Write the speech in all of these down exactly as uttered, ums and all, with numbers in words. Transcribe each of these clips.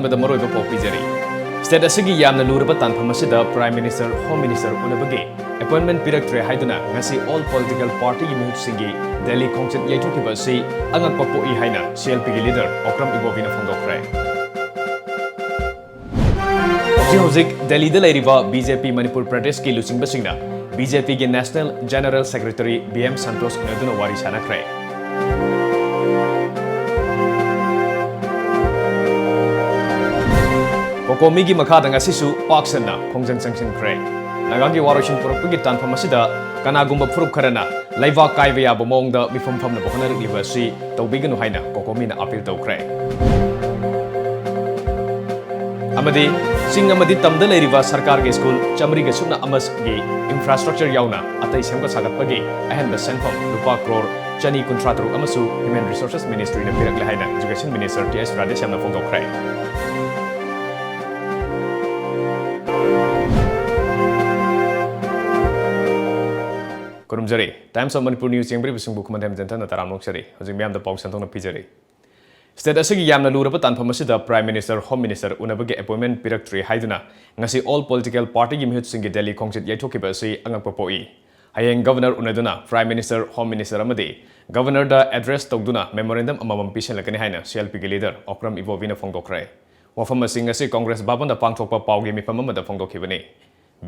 ꯃꯔꯨꯑꯣꯏꯕ ꯄꯥꯎ ꯄꯤꯖꯔꯤ꯫ State ꯑꯁꯤꯒꯤ ꯌꯥꯝꯅ ꯂꯨꯔꯕ ꯇꯥꯟꯐꯝ ꯑꯁꯤꯗ Prime Minister, Home Minister ꯎꯅꯕꯒꯤ appointment ꯄꯤꯔꯛꯇ꯭ꯔꯦ ꯍꯥꯏꯗꯨꯅ ꯉꯁꯤ all political partyꯒꯤ ꯃꯤꯍꯨꯠꯁꯤꯡꯒꯤ ꯗꯦꯜꯂꯤ ꯈꯣꯡꯆꯠ ꯌꯩꯊꯣꯛꯈꯤꯕ ꯑꯁꯤ ꯑꯉꯛꯄ ꯄꯣꯛꯏ ꯍꯥꯏꯅ CLPꯒꯤ leader ꯑꯣꯀ꯭ꯔꯝ ꯏꯕꯣꯕꯤꯅ ꯐꯣꯡꯗꯣꯛꯈ꯭ꯔꯦ꯫ ꯍꯧꯖꯤꯛ ꯍꯧꯖꯤꯛ ꯗꯦꯜꯂꯤꯗ ꯂꯩꯔꯤꯕ BJP ꯃꯅꯤꯄꯨꯔ ꯄ꯭ꯔꯗꯦꯁꯀꯤ ꯂꯨꯆꯤꯡꯕꯁꯤꯡꯅ BJPꯒꯤ National General Secretary B M Santosh ꯎꯅꯗꯨꯅ ꯋꯥꯔꯤ ꯁꯥꯟꯅꯈ꯭ꯔꯦ꯫ ꯀꯣꯀꯣꯃꯤꯒꯤ ꯃꯈꯥꯗ ꯉꯁꯤꯁꯨ ꯄꯥꯛ ꯁꯟꯅ ꯈꯣꯡꯖꯪ ꯆꯪꯁꯤꯟꯈ꯭ꯔꯦ꯫ ꯅꯥꯒꯥꯒꯤ ꯋꯥꯔꯣꯏꯁꯤꯟ ꯄꯨꯔꯛꯄꯒꯤ ꯇꯥꯟꯐꯝ ꯑꯁꯤꯗ ꯀꯅꯥꯒꯨꯝꯕ ꯐꯨꯔꯨꯞ ꯈꯔꯅ ꯂꯩꯕꯥꯛ ꯀꯥꯏꯕ ꯌꯥꯕ ꯃꯑꯣꯡꯗ ꯃꯤꯐꯝ ꯐꯝꯅꯕ ꯍꯣꯠꯅꯔꯛꯂꯤꯕ ꯑꯁꯤ ꯇꯧꯕꯤꯒꯅꯨ ꯍꯥꯏꯅ ꯀꯣꯀꯣꯃꯤꯅ appeal ꯇꯧꯈ꯭ꯔꯦ꯫ ꯑꯃꯗꯤ ꯆꯤꯡ ꯑꯃꯗꯤ ꯇꯝꯗ ꯂꯩꯔꯤꯕ ꯁꯔꯀꯥꯔꯒꯤ ꯁ꯭ꯀꯨꯜ ꯆꯥꯃꯔꯤꯒ ꯁꯨꯞꯅ ꯑꯃꯒꯤ infrastructure ꯌꯥꯎꯅ ꯑꯇꯩ ꯁꯦꯝꯒꯠ ꯁꯥꯒꯠꯄꯒꯤ ꯑꯍꯦꯟꯕ ꯁꯦꯟꯐꯝ ꯂꯨꯄꯥ ꯀ꯭ꯔꯣꯔ ꯆꯅꯤ ꯀꯨꯟꯊ꯭ꯔꯥ ꯇꯔꯨꯛ ꯑꯃꯁꯨ Human Resources Ministryꯅ ꯄꯤꯔꯛꯂꯦ ꯍꯥꯏꯅ Education Minister T S ꯔꯥꯙꯦꯁ꯭ꯌꯥꯝꯅ ꯐꯣꯡꯗꯣꯛꯈ꯭ꯔꯦ꯫ ꯈꯨꯔꯨꯝꯖꯔꯤ꯫ Times of Manipur News ꯌꯦꯡꯕꯤꯔꯤꯕꯁꯤꯡꯕꯨ ꯈꯨꯃꯟꯊꯦꯝ ꯖꯦꯟꯊꯟꯅ ꯇꯔꯥꯝꯅ ꯑꯣꯛꯆꯔꯤ꯫ ꯍꯧꯖꯤꯛ ꯃꯤꯌꯥꯝꯗ ꯄꯥꯎ ꯁꯟꯗꯣꯛꯅ ꯄꯤꯖꯔꯤ꯫ State ꯑꯁꯤꯒꯤ ꯌꯥꯝꯅ ꯂꯨꯔꯕ ꯇꯥꯟꯐꯝ ꯑꯁꯤꯗ Prime Minister, Home Minister ꯎꯅꯕꯒꯤ appointment ꯄꯤꯔꯛꯇ꯭ꯔꯤ ꯍꯥꯏꯗꯨꯅ ꯉꯁꯤ all political partyꯒꯤ ꯃꯤꯍꯨꯠꯁꯤꯡꯒꯤ ꯗꯦꯜꯂꯤ ꯈꯣꯡꯆꯠ ꯌꯩꯊꯣꯛꯈꯤꯕ ꯑꯁꯤ ꯑꯉꯛꯄ ꯄꯣꯛꯏ꯫ ꯍꯌꯦꯡ Governor ꯎꯅꯗꯨꯅ Prime Minister, Home Minister ꯑꯃꯗꯤ Governorꯗ address ꯇꯧꯗꯨꯅ memorandum ꯑꯃꯃꯝ ꯄꯤꯁꯤꯜꯂꯛꯀꯅꯤ ꯍꯥꯏꯅ CLPꯒꯤ leader ꯑꯣꯀ꯭ꯔꯝ ꯏꯕꯣꯕꯤꯅ ꯐꯣꯡꯗꯣꯛꯈ꯭ꯔꯦ꯫ ꯋꯥꯐꯝ ꯑꯁꯤ ꯉꯁꯤ Congress ꯚꯕꯟꯗ ꯄꯥꯡꯊꯣꯛꯄ ꯄꯥꯎꯒꯤ ꯃꯤꯐꯝ ꯑꯃꯗ ꯐꯣꯡꯗꯣꯛꯈꯤꯕꯅꯤ꯫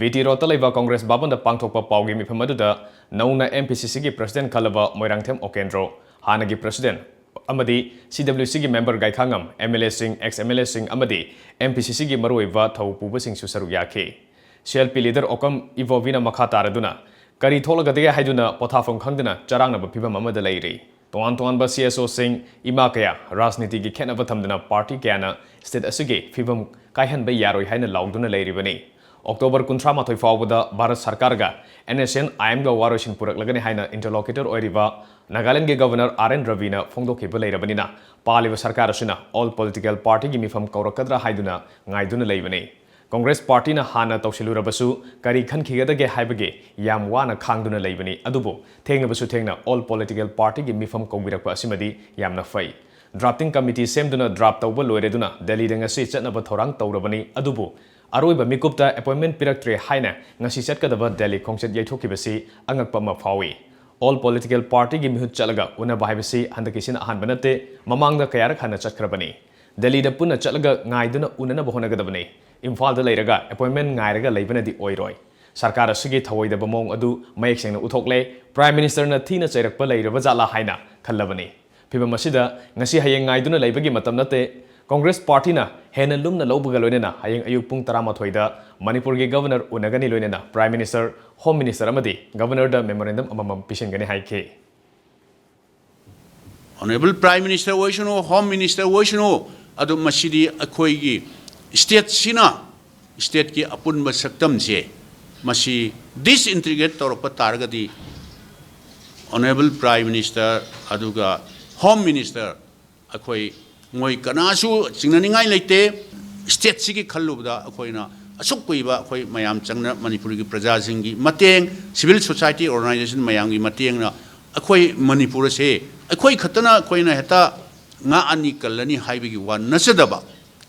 VT Roadꯇ ꯂꯩꯕ Congress ꯚꯕꯟꯗ ꯄꯥꯡꯊꯣꯛꯄ ꯄꯥꯎꯒꯤ ꯃꯤꯐꯝ ꯑꯗꯨꯗ ꯅꯧꯅ MPCCꯒꯤ President ꯈꯜꯂꯕ ꯃꯣꯏꯔꯥꯡꯊꯦꯝ ꯑꯣꯀꯦꯟꯗ꯭ꯔꯣ, ꯍꯥꯟꯅꯒꯤ President ꯑꯃꯗꯤ CWCꯒꯤ member ꯒꯥꯏꯈꯥꯉꯝ, MLAꯁꯤꯡ, ex MLAꯁꯤꯡ ꯑꯃꯗꯤ MPCCꯒꯤ ꯃꯔꯨꯑꯣꯏꯕ ꯊꯧ ꯄꯨꯕꯁꯤꯡꯁꯨ ꯁꯔꯨꯛ ꯌꯥꯈꯤ꯫ CLP leader ꯑꯣꯀ꯭ꯔꯝ ꯏꯕꯣꯕꯤꯅ ꯃꯈꯥ ꯇꯥꯔꯗꯨꯅ ꯀꯔꯤ ꯊꯣꯛꯂꯒꯗꯒꯦ ꯍꯥꯏꯗꯨꯅ ꯄꯣꯊꯥꯐꯝ ꯈꯪꯗꯅ ꯆꯔꯥꯡꯅꯕ ꯐꯤꯚꯝ ꯑꯃꯗ ꯂꯩꯔꯤ꯫ ꯇꯣꯉꯥꯟ ꯇꯣꯉꯥꯟꯕ CSOꯁꯤꯡ, ꯏꯃꯥ ꯀꯌꯥ, ꯔꯥꯖꯅꯤꯇꯤꯒꯤ ꯈꯦꯠꯅꯕ ꯊꯝꯗꯅ party ꯀꯌꯥꯅ state ꯑꯁꯤꯒꯤ ꯐꯤꯚꯝ ꯀꯥꯏꯍꯟꯕ ꯌꯥꯔꯣꯏ ꯍꯥꯏꯅ ꯂꯥꯎꯗꯨꯅ ꯂꯩꯔꯤꯕꯅꯤ꯫ October ꯀꯨꯟꯊ꯭ꯔꯥ ꯃꯥꯊꯣꯏ ꯐꯥꯎꯕꯗ ꯚꯥꯔꯠ ꯁꯔꯀꯥꯔꯒ NSCN-IMꯒ ꯋꯥꯔꯣꯏꯁꯤꯟ ꯄꯨꯔꯛꯂꯒꯅꯤ ꯍꯥꯏꯅ interlocutor ꯑꯣꯏꯔꯤꯕ ꯅꯥꯒꯥꯂꯦꯟꯗꯒꯤ Governor R N ꯔꯕꯤꯅ ꯐꯣꯡꯗꯣꯛꯈꯤꯕ ꯂꯩꯔꯕꯅꯤꯅ ꯄꯥꯜꯂꯤꯕ ꯁꯔꯀꯥꯔ ꯑꯁꯤꯅ all political partyꯒꯤ ꯃꯤꯐꯝ ꯀꯧꯔꯛꯀꯗ꯭ꯔꯥ ꯍꯥꯏꯗꯨꯅ ꯉꯥꯏꯗꯨꯅ ꯂꯩꯕꯅꯤ꯫ Congress partyꯅ ꯍꯥꯟꯅ ꯇꯧꯁꯤꯜꯂꯨꯔꯕꯁꯨ ꯀꯔꯤ ꯈꯟꯈꯤꯒꯗꯒꯦ ꯍꯥꯏꯕꯒꯤ ꯌꯥꯝ ꯋꯥꯅ ꯈꯥꯡꯗꯨꯅ ꯂꯩꯕꯅꯤ꯫ ꯑꯗꯨꯕꯨ ꯊꯦꯡꯂꯕꯁꯨ ꯊꯦꯡꯅ all political partyꯒꯤ ꯃꯤꯐꯝ ꯀꯧꯕꯤꯔꯛꯄ ꯑꯁꯤꯃꯗꯤ ꯌꯥꯝꯅ ꯐꯩ꯫ Drafting committee ꯁꯦꯝꯗꯨꯅ draft ꯇꯧꯕ ꯂꯣꯏꯔꯗꯨꯅ ꯗꯦꯜꯂꯤꯗ ꯉꯁꯤ ꯆꯠꯅꯕ ꯊꯧꯔꯥꯡ ꯇꯧꯔꯕꯅꯤ꯫ ꯑꯗꯨꯕꯨ ꯑꯔꯣꯏꯕ ꯃꯤꯀꯨꯞꯇ appointment ꯄꯤꯔꯛꯇ꯭ꯔꯦ ꯍꯥꯏꯅ ꯉꯁꯤ ꯆꯠꯀꯗꯕ ꯗꯦꯜꯂꯤ ꯈꯣꯡꯆꯠ ꯌꯩꯊꯣꯛꯈꯤꯕꯁꯤ ꯑꯉꯛꯄ ꯑꯃ ꯐꯥꯎꯏ꯫ All political partyꯒꯤ ꯃꯤꯍꯨꯠ ꯆꯠꯂꯒ ꯎꯅꯕ ꯍꯥꯏꯕꯁꯤ ꯍꯟꯗꯛꯀꯤꯁꯤꯅ ꯑꯍꯥꯟꯕ ꯅꯠꯇꯦ, ꯃꯃꯥꯡꯗ ꯀꯌꯥꯔꯛ ꯍꯥꯟꯅ ꯆꯠꯈ꯭ꯔꯕꯅꯤ꯫ ꯗꯦꯜꯂꯤꯗ ꯄꯨꯟꯅ ꯆꯠꯂꯒ ꯉꯥꯏꯗꯨꯅ ꯎꯅꯅꯕ ꯍꯣꯠꯅꯒꯗꯕꯅꯤ꯫ ꯏꯝꯐꯥꯜꯗ ꯂꯩꯔꯒ appointment ꯉꯥꯏꯔꯒ ꯂꯩꯕꯅꯗꯤ ꯑꯣꯏꯔꯣꯏ꯫ ꯁꯔꯀꯥꯔ ꯑꯁꯤꯒꯤ ꯊꯧꯑꯣꯏꯗꯕ ꯃꯑꯣꯡ ꯑꯗꯨ ꯃꯌꯦꯛ ꯁꯦꯡꯅ ꯎꯠꯊꯣꯛꯂꯦ꯫ Prime Ministerꯅ ꯊꯤꯅ ꯆꯩꯔꯛꯄ ꯂꯩꯔꯕ ꯖꯥꯠꯂꯥ ꯍꯥꯏꯅ ꯈꯜꯂꯕꯅꯤ꯫ ꯐꯤꯚꯝ ꯑꯁꯤꯗ ꯉꯁꯤ ꯍꯌꯦꯡ ꯉꯥꯏꯗꯨꯅ ꯂꯩꯕꯒꯤ ꯃꯇꯝ ꯅꯠꯇꯦ꯫ Congress partyꯅ ꯍꯦꯟꯅ ꯂꯨꯝꯅ ꯂꯧꯕꯒ ꯂꯣꯏꯅꯅ ꯍꯌꯦꯡ ꯑꯌꯨꯛ ꯄꯨꯡ ꯇꯔꯥꯃꯥꯊꯣꯏꯗ ꯃꯅꯤꯄꯨꯔꯒꯤ Governor ꯎꯅꯒꯅꯤ, ꯂꯣꯏꯅꯅ Prime Minister, Home Minister ꯑꯃꯗꯤ Governorꯗ memorandum ꯑꯃꯃꯝ ꯄꯤꯁꯤꯟꯒꯅꯤ ꯍꯥꯏꯈꯤ꯫ Honourable Prime Minister ꯑꯣꯏꯁꯅꯨ, Home Minister ꯑꯣꯏꯁꯅꯨ, ꯑꯗꯨ ꯃꯁꯤꯗꯤ ꯑꯩꯈꯣꯏꯒꯤ stateꯁꯤꯅ, stateꯀꯤ ꯑꯄꯨꯟꯕ ꯁꯛꯇꯝꯁꯦ ꯃꯁꯤ disintegrate ꯇꯧꯔꯛꯄ ꯇꯥꯔꯒꯗꯤ Honourable Prime Minister ꯑꯗꯨꯒ Home Minister ꯑꯩꯈꯣꯏ ꯃꯣꯏ ꯀꯅꯥꯁꯨ ꯆꯤꯡꯅꯅꯤꯡꯉꯥꯏ ꯂꯩꯇꯦ꯫ Stateꯁꯤꯒꯤ ꯈꯜꯂꯨꯕꯗ ꯑꯩꯈꯣꯏꯅ ꯑꯁꯨꯛ ꯀꯨꯏꯕ ꯑꯩꯈꯣꯏ ꯃꯌꯥꯝ ꯆꯪꯅ ꯃꯅꯤꯄꯨꯔꯒꯤ ꯄ꯭ꯔꯖꯥꯁꯤꯡꯒꯤ ꯃꯇꯦꯡ, civil society organisation ꯃꯌꯥꯝꯒꯤ ꯃꯇꯦꯡꯅ ꯑꯩꯈꯣꯏ ꯃꯅꯤꯄꯨꯔ ꯑꯁꯦ ꯑꯩꯈꯣꯏ ꯈꯛꯇꯅ ꯑꯩꯈꯣꯏꯅ ꯍꯦꯛꯇ ꯉꯥꯛꯑꯅꯤ ꯀꯜꯂꯅꯤ ꯍꯥꯏꯕꯒꯤ ꯋꯥ ꯅꯠꯆꯗꯕ,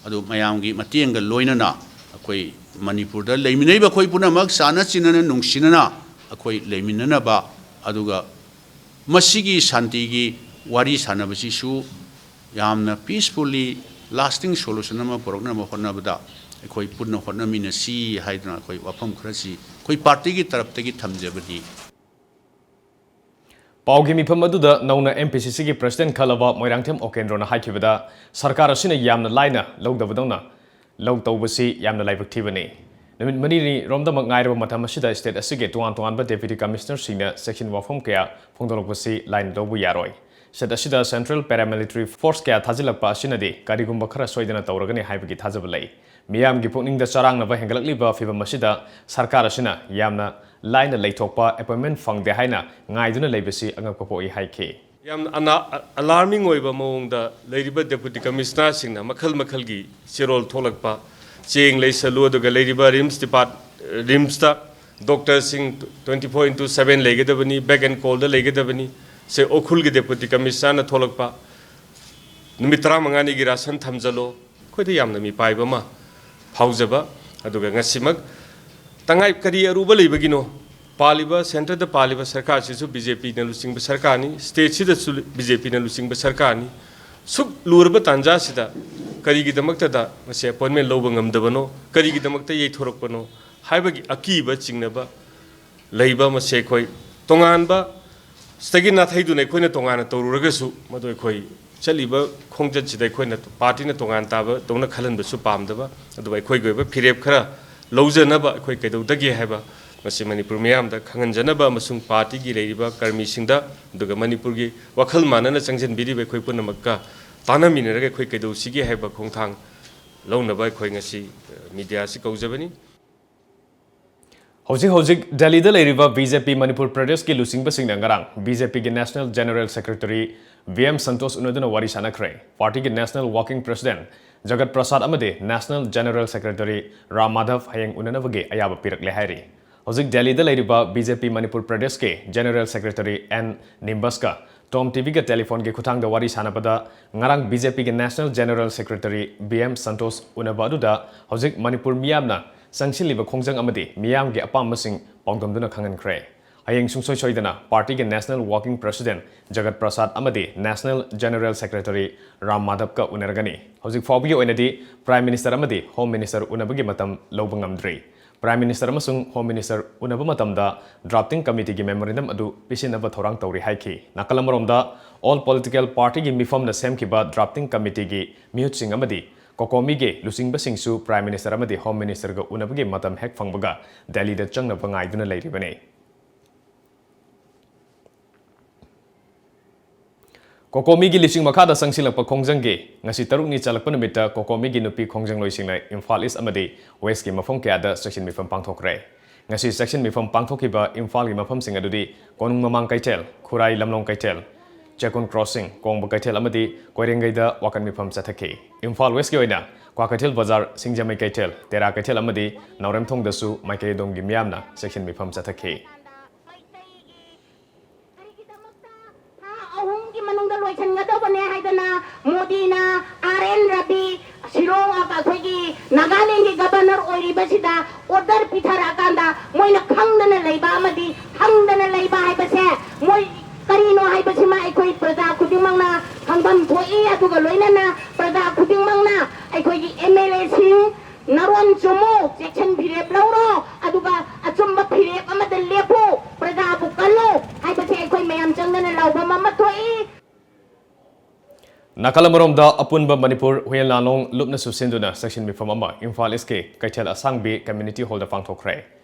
ꯑꯗꯨ ꯃꯌꯥꯝꯒꯤ ꯃꯇꯦꯡꯒ ꯂꯣꯏꯅꯅ ꯑꯩꯈꯣꯏ ꯃꯅꯤꯄꯨꯔꯗ ꯂꯩꯃꯤꯟꯅꯔꯤꯕ ꯑꯩꯈꯣꯏ ꯄꯨꯝꯅꯃꯛ ꯆꯥꯟꯅ ꯆꯤꯟꯅꯅ ꯅꯨꯡꯁꯤꯅꯅ ꯑꯩꯈꯣꯏ ꯂꯩꯃꯤꯟꯅꯅꯕ, ꯑꯗꯨꯒ ꯃꯁꯤꯒꯤ ꯁꯥꯟꯇꯤꯒꯤ ꯋꯥꯔꯤ ꯁꯥꯟꯅꯕꯁꯤꯁꯨ ꯌꯥꯝꯅ peacefully lasting solution ꯑꯃ ꯄꯨꯔꯛꯅꯕ ꯍꯣꯠꯅꯕꯗ ꯑꯩꯈꯣꯏ ꯄꯨꯟꯅ ꯍꯣꯠꯅꯃꯤꯟꯅꯁꯤ ꯍꯥꯏꯗꯨꯅ ꯑꯩꯈꯣꯏ ꯋꯥꯐꯝ ꯈꯔꯁꯤ ꯑꯩꯈꯣꯏ partyꯒꯤ ꯇꯔꯞꯇꯒꯤ ꯊꯝꯖꯕꯅꯤ꯫ ꯄꯥꯎꯒꯤ ꯃꯤꯐꯝ ꯑꯗꯨꯗ ꯅꯧꯅ MPCCꯒꯤ President ꯈꯜꯂꯕ ꯃꯣꯏꯔꯥꯡꯊꯦꯝ ꯑꯣꯀꯦꯟꯗ꯭ꯔꯣꯅ ꯍꯥꯏꯈꯤꯕꯗ, ꯁꯔꯀꯥꯔ ꯑꯁꯤꯅ ꯌꯥꯝꯅ ꯂꯥꯏꯅ ꯂꯧꯗꯕꯗꯧꯅ ꯂꯧ ꯇꯧꯕꯁꯤ ꯌꯥꯝꯅ ꯂꯥꯏꯕꯛ ꯊꯤꯕꯅꯤ꯫ ꯅꯨꯃꯤꯠ ꯃꯔꯤꯅꯤ ꯔꯣꯝꯗꯃꯛ ꯉꯥꯏꯔꯕ ꯃꯇꯝ ꯑꯁꯤꯗ state ꯑꯁꯤꯒꯤ ꯇꯣꯉꯥꯟ ꯇꯣꯉꯥꯟꯕ Deputy Commissionerꯁꯤꯡꯅ ꯆꯦꯛꯁꯤꯟ ꯋꯥꯐꯝ ꯀꯌꯥ ꯐꯣꯡꯗꯣꯔꯛꯄꯁꯤ ꯂꯥꯏꯅ ꯂꯧꯕ ꯌꯥꯔꯣꯏ꯫ State ꯑꯁꯤꯗ Central Paramilitary Force ꯀꯌꯥ ꯊꯥꯖꯤꯜꯂꯛꯄ ꯑꯁꯤꯅꯗꯤ ꯀꯔꯤꯒꯨꯝꯕ ꯈꯔ ꯁꯣꯏꯗꯅ ꯇꯧꯔꯒꯅꯤ ꯍꯥꯏꯕꯒꯤ ꯊꯥꯖꯕ ꯂꯩ꯫ ꯃꯤꯌꯥꯝꯒꯤ ꯄꯨꯛꯅꯤꯡꯗ ꯆꯔꯥꯡꯅꯕ ꯍꯦꯟꯒꯠꯂꯛꯂꯤꯕ ꯐꯤꯚꯝ ꯑꯁꯤꯗ ꯁꯔꯀꯥꯔ ꯑꯁꯤꯅ ꯌꯥꯝꯅ ꯂꯥꯏꯅ ꯂꯩꯊꯣꯛꯄ appointment ꯐꯪꯗꯦ ꯍꯥꯏꯅ ꯉꯥꯏꯗꯨꯅ ꯂꯩꯕꯁꯤ ꯑꯉꯛꯄ ꯄꯣꯛꯏ ꯍꯥꯏꯈꯤ꯫ ꯌꯥꯝꯅ ꯑꯅꯥ-, alarming ꯑꯣꯏꯕ ꯃꯑꯣꯡꯗ ꯂꯩꯔꯤꯕ Deputy Commissionerꯁꯤꯡꯅ ꯃꯈꯜ ꯃꯈꯜꯒꯤ ꯆꯦꯔꯣꯜ ꯊꯣꯛꯂꯛꯄ, ꯆꯦꯡ ꯂꯩꯁꯜꯂꯨ, ꯑꯗꯨꯒ ꯂꯩꯔꯤꯕ RIMS department, RIMSꯇ doctorꯁꯤꯡ twenty four into seven ꯂꯩꯒꯗꯕꯅꯤ, beck and callꯗ ꯂꯩꯒꯗꯕꯅꯤ, ꯁꯦ ꯎꯈ꯭ꯔꯨꯜꯒꯤ Deputy Commissionerꯅ ꯊꯣꯛꯂꯛꯄ, ꯅꯨꯃꯤꯠ ꯇꯔꯥꯃꯉꯥꯅꯤꯒꯤ ꯔꯥꯁꯟ ꯊꯝꯖꯜꯂꯣ꯫ ꯑꯩꯈꯣꯏꯗ ꯌꯥꯝꯅ ꯃꯤꯄꯥꯏꯕ ꯑꯃ ꯐꯥꯎꯖꯕ꯫ ꯑꯗꯨꯒ ꯉꯁꯤꯃꯛ ꯇꯉꯥꯏ ꯀꯔꯤ ꯑꯔꯨꯕ ꯂꯩꯕꯒꯤꯅꯣ? ꯄꯥꯜꯂꯤꯕ, ꯁꯦꯟꯇꯔꯗ ꯄꯥꯜꯂꯤꯕ ꯁꯔꯀꯥꯔꯁꯤꯁꯨ ꯕꯤ ꯖꯦ ꯄꯤꯅ ꯂꯨꯆꯤꯡꯕ ꯁꯔꯀꯥꯔꯅꯤ, ꯁ꯭ꯇꯦꯠꯁꯤꯗꯁꯨ ꯕꯤ ꯖꯦ ꯄꯤꯅ ꯂꯨꯆꯤꯡꯕ ꯁꯔꯀꯥꯔꯅꯤ꯫ ꯁꯨꯛ ꯂꯨꯔꯕ ꯇꯥꯟꯖꯥꯁꯤꯗ ꯀꯔꯤꯒꯤꯗꯃꯛꯇꯗ ꯃꯁꯤ ꯑꯦꯄꯣꯏꯟꯃꯦꯟ ꯂꯧꯕ ꯉꯝꯗꯕꯅꯣ? ꯀꯔꯤꯒꯤꯗꯃꯛꯇ ꯌꯩꯊꯣꯔꯛꯄꯅꯣ ꯍꯥꯏꯕꯒꯤ ꯑꯀꯤꯕ ꯆꯤꯡꯅꯕ ꯂꯩꯕ ꯑꯃꯁꯦ ꯑꯩꯈꯣꯏ ꯇꯣꯉꯥꯟꯕ ꯁꯤꯗꯒꯤ ꯅꯥꯊꯩꯗꯨꯅ ꯑꯩꯈꯣꯏꯅ ꯇꯣꯉꯥꯟꯅ ꯇꯧꯔꯨꯔꯒꯁꯨ, ꯃꯗꯨ ꯑꯩꯈꯣꯏ ꯆꯠꯂꯤꯕ ꯈꯣꯡꯆꯠꯁꯤꯗ ꯑꯩꯈꯣꯏꯅ ꯄꯥꯔꯇꯤꯅ ꯇꯣꯉꯥꯟ ꯇꯥꯕꯗꯧꯅ ꯈꯜꯍꯟꯕꯁꯨ ꯄꯥꯝꯗꯕ, ꯑꯗꯨꯕꯨ ꯑꯩꯈꯣꯏꯒꯤ ꯑꯣꯏꯕ ꯐꯤꯔꯦꯞ ꯈꯔ ꯂꯧꯖꯅꯕ ꯑꯩꯈꯣꯏ ꯀꯩꯗꯧꯗꯒꯦ ꯍꯥꯏꯕ ꯃꯁꯤ ꯃꯅꯤꯄꯨꯔ ꯃꯤꯌꯥꯝꯗ ꯈꯪꯍꯟꯖꯅꯕ ꯑꯃꯁꯨꯡ ꯄꯥꯔꯇꯤꯒꯤ ꯂꯩꯔꯤꯕ ꯀꯔꯃꯤꯁꯤꯡꯗ, ꯑꯗꯨꯒ ꯃꯅꯤꯄꯨꯔꯒꯤ ꯋꯥꯈꯜ ꯃꯥꯟꯅꯅ ꯆꯪꯁꯤꯟꯕꯤꯔꯤꯕ ꯑꯩꯈꯣꯏ ꯄꯨꯝꯅꯃꯛꯀ ꯇꯥꯟꯅꯃꯤꯟꯅꯔꯒ ꯑꯩꯈꯣꯏ ꯀꯩꯗꯧꯁꯤꯒꯦ ꯍꯥꯏꯕ ꯈꯣꯡꯊꯥꯡ ꯂꯧꯅꯕ ꯑꯩꯈꯣꯏ ꯉꯁꯤ, ꯑ, ꯃꯤꯗꯤꯌꯥꯁꯤ ꯀꯧꯖꯕꯅꯤ꯫ ꯍꯧꯖꯤꯛ ꯍꯧꯖꯤꯛ ꯗꯦꯜꯂꯤꯗ ꯂꯩꯔꯤꯕ ꯕꯤ ꯖꯦ ꯄꯤ ꯃꯅꯤꯄꯨꯔ ꯄ꯭ꯔꯗꯦꯁꯀꯤ ꯂꯨꯆꯤꯡꯕꯁꯤꯡꯅ ꯉꯔꯥꯡ ꯕꯤ ꯖꯦ ꯄꯤꯒꯤ national general secretary B M Santosh ꯎꯅꯗꯨꯅ ꯋꯥꯔꯤ ꯁꯥꯟꯅꯈ꯭ꯔꯦ꯫ ꯄꯥꯔꯇꯤꯒꯤ national working president Jagat Prasad ꯑꯃꯗꯤ national general secretary Ram Madhav ꯍꯌꯦꯡ ꯎꯅꯅꯕꯒꯤ ꯑꯌꯥꯕ ꯄꯤꯔꯛꯂꯦ ꯍꯥꯏꯔꯤ꯫ ꯍꯧꯖꯤꯛ ꯗꯦꯜꯂꯤꯗ ꯂꯩꯔꯤꯕ ꯕꯤ ꯖꯦ ꯄꯤ ꯃꯅꯤꯄꯨꯔ ꯄ꯭ꯔꯗꯦꯁꯀꯤ ꯖꯦꯅꯔꯦꯜ ꯁꯦꯀ꯭ꯔꯦꯇꯔꯤ ꯑꯦꯟ ꯅꯤꯝꯕꯁꯀ ꯇꯣꯝ ꯇꯤ ꯚꯤꯒ ꯇꯦꯂꯤꯐꯣꯟꯒꯤ ꯈꯨꯠꯊꯥꯡꯗ ꯋꯥꯔꯤ ꯁꯥꯟꯅꯕꯗ ꯉꯔꯥꯡ ꯕꯤ ꯖꯦ ꯄꯤꯒꯤ national general secretary B M Santosh ꯎꯅꯕ ꯑꯗꯨꯗ ꯍꯧꯖꯤꯛ ꯃꯅꯤꯄꯨꯔ ꯃꯤꯌꯥꯝꯅ ꯆꯪꯁꯤꯜꯂꯤꯕ ꯈꯣꯡꯖꯪ ꯑꯃꯗꯤ ꯃꯤꯌꯥꯝꯒꯤ ꯑꯄꯥꯝꯕꯁꯤꯡ ꯄꯥꯎꯗꯝꯗꯨꯅ ꯈꯪꯍꯟꯈ꯭ꯔꯦ꯫ ꯍꯌꯦꯡ ꯁꯨꯡꯁꯣꯏ ꯁꯣꯏꯗꯅ ꯄꯥꯔꯇꯤꯒꯤ national working president Jagat Prasad ꯑꯃꯗꯤ ꯅꯦꯁꯅꯦꯜ ꯖꯦꯅꯔꯦꯜ ꯁꯦꯀ꯭ꯔꯦꯇꯔꯤ ꯔꯥꯝ ꯃꯥꯙꯕꯀ ꯎꯅꯔꯒꯅꯤ꯫ ꯍꯧꯖꯤꯛ ꯐꯥꯎꯕꯒꯤ ꯑꯣꯏꯅꯗꯤ ꯄ꯭ꯔꯥꯏꯝ ꯃꯤꯅꯤꯁꯇꯔ ꯑꯃꯗꯤ ꯍꯣꯝ ꯃꯤꯅꯤꯁꯇꯔ ꯎꯅꯕꯒꯤ ꯃꯇꯝ ꯂꯧꯕ ꯉꯝꯗ꯭ꯔꯤ꯫ ꯄ꯭ꯔꯥꯏꯝ ꯃꯤꯅꯤꯁꯇꯔ ꯑꯃꯁꯨꯡ ꯍꯣꯝ ꯃꯤꯅꯤꯁꯇꯔ ꯎꯅꯕ ꯃꯇꯝꯗ ꯗ꯭ꯔꯥꯐꯇꯤꯡ ꯀꯃꯤꯇꯤꯒꯤ ꯃꯦꯃꯣꯔꯦꯟꯗꯝ ꯑꯗꯨ ꯄꯤꯁꯤꯟꯅꯕ ꯊꯧꯔꯥꯡ ꯇꯧꯔꯤ ꯍꯥꯏꯈꯤ꯫ ꯅꯥꯀꯜ ꯑꯃꯔꯣꯝꯗ, ꯑꯣꯜ ꯄꯣꯂꯤꯇꯤꯀꯦꯜ ꯄꯥꯔꯇꯤꯒꯤ ꯃꯤꯐꯝꯅ ꯁꯦꯝꯈꯤꯕ ꯗ꯭ꯔꯥꯐꯇꯤꯡ ꯀꯃꯤꯇꯤꯒꯤ ꯃꯤꯍꯨꯠꯁꯤꯡ ꯑꯃꯗꯤ ꯀꯣꯀꯣꯃꯤꯒꯤ ꯂꯨꯆꯤꯡꯕꯁꯤꯡꯁꯨ ꯄ꯭ꯔꯥꯏꯝ ꯃꯤꯅꯤꯁꯇꯔ ꯑꯃꯗꯤ ꯍꯣꯝ ꯃꯤꯅꯤꯁꯇꯔꯒ ꯎꯅꯕꯒꯤ ꯃꯇꯝ ꯍꯦꯛ ꯐꯪꯕꯒ ꯗꯦꯜꯂꯤꯗ ꯆꯪꯅꯕ ꯉꯥꯏꯗꯨꯅ ꯂꯩꯔꯤꯕꯅꯤ꯫ ꯀꯣꯀꯣꯃꯤꯒꯤ ꯂꯤꯁꯤꯡ ꯃꯈꯥꯗ ꯆꯪꯁꯤꯜꯂꯛꯄ ꯈꯣꯡꯖꯪꯒꯤ ꯉꯁꯤ ꯇꯔꯨꯛꯅꯤ ꯆꯜꯂꯛꯄ ꯅꯨꯃꯤꯠꯇ ꯀꯣꯀꯣꯃꯤꯒꯤ ꯅꯨꯄꯤ ꯈꯣꯡꯖꯪꯂꯣꯏꯁꯤꯡꯅ ꯏꯝꯐꯥꯜ ꯏꯁ ꯑꯃꯗꯤ ꯋꯦꯁꯀꯤ ꯃꯐꯝ ꯀꯌꯥꯗ ꯆꯦꯛꯁꯤꯟ ꯃꯤꯐꯝ ꯄꯥꯡꯊꯣꯛꯈ꯭ꯔꯦ꯫ ꯉꯁꯤ ꯆꯦꯛꯁꯤꯟ ꯃꯤꯐꯝ ꯄꯥꯡꯊꯣꯛꯈꯤꯕ ꯏꯝꯐꯥꯜꯒꯤ ꯃꯐꯝꯁꯤꯡ ꯑꯗꯨꯗꯤ ꯀꯣꯅꯨꯡ ꯃꯃꯥꯡ ꯀꯩꯊꯦꯜ, ꯈꯨꯔꯥꯏ ꯂꯝꯂꯣꯡ ꯀꯩꯊꯦꯜ, ꯆꯦꯛꯀꯣꯟ ꯀ꯭ꯔꯣꯁꯤꯡ, ꯀꯣꯡꯕ ꯀꯩꯊꯦꯜ ꯑꯃꯗꯤ ꯀꯣꯏꯔꯦꯡꯒꯩꯗ ꯋꯥꯀꯠ ꯃꯤꯐꯝ ꯆꯠꯊꯈꯤ꯫ ꯏꯝꯐꯥꯜ ꯋꯦꯁꯀꯤ ꯑꯣꯏꯅ ꯀ꯭ꯋꯥꯀꯩꯊꯦꯜ ꯕꯖꯥꯔ, ꯁꯤꯡꯖꯃꯩ ꯀꯩꯊꯦꯜ, ꯇꯦꯔꯥ ꯀꯩꯊꯦꯜ ꯑꯃꯗꯤ ꯅꯥꯎꯔꯦꯝꯊꯣꯡꯗꯁꯨ ꯃꯥꯏꯀꯩ ꯑꯗꯣꯝꯒꯤ ꯃꯤꯌꯥꯝꯅ ꯆꯦꯛꯁꯤꯟ ꯃꯤꯐꯝ ꯆꯠꯊꯈꯤ꯫ ꯀꯔꯤꯒꯤꯗꯃꯛꯇ ꯊꯥ ꯑꯍꯨꯝꯒꯤ ꯃꯅꯨꯡꯗ ꯂꯣꯏꯁꯤꯟꯒꯗꯧꯕꯅꯦ ꯍꯥꯏꯗꯅ ꯃꯣꯗꯤ ꯃꯁꯤꯗ ꯑꯣꯔꯗꯔ ꯄꯤꯊꯔꯛꯑꯀꯥꯟꯗ ꯃꯣꯏꯅ ꯈꯪꯗꯅ ꯂꯩꯕ ꯑꯃꯗꯤ ꯍꯪꯗꯅ ꯂꯩꯕ ꯍꯥꯏꯕꯁꯦ ꯃꯣꯏ ꯀꯔꯤꯅꯣ ꯍꯥꯏꯕꯁꯤꯃ ꯑꯩꯈꯣꯏ ꯄ꯭ꯔꯖꯥ ꯈꯨꯗꯤꯡꯃꯛꯅ ꯈꯪꯐꯝ ꯊꯣꯛꯏ꯫ ꯑꯗꯨꯒ ꯂꯣꯏꯅꯅ ꯄ꯭ꯔꯖꯥ ꯈꯨꯗꯤꯡꯃꯛꯅ ꯑꯩꯈꯣꯏꯒꯤ ꯑꯦꯝ ꯑꯦꯜ ꯑꯦꯁꯤꯡ ꯅꯔꯣꯟ ꯆꯨꯝꯃꯨ, ꯆꯦꯛꯁꯤꯟ ꯐꯤꯔꯦꯞ ꯂꯧꯔꯣ, ꯑꯗꯨꯒ ꯑꯆꯨꯝꯕ ꯐꯤꯔꯦꯞ ꯑꯃꯗ ꯂꯦꯞꯄꯨ, ꯄ꯭ꯔꯖꯥꯕꯨ ꯀꯜꯂꯨ ꯍꯥꯏꯕꯁꯦ ꯑꯩꯈꯣꯏ ꯃꯌꯥꯝ ꯆꯪꯗꯅ ꯂꯥꯎꯐꯝ ꯑꯃ ꯊꯣꯛꯏ꯫ ꯅꯥꯀꯜ ꯑꯃꯔꯣꯝꯗ, ꯑꯄꯨꯟꯕ ꯃꯅꯤꯄꯨꯔ ꯍꯨꯏꯌꯦꯟ ꯂꯥꯟꯂꯣꯡ ꯂꯨꯞꯅꯁꯨ ꯁꯤꯟꯗꯨꯅ ꯁꯦꯛꯁꯟ ꯃꯤꯐꯝ ꯑꯃ ꯏꯝꯐꯥꯜ ꯏꯁꯀꯤ ꯀꯩꯊꯦꯜ ꯑꯁꯥꯡꯕꯤ ꯀꯝꯃ꯭ꯌꯨꯅꯤꯇꯤ ꯍꯣꯜꯗ ꯄꯥꯡꯊꯣꯛꯈ꯭ꯔꯦ꯫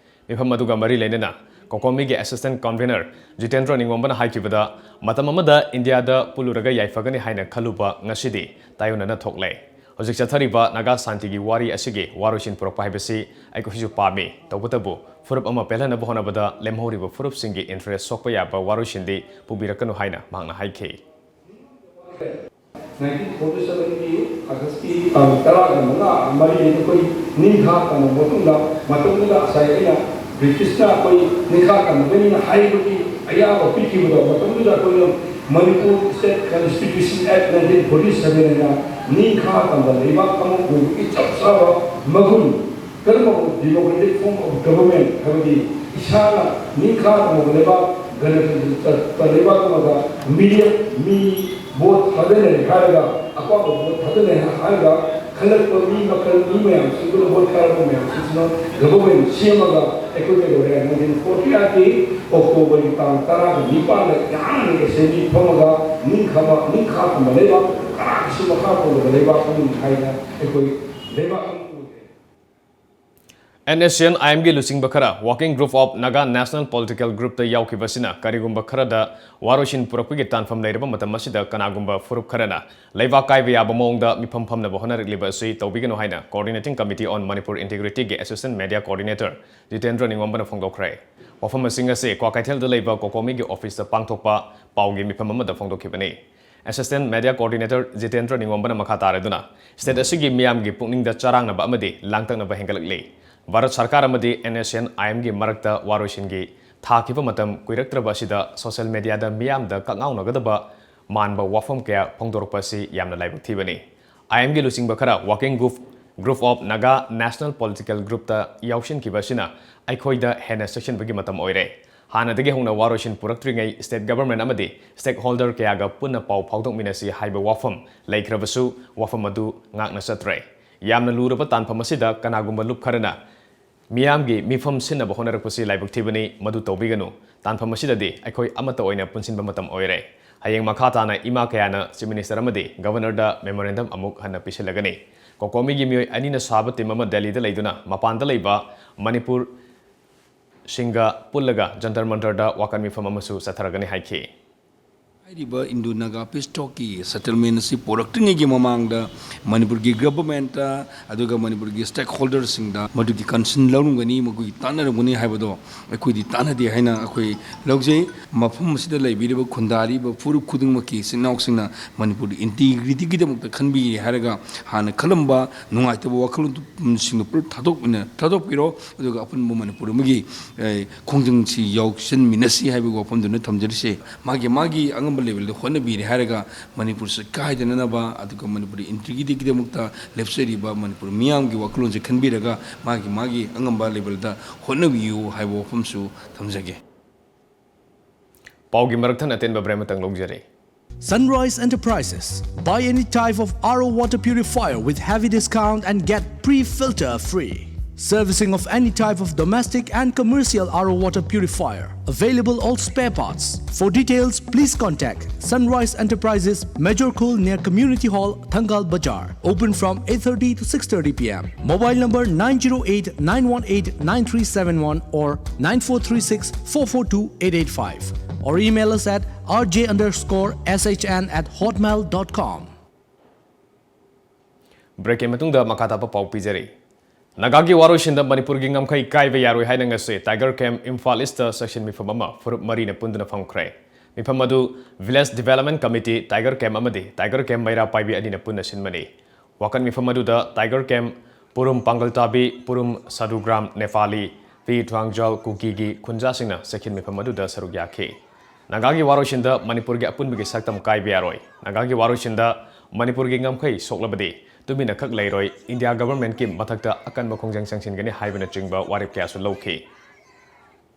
ꯃꯤꯐꯝ ꯑꯗꯨꯒ ꯃꯔꯤ ꯂꯩꯅꯅ ꯀꯣꯀꯣꯃꯤꯒꯤ ꯑꯦꯁꯤꯁꯇꯦꯟꯠ ꯀꯟꯚꯤꯅꯔ ꯖꯤꯇꯦꯟꯗ꯭ꯔ ꯅꯤꯡꯉꯣꯝꯕꯅ ꯍꯥꯏꯈꯤꯕꯗ, ꯃꯇꯝ ꯑꯃꯗ ꯏꯟꯗꯤꯌꯥꯗ ꯄꯨꯜꯂꯨꯔꯒ ꯌꯥꯏꯐꯒꯅꯤ ꯍꯥꯏꯅ ꯈꯜꯂꯨꯕ ꯉꯁꯤꯗꯤ ꯇꯥꯏꯑꯣꯟꯅꯅ ꯊꯣꯛꯂꯦ꯫ ꯍꯧꯖꯤꯛ ꯆꯠꯊꯔꯤꯕ ꯅꯥꯒꯥ ꯁꯥꯟꯇꯤꯒꯤ ꯋꯥꯔꯤ ꯑꯁꯤꯒꯤ ꯋꯥꯔꯣꯏꯁꯤꯟ ꯄꯨꯔꯛꯄ ꯍꯥꯏꯕꯁꯤ ꯑꯩꯈꯣꯏꯁꯨ ꯄꯥꯝꯃꯤ꯫ ꯇꯧꯕꯇꯕꯨ ꯐꯨꯔꯨꯞ ꯑꯃ ꯄꯦꯜꯍꯟꯅꯕ ꯍꯣꯠꯅꯕꯗ ꯂꯦꯝꯍꯧꯔꯤꯕ ꯐꯨꯔꯨꯞꯁꯤꯡꯒꯤ ꯏꯟꯇꯔꯦꯁ ꯁꯣꯛꯄ ꯌꯥꯕ ꯋꯥꯔꯣꯏꯁꯤꯟꯗꯤ ꯄꯨꯕꯤꯔꯛꯀꯅꯨ ꯍꯥꯏꯅ ꯃꯍꯥꯛꯅ ꯍꯥꯏꯈꯤ꯫ ꯅꯥꯏꯟꯇꯤꯟ ꯐꯣꯔꯇꯤ ꯁꯚꯦꯟꯒꯤ ꯑꯥꯒꯁꯀꯤ ꯇꯥꯡ ꯇꯔꯥꯒ ꯃꯉꯥ ꯃꯔꯤꯗ ꯑꯩꯈꯣꯏ ꯅꯤꯡꯈꯥ ꯇꯝꯃꯕ ꯃꯇꯨꯡꯗ, ꯃꯇꯝꯗꯨꯗ ꯉꯁꯥꯏ ꯑꯩꯅ ꯕ꯭ꯔꯤꯇꯤꯁꯅ ꯑꯩꯈꯣꯏ ꯅꯤꯡꯈꯥ ꯇꯝꯃꯒꯅꯤꯅ ꯍꯥꯏꯕꯒꯤ ꯑꯌꯥꯕ ꯄꯤꯈꯤꯕꯗꯣ, ꯃꯇꯝꯗꯨꯗ ꯑꯩꯈꯣꯏꯅ ꯃꯅꯤꯄꯨꯔ ꯏꯁꯇꯦꯠ ꯀꯟꯁꯇꯤꯇ꯭ꯌꯨꯁꯟ ꯑꯦꯛ ꯅꯥꯏꯟꯇꯤꯟ ꯐꯣꯔꯇꯤ ꯁꯚꯦꯟ ꯍꯥꯏꯅ ꯅꯤꯡꯈꯥ ꯇꯝꯕ ꯂꯩꯕꯥꯛ ꯑꯃ ꯑꯣꯏꯕꯒꯤ ꯆꯞ ꯆꯥꯕ ꯃꯒꯨꯟ ꯀꯔꯝꯕ democratic form of government ꯍꯥꯏꯕꯗꯤ ꯏꯁꯥꯅ ꯅꯤꯡꯈꯥ ꯇꯝꯃꯕ ꯂꯩꯕꯥꯛ, ꯒꯅꯇꯟꯇ꯭ꯔ ꯂꯩꯕꯥꯛ ꯑꯃꯗ ꯃꯤꯔꯦꯞ, ꯃꯤ ꯚꯣꯠ ꯊꯥꯗꯅꯔꯦ ꯍꯥꯏꯔꯒ, ꯑꯄꯥꯝꯕ ꯚꯣꯠ ꯊꯥꯗꯅꯔꯦ ꯍꯥꯏꯔꯒ ꯈꯜꯂꯛꯄ ꯃꯤ ꯃꯈꯜ, ꯃꯤ ꯃꯌꯥꯝꯁꯤꯡꯗꯨꯅ, ꯚꯣꯠ ꯊꯥꯔꯛꯄ ꯃꯌꯥꯝꯁꯤꯡꯁꯤꯅ government ꯁꯦꯝꯃꯒ ꯑꯩꯈꯣꯏ ꯀꯩꯗꯧꯔꯦ, ꯅꯥꯏꯟꯇꯤꯟ ꯐꯣꯔꯇꯤ ꯑꯩꯠꯀꯤ ꯑꯣꯛꯇꯣꯕꯔꯒꯤ ꯇꯥꯡ ꯇꯔꯥꯒ ꯅꯤꯄꯥꯟꯗ ꯌꯥꯝꯅ assembly ꯐꯝꯃꯒ ꯅꯤꯡꯈꯥ, ꯅꯤꯡꯈꯥ ꯇꯝꯕ ꯂꯩꯕꯥꯛ ꯀꯅꯥꯒꯤꯁꯨ ꯃꯈꯥ ꯄꯣꯟꯗꯕ ꯂꯩꯕꯥꯛ ꯑꯃꯅꯤ ꯍꯥꯏꯅ ꯑꯩꯈꯣꯏ ꯂꯩꯕꯥꯛ ꯑꯃ ꯑꯣꯏꯈ꯭ꯔꯦ꯫ NSCN-IM-ꯒꯤ ꯂꯨꯆꯤꯡꯕ ꯈꯔ Working Group of Naga National Political Group-ꯇ ꯌꯥꯎꯈꯤꯕ ꯑꯁꯤꯅ ꯀꯔꯤꯒꯨꯝꯕ ꯈꯔꯗ ꯋꯥꯔꯣꯏꯁꯤꯟ ꯄꯨꯔꯛꯄꯒꯤ ꯇꯥꯟꯐꯝ ꯂꯩꯔꯕ ꯃꯇꯝ ꯑꯁꯤꯗ ꯀꯅꯥꯒꯨꯝꯕ ꯐꯨꯔꯨꯞ ꯈꯔꯅ ꯂꯩꯕꯥꯛ ꯀꯥꯏꯕ ꯌꯥꯕ ꯃꯑꯣꯡꯗ ꯃꯤꯐꯝ ꯐꯝꯅꯕ ꯍꯣꯠꯅꯔꯛꯂꯤꯕ ꯑꯁꯤ ꯇꯧꯕꯤꯒꯅꯨ ꯍꯥꯏꯅ Coordinating Committee on Manipur Integrity-ꯒꯤ Assistant Media Coordinator Jitendra ꯅꯤꯡꯉꯣꯝꯕꯅ ꯐꯣꯡꯗꯣꯛꯈ꯭ꯔꯦ꯫ ꯋꯥꯐꯝꯁꯤꯡ ꯑꯁꯤ ꯀ꯭ꯋꯥꯀꯩꯊꯦꯜꯗ ꯂꯩꯕ ꯀꯣꯀꯣꯃꯤꯒꯤ ꯑꯣꯐꯤꯁꯇ ꯄꯥꯡꯊꯣꯛꯄ ꯄꯥꯎꯒꯤ ꯃꯤꯐꯝ ꯑꯃꯗ ꯐꯣꯡꯗꯣꯛꯈꯤꯕꯅꯤ꯫ Assistant Media Coordinator ꯖꯤꯇꯦꯟꯗ꯭ꯔ ꯅꯤꯡꯉꯣꯝꯕꯅ ꯃꯈꯥ ꯇꯥꯔꯗꯨꯅ, state ꯑꯁꯤꯒꯤ ꯃꯤꯌꯥꯝꯒꯤ ꯄꯨꯛꯅꯤꯡꯗ ꯆꯔꯥꯡꯅꯕ ꯑꯃꯗꯤ ꯂꯥꯡꯇꯛꯅꯕ ꯍꯦꯟꯒꯠꯂꯛꯂꯤ꯫ ꯚꯥꯔꯠ ꯁꯔꯀꯥꯔ ꯑꯃꯗꯤ NSCN-IM-ꯒꯤ ꯃꯔꯛꯇ ꯋꯥꯔꯣꯏꯁꯤꯟꯒꯤ ꯊꯥꯈꯤꯕ ꯃꯇꯝ ꯀꯨꯏꯔꯛꯇ꯭ꯔꯕ ꯑꯁꯤꯗ social media-ꯗ ꯃꯤꯌꯥꯝꯗ ꯀꯛꯉꯥꯎꯅꯒꯗꯕ ꯃꯥꯟꯕ ꯋꯥꯐꯝ ꯀꯌꯥ ꯐꯣꯡꯗꯣꯔꯛꯄ ꯑꯁꯤ ꯌꯥꯝꯅ ꯂꯥꯏꯕꯛ ꯊꯤꯕꯅꯤ꯫ IM-ꯒꯤ ꯂꯨꯆꯤꯡꯕ ꯈꯔ Working Group, Group of Naga National Political Groupꯇ ꯌꯥꯎꯁꯤꯟꯈꯤꯕ ꯑꯁꯤꯅ ꯑꯩꯈꯣꯏꯗ ꯍꯦꯟꯅ ꯆꯦꯛꯁꯤꯟꯕꯒꯤ ꯃꯇꯝ ꯑꯣꯏꯔꯦ꯫ ꯍꯥꯟꯅꯗꯒꯤ ꯍꯧꯅ ꯋꯥꯔꯣꯏꯁꯤꯟ ꯄꯨꯔꯛꯇ꯭ꯔꯤꯉꯩ state government ꯑꯃꯗꯤ stakeholder ꯀꯌꯥꯒ ꯄꯨꯟꯅ ꯄꯥꯎ ꯐꯥꯎꯗꯣꯛꯃꯤꯟꯅꯁꯤ ꯍꯥꯏꯕ ꯋꯥꯐꯝ ꯂꯩꯈ꯭ꯔꯕꯁꯨ, ꯋꯥꯐꯝ ꯑꯗꯨ ꯉꯥꯛꯅ ꯆꯠꯇ꯭ꯔꯦ꯫ ꯌꯥꯝꯅ ꯂꯨꯔꯕ ꯇꯥꯟꯐꯝ ꯑꯁꯤꯗ ꯀꯅꯥꯒꯨꯝꯕ ꯂꯨꯞ ꯈꯔꯅ ꯃꯤꯌꯥꯝꯒꯤ ꯃꯤꯐꯝ ꯁꯤꯟꯅꯕ ꯍꯣꯠꯅꯔꯛꯄꯁꯤ ꯂꯥꯏꯕꯛ ꯊꯤꯕꯅꯤ, ꯃꯗꯨ ꯇꯧꯕꯤꯒꯅꯨ꯫ ꯇꯥꯟꯐꯝ ꯑꯁꯤꯗꯗꯤ ꯑꯩꯈꯣꯏ ꯑꯃꯠꯇ ꯑꯣꯏꯅ ꯄꯨꯟꯁꯤꯟꯕ ꯃꯇꯝ ꯑꯣꯏꯔꯦ꯫ ꯍꯌꯦꯡ ꯃꯈꯥ ꯇꯥꯅ ꯏꯃꯥ ꯀꯌꯥꯅ Chief Minister ꯑꯃꯗꯤ Governorꯗ memorandum ꯑꯃꯨꯛ ꯍꯟꯅ ꯄꯤꯁꯤꯜꯂꯒꯅꯤ꯫ COCOMIꯒꯤ ꯃꯤꯑꯣꯏ ꯑꯅꯤꯅ ꯁꯥꯕ team ꯑꯃ ꯗꯦꯜꯂꯤꯗ ꯂꯩꯗꯨꯅ ꯃꯄꯥꯟꯗ ꯂꯩꯕ ꯃꯅꯤꯄꯨꯔ ꯁꯤꯡꯒ ꯄꯨꯜꯂꯒ ꯖꯟꯇꯔ ꯃꯟꯇꯔꯗ ꯋꯥꯀꯠ ꯃꯤꯐꯝ ꯑꯃꯁꯨ ꯆꯠꯊꯔꯒꯅꯤ ꯍꯥꯏꯈꯤ꯫ ꯍꯥꯏꯔꯤꯕ Indo Naga peace talkꯀꯤ settlement ꯑꯁꯤ ꯄꯨꯔꯛꯇ꯭ꯔꯤꯉꯩꯒꯤ ꯃꯃꯥꯡꯗ ꯃꯅꯤꯄꯨꯔꯒꯤ governmentꯇ ꯑꯗꯨꯒ ꯃꯅꯤꯄꯨꯔꯒꯤ stakeholderꯁꯤꯡꯗ ꯃꯗꯨꯒꯤ concern ꯂꯧꯔꯝꯒꯅꯤ, ꯃꯈꯣꯏꯒꯤ ꯇꯥꯟꯅꯔꯝꯒꯅꯤ ꯍꯥꯏꯕꯗꯣ ꯑꯩꯈꯣꯏꯗꯤ ꯇꯥꯟꯅꯗꯦ ꯍꯥꯏꯅ ꯑꯩꯈꯣꯏ ꯂꯧꯖꯩ꯫ ꯃꯐꯝ ꯑꯁꯤꯗ ꯂꯩꯕꯤꯔꯤꯕ ꯈꯨꯟꯗꯥꯔꯤꯕ ꯐꯨꯔꯨꯞ ꯈꯨꯗꯤꯡꯃꯛꯀꯤ ꯏꯆꯤꯟ ꯏꯅꯥꯎꯁꯤꯡꯅ ꯃꯅꯤꯄꯨꯔꯒꯤ integrityꯒꯤꯗꯃꯛꯇ ꯈꯟꯕꯤꯔꯤ ꯍꯥꯏꯔꯒ ꯍꯥꯟꯅ ꯈꯜꯂꯝꯕ ꯅꯨꯡꯉꯥꯏꯇꯕ ꯋꯥꯈꯜꯂꯣꯟꯁꯤꯡꯗꯨ ꯄꯨꯂꯞ ꯊꯥꯗꯣꯛꯃꯤꯟꯅ-, ꯊꯥꯗꯣꯛꯄꯤꯔꯣ꯫ ꯑꯗꯨꯒ ꯑꯄꯨꯟꯕ ꯃꯅꯤꯄꯨꯔ ꯑꯃꯒꯤ, ꯑꯦ, ꯈꯣꯡꯖꯪꯁꯤ ꯌꯥꯎꯁꯟꯃꯤꯟꯅꯁꯤ ꯍꯥꯏꯕꯒꯤ ꯋꯥꯐꯝꯗꯨꯅ ꯊꯝꯖꯔꯤꯁꯦ꯫ ꯃꯥꯒꯤ ꯃꯥꯒꯤ ꯑꯉꯝꯕ levelꯗ ꯍꯣꯠꯅꯕꯤꯔꯦ ꯍꯥꯏꯔꯒ ꯃꯅꯤꯄꯨꯔꯁꯤ ꯀꯥꯏꯗꯅꯅꯕ, ꯑꯗꯨꯒ ꯃꯅꯤꯄꯨꯔꯒꯤ integrityꯒꯤꯗꯃꯛꯇ ꯂꯦꯞꯆꯔꯤꯕ ꯃꯅꯤꯄꯨꯔ ꯃꯤꯌꯥꯝꯒꯤ ꯋꯥꯈꯜꯂꯣꯟꯁꯦ ꯈꯟꯕꯤꯔꯒ ꯃꯥꯒꯤ ꯃꯥꯒꯤ ꯑꯉꯝꯕ levelꯗ ꯍꯣꯠꯅꯕꯤꯌꯨ ꯍꯥꯏꯕ ꯋꯥꯐꯝꯁꯨ ꯊꯝꯖꯒꯦ꯫ ꯄꯥꯎꯒꯤ ꯃꯔꯛ ꯊꯠꯅ ꯑꯇꯦꯟꯕ break ꯑꯃꯇꯪ ꯂꯧꯖꯔꯤ꯫ Sunrise Enterprises. Buy any type of R O water purifier with heavy discount and get pre-filter free. Servicing of any type of domestic and commercial R O water purifier. Available all spare parts. For details, please contact Sunrise Enterprises, Major Khul near Community Hall, Thangal Bazar. Open from eight thirty to six thirty p m. Mobile number nine zero eight nine one eight nine three seven one or nine four three six four four two eight eight five. Or email us at R J underscore S H N at hotmail dot com. Breakꯀꯤ ꯃꯇꯨꯡꯗ ꯃꯈꯥ ꯇꯥꯕ ꯄꯥꯎ ꯄꯤꯖꯔꯤ꯫ ꯅꯥꯒꯥꯒꯤ ꯋꯥꯔꯣꯏꯁꯤꯟꯗ ꯃꯅꯤꯄꯨꯔꯒꯤ ꯉꯝꯈꯩ ꯀꯥꯏꯕ ꯌꯥꯔꯣꯏ ꯍꯥꯏꯅ ꯉꯁꯤ Tiger Camp Imphal Eastꯇ section ꯃꯤꯐꯝ ꯑꯃ ꯐꯨꯔꯨꯞ ꯃꯔꯤꯅ ꯄꯨꯟꯗꯨꯅ ꯐꯝꯈ꯭ꯔꯦ꯫ ꯃꯤꯐꯝ ꯑꯗꯨ Village Development Committee, Tiger Camp ꯑꯃꯗꯤ Tiger Camp ꯃꯩꯔꯥ ꯄꯥꯏꯕꯤ ꯑꯅꯤꯅ ꯄꯨꯟꯅ ꯁꯤꯟꯕꯅꯤ꯫ ꯋꯥꯀꯠ ꯃꯤꯐꯝ ꯑꯗꯨꯗ Tiger Camp ꯄꯨꯔꯨꯝ ꯄꯥꯡꯒꯜ ꯇꯥꯕꯤ, ꯄꯨꯔꯨꯝ ꯁꯥꯗꯨꯒ꯭ꯔꯥꯝ ꯅꯦꯄꯥꯂꯤ, ꯄꯤ ꯇ꯭ꯋꯥꯡꯖꯥꯜ ꯀꯨꯀꯤꯒꯤ ꯈꯨꯟꯖꯥꯁꯤꯡꯅ ꯆꯦꯛꯁꯤꯟ ꯃꯤꯐꯝ ꯑꯗꯨꯗ ꯁꯔꯨꯛ ꯌꯥꯈꯤ꯫ ꯅꯥꯒꯥꯒꯤ ꯋꯥꯔꯣꯏꯁꯤꯟꯗ ꯃꯅꯤꯄꯨꯔꯒꯤ ꯑꯄꯨꯟꯕꯒꯤ ꯁꯛꯇꯝ ꯀꯥꯏꯕ ꯌꯥꯔꯣꯏ꯫ ꯅꯥꯒꯥꯒꯤ ꯋꯥꯔꯣꯏꯁꯤꯟꯗ ꯃꯅꯤꯄꯨꯔꯒꯤ ꯉꯝꯈꯩ ꯁꯣꯛꯂꯕꯗꯤ ꯇꯨꯃꯤꯟꯅ ꯈꯛ ꯂꯩꯔꯣꯏ, ꯏꯟꯗꯤꯌꯥ ꯒꯚꯔꯟꯃꯦꯟꯠꯀꯤ ꯃꯊꯛꯇ ꯑꯀꯟꯕ ꯈꯣꯡꯖꯪ ꯆꯪꯁꯤꯟꯒꯅꯤ ꯍꯥꯏꯕꯅꯆꯤꯡꯕ ꯋꯥꯔꯦꯞ ꯀꯌꯥꯁꯨ ꯂꯧꯈꯤ꯫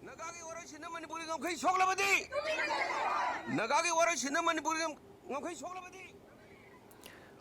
ꯅꯥꯒꯥꯒꯤ ꯋꯥꯔꯣꯏꯁꯤꯟꯅ ꯃꯅꯤꯄꯨꯔꯒꯤ ꯉꯝꯈꯩ ꯁꯣꯛꯂꯕꯗꯤ, ꯅꯥꯒꯥꯒꯤ ꯋꯥꯔꯣꯏꯁꯤꯟꯅ ꯃꯅꯤꯄꯨꯔꯒꯤ ꯉꯝ-, ꯉꯝꯈꯩ ꯁꯣꯛꯂꯕꯗꯤ꯫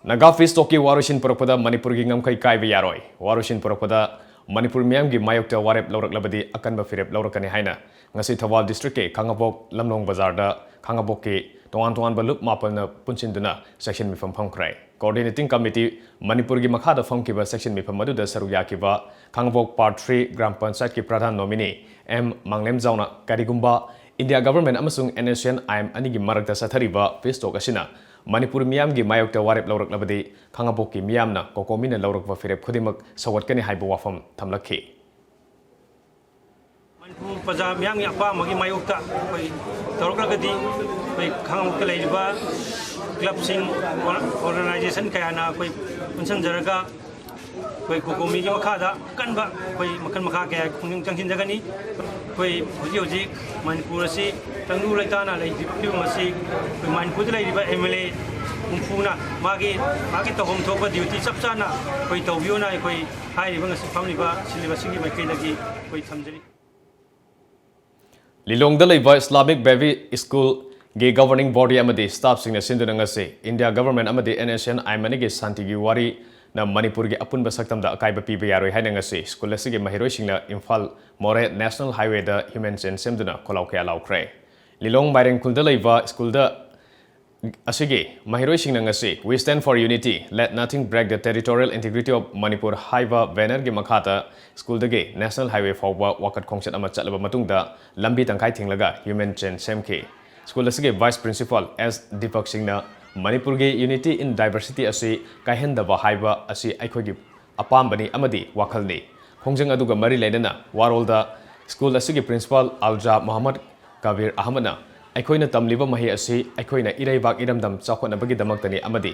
ꯅꯥꯒꯥ ꯄꯤꯁ ꯇꯣꯛꯀꯤ ꯋꯥꯔꯣꯏꯁꯤꯟ ꯄꯨꯔꯛꯄꯗ ꯃꯅꯤꯄꯨꯔꯒꯤ ꯉꯝꯈꯩ ꯀꯥꯏꯕ ꯌꯥꯔꯣꯏ꯫ ꯋꯥꯔꯣꯏꯁꯤꯟ ꯄꯨꯔꯛꯄꯗ ꯃꯅꯤꯄꯨꯔ ꯃꯤꯌꯥꯝꯒꯤ ꯃꯥꯌꯣꯛꯇ ꯋꯥꯔꯦꯞ ꯂꯧꯔꯛꯂꯕꯗꯤ ꯑꯀꯟꯕ ꯐꯤꯔꯦꯞ ꯂꯧꯔꯛꯀꯅꯤ ꯍꯥꯏꯅ ꯉꯁꯤ ꯊꯧꯕꯥꯜ ꯗꯤꯁꯇ꯭ꯔꯤꯛꯀꯤ ꯈꯥꯉꯕꯣꯛ ꯂꯝꯂꯣꯡ ꯕꯖꯥꯔꯗ ꯈꯥꯉꯕꯣꯛꯀꯤ ꯇꯣꯉꯥꯟ ꯇꯣꯉꯥꯟꯕ ꯂꯨꯞ ꯃꯥꯄꯟꯅ ꯄꯨꯟꯁꯤꯟꯗꯨꯅ ꯆꯦꯛꯁꯤꯟ ꯃꯤꯐꯝ ꯐꯝꯈ꯭ꯔꯦ꯫ Coordinating Committee ꯃꯅꯤꯄꯨꯔꯒꯤ ꯃꯈꯥꯗ ꯐꯝꯈꯤꯕ ꯆꯦꯛꯁꯤꯟ ꯃꯤꯐꯝ ꯑꯗꯨꯗ ꯁꯔꯨꯛ ꯌꯥꯈꯤꯕ ꯈꯥꯉꯕꯣꯛ ꯄꯥꯔꯠ ꯊ꯭ꯔꯤ ꯒ꯭ꯔꯥꯝ ꯄꯟꯆꯥꯌꯠꯀꯤ ꯄ꯭ꯔꯙꯥꯟ ꯅꯣꯃꯤꯅꯤ ꯑꯦꯝ ꯃꯥꯡꯂꯦꯝꯖꯥꯎꯅ ꯀꯔꯤꯒꯨꯝꯕ ꯏꯟꯗꯤꯌꯥ ꯒꯚꯔꯟꯃꯦꯟꯠ ꯑꯃꯁꯨꯡ ꯑꯦꯟ ꯑꯦꯁ ꯁꯤ ꯑꯦꯟ ꯑꯥꯏ ꯑꯦꯝ ꯑꯅꯤꯒꯤ ꯃꯔꯛꯇ ꯆꯠꯊꯔꯤꯕ ꯄꯤꯁ ꯇꯣꯛ ꯑꯁꯤꯅ ꯃꯅꯤꯄꯨꯔ ꯃꯤꯌꯥꯝꯒꯤ ꯃꯥꯌꯣꯛꯇ ꯋꯥꯔꯦꯞ ꯂꯧꯔꯛꯂꯕꯗꯤ ꯈꯥꯉꯕꯣꯛꯀꯤ ꯃꯤꯌꯥꯝꯅ ꯀꯣꯀꯣꯃꯤꯅ ꯂꯧꯔꯛꯄ ꯐꯤꯔꯦꯞ ꯈꯨꯗꯤꯡꯃꯛ ꯁꯧꯒꯠꯀꯅꯤ ꯍꯥꯏꯕ ꯋꯥꯐꯝ ꯊꯝꯂꯛꯈꯤ꯫ ꯃꯅꯤꯄꯨꯔ ꯄ꯭ꯔꯖꯥ ꯃꯤꯌꯥꯝꯒꯤ ꯑꯄꯥꯝꯕꯒꯤ ꯃꯥꯌꯣꯛꯇ ꯑꯩꯈꯣꯏ ꯇꯧꯔꯛꯂꯒꯗꯤ ꯑꯩꯈꯣꯏ ꯈꯥꯉꯕꯣꯛꯇ ꯂꯩꯔꯤꯕ ꯀ꯭ꯂꯕꯁꯤꯡ, ꯑꯣꯔ-, ꯑꯣꯔꯒꯅꯥꯏꯖꯦꯁꯟ ꯀꯌꯥꯅ ꯑꯩꯈꯣꯏ ꯄꯨꯟꯁꯤꯟꯖꯔꯒ ꯑꯩꯈꯣꯏ ꯀꯣꯀꯣꯃꯤꯒꯤ ꯃꯈꯥꯗ ꯑꯀꯟꯕ ꯑꯩꯈꯣꯏ ꯃꯈꯜ ꯃꯈꯥ ꯀꯌꯥ ꯈꯣꯡꯖꯪ ꯆꯪꯁꯤꯟꯖꯒꯅꯤ꯫ ꯑꯩꯈꯣꯏ ꯍꯧꯖꯤꯛ ꯍꯧꯖꯤꯛ ꯃꯅꯤꯄꯨꯔ ꯑꯁꯤ ꯇꯪꯗꯨ ꯂꯩꯇꯥꯅ ꯂꯩꯔꯤꯕ ꯐꯤꯕꯝ ꯑꯁꯤ ꯑꯩꯈꯣꯏ ꯃꯅꯤꯄꯨꯔꯗ ꯂꯩꯔꯤꯕ ꯑꯦꯝ ꯑꯦꯜ ꯑꯦ ꯍꯨꯝꯐꯨꯅ ꯃꯥꯒꯤ, ꯃꯥꯒꯤ ꯇꯧꯐꯝ ꯊꯣꯛꯄ ꯗ꯭ꯌꯨꯇꯤ ꯆꯞ ꯆꯥꯅ ꯑꯩꯈꯣꯏ ꯇꯧꯕꯤꯌꯣꯅ ꯑꯩꯈꯣꯏ ꯍꯥꯏꯔꯤꯕ ꯉꯁꯤ ꯐꯝꯂꯤꯕ ꯁꯤꯜꯂꯤꯕꯁꯤꯡꯒꯤ ꯃꯥꯏꯀꯩꯗꯒꯤ ꯑꯩꯈꯣꯏ ꯊꯝꯖꯔꯤ꯫ ꯂꯤꯂꯣꯡꯗ ꯂꯩꯕ ꯏꯁꯂꯥꯃꯤꯛ ꯕꯦꯕꯤ ꯁ꯭ꯀꯨꯜꯒꯤ ꯒꯣꯚꯔꯅꯤꯡ ꯕꯣꯗꯤ ꯑꯃꯗꯤ ꯁ꯭ꯇꯥꯐꯁꯤꯡꯅ ꯁꯤꯟꯗꯨꯅ ꯉꯁꯤ ꯏꯟꯗꯤꯌꯥ ꯒꯣꯚꯔꯟꯃꯦꯟꯠ ꯑꯃꯗꯤ ꯑꯦꯟ ꯑꯦꯁ ꯁꯤ ꯑꯦꯟ ꯑꯥꯏ ꯑꯦꯝ ꯑꯅꯤꯒꯤ ꯁꯥꯟꯇꯤꯒꯤ ꯋꯥꯔꯤꯅ ꯃꯅꯤꯄꯨꯔꯒꯤ ꯑꯄꯨꯟꯕ ꯁꯛꯇꯝꯗ ꯑꯀꯥꯏꯕ ꯄꯤꯕ ꯌꯥꯔꯣꯏ ꯍꯥꯏꯅ ꯉꯁꯤ ꯁ꯭ꯀꯨꯜ ꯑꯁꯤꯒꯤ ꯃꯍꯩꯔꯣꯏꯁꯤꯡꯅ ꯏꯝꯐꯥꯜ ꯃꯣꯔꯦ ꯅꯦꯁꯅꯦꯜ ꯍꯥꯏꯋꯦꯗ ꯍ꯭ꯌꯨꯃꯦꯟ ꯆꯦꯟ ꯁꯦꯝꯗꯨꯅ ꯈꯣꯜꯂꯥꯎ ꯀꯌꯥ ꯂꯥꯎꯈ꯭ꯔꯦ꯫ ꯂꯤꯂꯣꯡ ꯃꯥꯏꯔꯦꯡꯈꯨꯜꯗ ꯂꯩꯕ ꯁ꯭ꯀꯨꯜꯗ ꯑꯁꯤꯒꯤ ꯃꯍꯩꯔꯣꯏꯁꯤꯡꯅ ꯉꯁꯤ We Stand for Unity, Let Nothing Break the Territorial Integrity of Manipur ꯍꯥꯏꯕ ꯕꯦꯅꯔꯒꯤ ꯃꯈꯥꯗ ꯁ꯭ꯀꯨꯜꯗꯒꯤ ꯅꯦꯁꯅꯦꯜ ꯍꯥꯏꯋꯦ ꯐꯥꯎꯕ ꯋꯥꯀꯠ ꯈꯣꯡꯆꯠ ꯑꯃ ꯆꯠꯂꯕ ꯃꯇꯨꯡꯗ ꯂꯝꯕꯤ ꯇꯪꯈꯥꯏ ꯊꯤꯡꯂꯒ ꯍ꯭ꯌꯨꯃꯦꯟ ꯆꯦꯟ ꯁꯦꯝꯈꯤ꯫ ꯁ꯭ꯀꯨꯜ ꯑꯁꯤꯒꯤ ꯚꯥꯏꯁ ꯄ꯭ꯔꯤꯟꯁꯤꯄꯥꯜ ꯑꯦꯁ ꯗꯤꯄꯛ ꯁꯤꯡꯅ ꯃꯅꯤꯄꯨꯔꯒꯤ Unity in Diversity ꯑꯁꯤ ꯀꯥꯏꯍꯟꯗꯕ ꯍꯥꯏꯕ ꯑꯁꯤ ꯑꯩꯈꯣꯏꯒꯤ ꯑꯄꯥꯝꯕꯅꯤ ꯑꯃꯗꯤ ꯋꯥꯈꯜꯅꯤ꯫ ꯈꯣꯡꯖꯪ ꯑꯗꯨꯒ ꯃꯔꯤ ꯂꯩꯅꯅ ꯋꯥꯔꯣꯜꯗ ꯁ꯭ꯀꯨꯜ ꯑꯁꯤꯒꯤ ꯄ꯭ꯔꯤꯟꯁꯤꯄꯥꯜ ꯑꯜꯖꯥ ꯃꯣꯍꯝꯃꯗ ꯀꯕꯤꯔ ꯑꯍꯃꯗꯅ ꯑꯩꯈꯣꯏꯅ ꯇꯝꯂꯤꯕ ꯃꯍꯩ ꯑꯁꯤ ꯑꯩꯈꯣꯏꯅ ꯏꯔꯩꯕꯥꯛ ꯏꯔꯝꯗꯝ ꯆꯥꯎꯈꯠꯅꯕꯒꯤꯗꯃꯛꯇꯅꯤ ꯑꯃꯗꯤ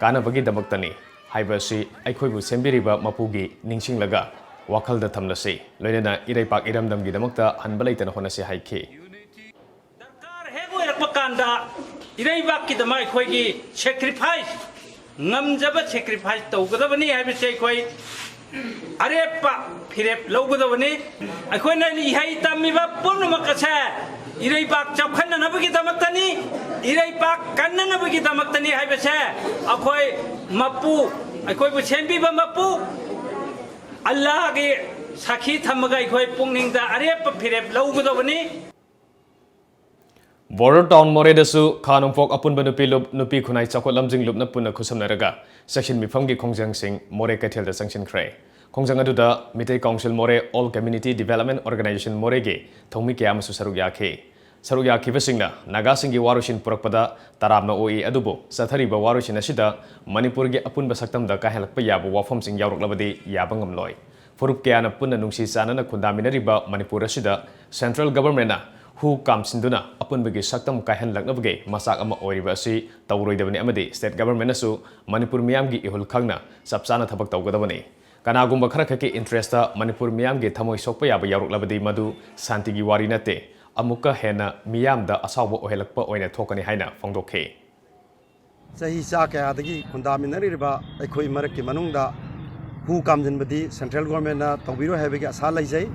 ꯀꯥꯟꯅꯕꯒꯤꯗꯃꯛꯇꯅꯤ ꯍꯥꯏꯕ ꯑꯁꯤ ꯑꯩꯈꯣꯏꯕꯨ ꯁꯦꯝꯕꯤꯔꯤꯕ ꯃꯄꯨꯒꯤ ꯅꯤꯡꯁꯤꯡꯂꯒ ꯋꯥꯈꯜꯗ ꯊꯝꯂꯁꯤ꯫ ꯂꯣꯏꯅꯅ ꯏꯔꯩꯕꯥꯛ ꯏꯔꯝꯗꯝꯒꯤꯗꯃꯛꯇ ꯍꯟꯕ ꯂꯩꯇꯅ ꯍꯣꯠꯅꯁꯤ ꯍꯥꯏꯈꯤ꯫ ꯗꯔꯀꯥꯔ ꯍꯦꯛ ꯑꯣꯏꯔꯛꯄ ꯀꯥꯟꯗ ꯏꯔꯩꯕꯥꯛꯀꯤꯗꯃꯛ ꯑꯩꯈꯣꯏꯒꯤ ꯁꯦꯀ꯭ꯔꯤꯐꯥꯏꯁ ꯉꯝꯖꯕ sacrifice ꯇꯧꯒꯗꯕꯅꯤ ꯍꯥꯏꯕꯁꯦ ꯑꯩꯈꯣꯏ ꯑꯔꯦꯞꯄ ꯐꯤꯔꯦꯞ ꯂꯧꯒꯗꯕꯅꯤ꯫ ꯑꯩꯈꯣꯏꯅ ꯏꯍꯩ ꯇꯝꯃꯤꯕ ꯄꯨꯝꯅꯃꯛ ꯑꯁꯦ ꯏꯔꯩꯕꯥꯛ ꯆꯥꯎꯈꯠꯅꯅꯕꯒꯤꯗꯃꯛꯇꯅꯤ, ꯏꯔꯩꯕꯥꯛ ꯀꯟꯅꯅꯕꯒꯤꯗꯃꯛꯇꯅꯤ ꯍꯥꯏꯕꯁꯦ ꯑꯩꯈꯣꯏ ꯃꯄꯨ, ꯑꯩꯈꯣꯏꯕꯨ ꯁꯦꯝꯕꯤꯕ ꯃꯄꯨ ꯑꯜꯂꯥꯍꯒꯤ ꯁꯥꯈꯤ ꯊꯝꯃꯒ ꯑꯩꯈꯣꯏ ꯄꯨꯛꯅꯤꯡꯗ ꯑꯔꯦꯞꯄ ꯐꯤꯔꯦꯞ ꯂꯧꯒꯗꯕꯅꯤ꯫ ꯕꯣꯔꯗꯔ ꯇꯥꯎꯟ ꯃꯣꯔꯦꯗꯁꯨ ꯈꯥ ꯅꯣꯡꯄꯣꯛ ꯑꯄꯨꯟꯕ ꯅꯨꯄꯤ ꯂꯨꯞ, ꯅꯨꯄꯤ ꯈꯨꯟꯅꯥꯏ ꯆꯥꯎꯈꯠ ꯂꯝꯖꯤꯡ ꯂꯨꯞꯅ ꯄꯨꯟꯅ ꯈꯨꯠꯁꯝꯅꯔꯒ ꯆꯦꯛꯁꯤꯟ ꯃꯤꯐꯝꯒꯤ ꯈꯣꯡꯖꯪꯁꯤꯡ ꯃꯣꯔꯦ ꯀꯩꯊꯦꯜꯗ ꯆꯪꯁꯤꯟꯈ꯭ꯔꯦ꯫ ꯈꯣꯡꯖꯪ ꯑꯗꯨꯗ ꯃꯤꯇꯩ ꯀꯥꯎꯟꯁꯤꯜ ꯃꯣꯔꯦ, ꯑꯣꯜ ꯀꯝꯃ꯭ꯌꯨꯅꯤꯇꯤ ꯗꯤꯚꯦꯂꯞꯃꯦꯟ ꯑꯣꯔꯒꯅꯥꯏꯖꯦꯁꯟ ꯃꯣꯔꯦꯒꯤ ꯊꯧꯃꯤ ꯀꯌꯥ ꯑꯃꯁꯨ ꯁꯔꯨꯛ ꯌꯥꯈꯤ꯫ ꯁꯔꯨꯛ ꯌꯥꯈꯤꯕꯁꯤꯡꯅ ꯅꯥꯒꯥꯁꯤꯡꯒꯤ ꯋꯥꯔꯣꯏꯁꯤꯟ ꯄꯨꯔꯛꯄꯗ ꯇꯔꯥꯝꯅ ꯑꯣꯛꯏ, ꯑꯗꯨꯕꯨ ꯆꯠꯊꯔꯤꯕ ꯋꯥꯔꯣꯏꯁꯤꯟ ꯑꯁꯤꯗ ꯃꯅꯤꯄꯨꯔꯒꯤ ꯑꯄꯨꯟꯕ ꯁꯛꯇꯝꯗ ꯀꯥꯏꯍꯜꯂꯛꯄ ꯌꯥꯕ ꯋꯥꯐꯝꯁꯤꯡ ꯌꯥꯎꯔꯛꯂꯕꯗꯤ ꯌꯥꯕ ꯉꯝꯂꯣꯏ꯫ ꯐꯨꯔꯨꯞ ꯀꯌꯥꯅ ꯄꯨꯟꯅ ꯅꯨꯡꯁꯤ ꯆꯥꯟꯅꯅ ꯈꯨꯟꯗꯥꯃꯤꯟꯅꯔꯤꯕ ꯃꯅꯤꯄꯨꯔ ꯑꯁꯤꯗ ꯁꯦꯟꯇ꯭ꯔꯦꯜ ꯒꯚꯔꯟꯃꯦꯟꯠꯅ ꯍꯨ ꯀꯥꯝꯁꯤꯟꯗꯨꯅ ꯑꯄꯨꯟꯕꯒꯤ ꯁꯛꯇꯝ ꯀꯥꯏꯍꯜꯂꯛꯅꯕꯒꯤ ꯃꯆꯥꯛ ꯑꯃ ꯑꯣꯏꯔꯤꯕ ꯑꯁꯤ ꯇꯧꯔꯣꯏꯗꯕꯅꯤ ꯑꯃꯗꯤ ꯁ꯭ꯇꯦꯠ ꯒꯚꯔꯟꯃꯦꯟꯠꯅꯁꯨ ꯃꯅꯤꯄꯨꯔ ꯃꯤꯌꯥꯝꯒꯤ ꯏꯍꯨꯜ ꯈꯪꯅ ꯆꯞ ꯆꯥꯅ ꯊꯕꯛ ꯇꯧꯒꯗꯕꯅꯤ꯫ ꯀꯅꯥꯒꯨꯝꯕ ꯈꯔ ꯈꯛꯀꯤ ꯏꯟꯇꯔꯦꯁꯇ ꯃꯅꯤꯄꯨꯔ ꯃꯤꯌꯥꯝꯒꯤ ꯊꯃꯣꯏ ꯁꯣꯛꯄ ꯌꯥꯕ ꯌꯥꯎꯔꯛꯂꯕꯗꯤ ꯃꯗꯨ ꯁꯥꯟꯇꯤꯒꯤ ꯋꯥꯔꯤ ꯅꯠꯇꯦ, ꯑꯃꯨꯛꯀ ꯍꯦꯟꯅ ꯃꯤꯌꯥꯝꯗ ꯑꯁꯥꯎꯕ ꯑꯣꯏꯍꯜꯂꯛꯄ ꯑꯣꯏꯅ ꯊꯣꯛꯀꯅꯤ ꯍꯥꯏꯅ ꯐꯣꯡꯗꯣꯛꯈꯤ꯫ ꯆꯍꯤ ꯆꯥ ꯀꯌꯥꯗꯒꯤ ꯈꯨꯟꯗꯥꯃꯤꯟꯅꯔꯤꯕ ꯑꯩꯈꯣꯏ ꯃꯔꯛꯀꯤ ꯃꯅꯨꯡꯗ ꯍꯨ ꯀꯥꯝꯖꯤꯟꯕꯗꯤ ꯁꯦꯟꯇ꯭ꯔꯦꯜ ꯒꯣꯔꯃꯦꯟꯅ ꯇꯧꯕꯤꯔꯣꯏ ꯍꯥꯏꯕꯒꯤ ꯑꯁꯥ ꯂꯩꯖꯩ꯫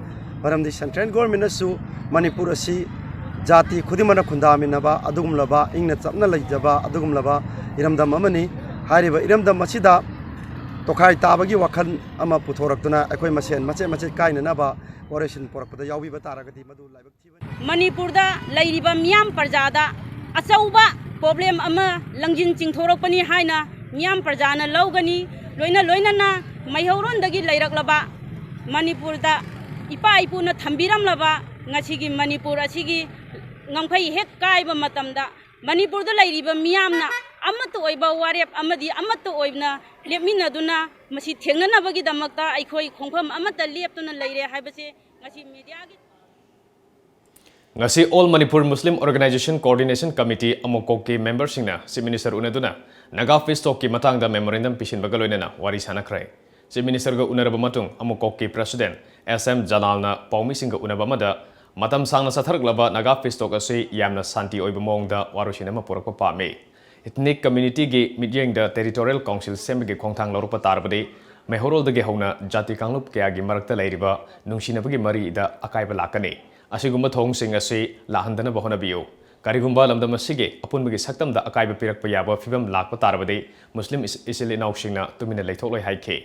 ꯃꯔꯝꯗꯤ ꯁꯦꯟꯇ꯭ꯔꯦꯜ ꯒꯣꯔꯃꯦꯟꯅꯁꯨ ꯃꯅꯤꯄꯨꯔ ꯑꯁꯤ ꯖꯥꯇꯤ ꯈꯨꯗꯤꯡꯃꯛꯅ ꯈꯨꯟꯗꯥꯃꯤꯟꯅꯕ ꯑꯗꯨꯒꯨꯝꯂꯕ, ꯏꯪꯅ ꯆꯞꯅ ꯂꯩꯖꯕ ꯑꯗꯨꯒꯨꯝꯂꯕ ꯏꯔꯝꯗꯝ ꯑꯃꯅꯤ꯫ ꯍꯥꯏꯔꯤꯕ ꯏꯔꯝꯗꯝ ꯑꯁꯤꯗ ꯇꯣꯈꯥꯏ ꯇꯥꯕꯒꯤ ꯋꯥꯈꯜ ꯑꯃ ꯄꯨꯊꯣꯔꯛꯇꯨꯅ ꯑꯩꯈꯣꯏ ꯃꯁꯦꯟ ꯃꯆꯦꯠ ꯃꯆꯦꯠ ꯀꯥꯏꯅꯅꯕ ꯋꯥꯔꯣꯏꯁꯤꯟ ꯄꯨꯔꯛꯄꯗ ꯌꯥꯎꯕꯤꯕ ꯇꯥꯔꯒꯗꯤ ꯃꯗꯨ ꯂꯥꯏꯕꯛ ꯊꯤꯕꯅꯤ꯫ ꯃꯅꯤꯄꯨꯔꯗ ꯂꯩꯔꯤꯕ ꯃꯤꯌꯥꯝ ꯄ꯭ꯔꯖꯥꯗ ꯑꯆꯧꯕ ꯄ꯭ꯔꯣꯕ꯭ꯂꯦꯝ ꯑꯃ ꯂꯪꯖꯤꯟ ꯆꯤꯡꯊꯣꯔꯛꯄꯅꯤ ꯍꯥꯏꯅ ꯃꯤꯌꯥꯝ ꯄ꯭ꯔꯖꯥꯅ ꯂꯧꯒꯅꯤ꯫ ꯂꯣꯏꯅ ꯂꯣꯏꯅꯅ ꯃꯩꯍꯧꯔꯣꯟꯗꯒꯤ ꯂꯩꯔꯛꯂꯕ ꯃꯅꯤꯄꯨꯔꯗ ꯏꯄꯥ ꯏꯄꯨꯅ ꯊꯝꯕꯤꯔꯝꯂꯕ ꯉꯁꯤꯒꯤ ꯃꯅꯤꯄꯨꯔ ꯑꯁꯤꯒꯤ ꯉꯝꯈꯩ ꯍꯦꯛ ꯀꯥꯏꯕ ꯃꯇꯝꯗ ꯃꯅꯤꯄꯨꯔꯗ ꯂꯩꯔꯤꯕ ꯃꯤꯌꯥꯝꯅ ꯑꯃꯠꯇ ꯑꯣꯏꯕ ꯋꯥꯔꯦꯞ ꯑꯃꯗꯤ ꯑꯃꯠꯇ ꯑꯣꯏꯅ ꯂꯦꯞꯃꯤꯟꯅꯗꯨꯅ ꯃꯁꯤ ꯊꯦꯡꯅꯅꯕꯒꯤꯗꯃꯛꯇ ꯑꯩꯈꯣꯏ ꯈꯣꯡꯐꯝ ꯑꯃꯠꯇ ꯂꯦꯞꯇꯨꯅ ꯂꯩꯔꯦ ꯍꯥꯏꯕꯁꯦ ꯉꯁꯤ ꯃꯤꯗꯤꯌꯥꯒꯤ ꯉꯁꯤ all Manipur Muslim organization coordination committee ꯑꯃꯨꯛꯀꯣꯛꯀꯤ ꯃꯦꯝꯕꯔꯁꯤꯡꯅ ꯆꯤꯐ ꯃꯤꯅꯤꯁꯇꯔ ꯎꯅꯗꯨꯅ ꯅꯥꯒꯥ ꯄꯤꯁ ꯇꯣꯛꯀꯤ ꯃꯇꯥꯡꯗ ꯃꯦꯃꯣꯔꯦꯟꯗꯝ ꯄꯤꯁꯤꯟꯕꯒ ꯂꯣꯏꯅꯅ ꯋꯥꯔꯤ ꯁꯥꯟꯅꯈ꯭ꯔꯦ꯫ ꯆꯤꯐ ꯃꯤꯅꯤꯁꯇꯔꯒ ꯎꯅꯔꯕ ꯃꯇꯨꯡ ꯑꯃꯨꯛꯀꯣꯛꯀꯤ ꯄ꯭ꯔꯦꯁꯤꯗꯦꯟꯠ ꯑꯦꯁ ꯑꯦꯝ ꯖꯂꯥꯜꯅ ꯄꯥꯎꯃꯤꯁꯤꯡꯒ ꯎꯅꯕ ꯑꯃꯗ ꯃꯇꯝ ꯁꯥꯡꯅ ꯆꯠꯊꯔꯛꯂꯕ ꯅꯥꯒꯥ ꯄꯤꯁ ꯇꯣꯛ ꯑꯁꯤ ꯌꯥꯝꯅ ꯁꯥꯟꯇꯤ ꯑꯣꯏꯕ ꯃꯑꯣꯡꯗ ꯋꯥꯔꯣꯏꯁꯤꯟ ꯑꯃ ꯄꯨꯔꯛꯄ ꯄꯥꯝꯃꯤ꯫ Ethnic communityꯒꯤ ꯃꯤꯠꯌꯦꯡꯗ territorial council ꯁꯦꯝꯕꯒꯤ ꯈꯣꯡꯊꯥꯡ ꯂꯧꯔꯛꯄ ꯇꯥꯔꯕꯗꯤ, ꯃꯩꯍꯧꯔꯣꯜꯗꯒꯤ ꯍꯧꯅ ꯖꯥꯇꯤ ꯀꯥꯡꯂꯨꯞ ꯀꯌꯥꯒꯤ ꯃꯔꯛꯇ ꯂꯩꯔꯤꯕ ꯅꯨꯡꯁꯤꯅꯕꯒꯤ ꯃꯔꯤꯗ ꯑꯀꯥꯏꯕ ꯂꯥꯛꯀꯅꯤ꯫ ꯑꯁꯤꯒꯨꯝꯕ ꯊꯧꯑꯣꯡꯁꯤꯡ ꯑꯁꯤ ꯂꯥꯛꯍꯟꯗꯅꯕ ꯍꯣꯠꯅꯕꯤꯌꯨ꯫ ꯀꯔꯤꯒꯨꯝꯕ ꯂꯝꯗꯝ ꯑꯁꯤꯒꯤ ꯑꯄꯨꯟꯕꯒꯤ ꯁꯛꯇꯝꯗ ꯑꯀꯥꯏꯕ ꯄꯤꯔꯛꯄ ꯌꯥꯕ ꯐꯤꯕꯝ ꯂꯥꯛꯄ ꯇꯥꯔꯕꯗꯤ, ꯃꯨꯁꯂꯤꯝ ꯏꯆꯤꯜ ꯏꯅꯥꯎꯁꯤꯡꯅ ꯇꯨꯃꯤꯟꯅ ꯂꯩꯊꯣꯛꯂꯣꯏ ꯍꯥꯏꯈꯤ꯫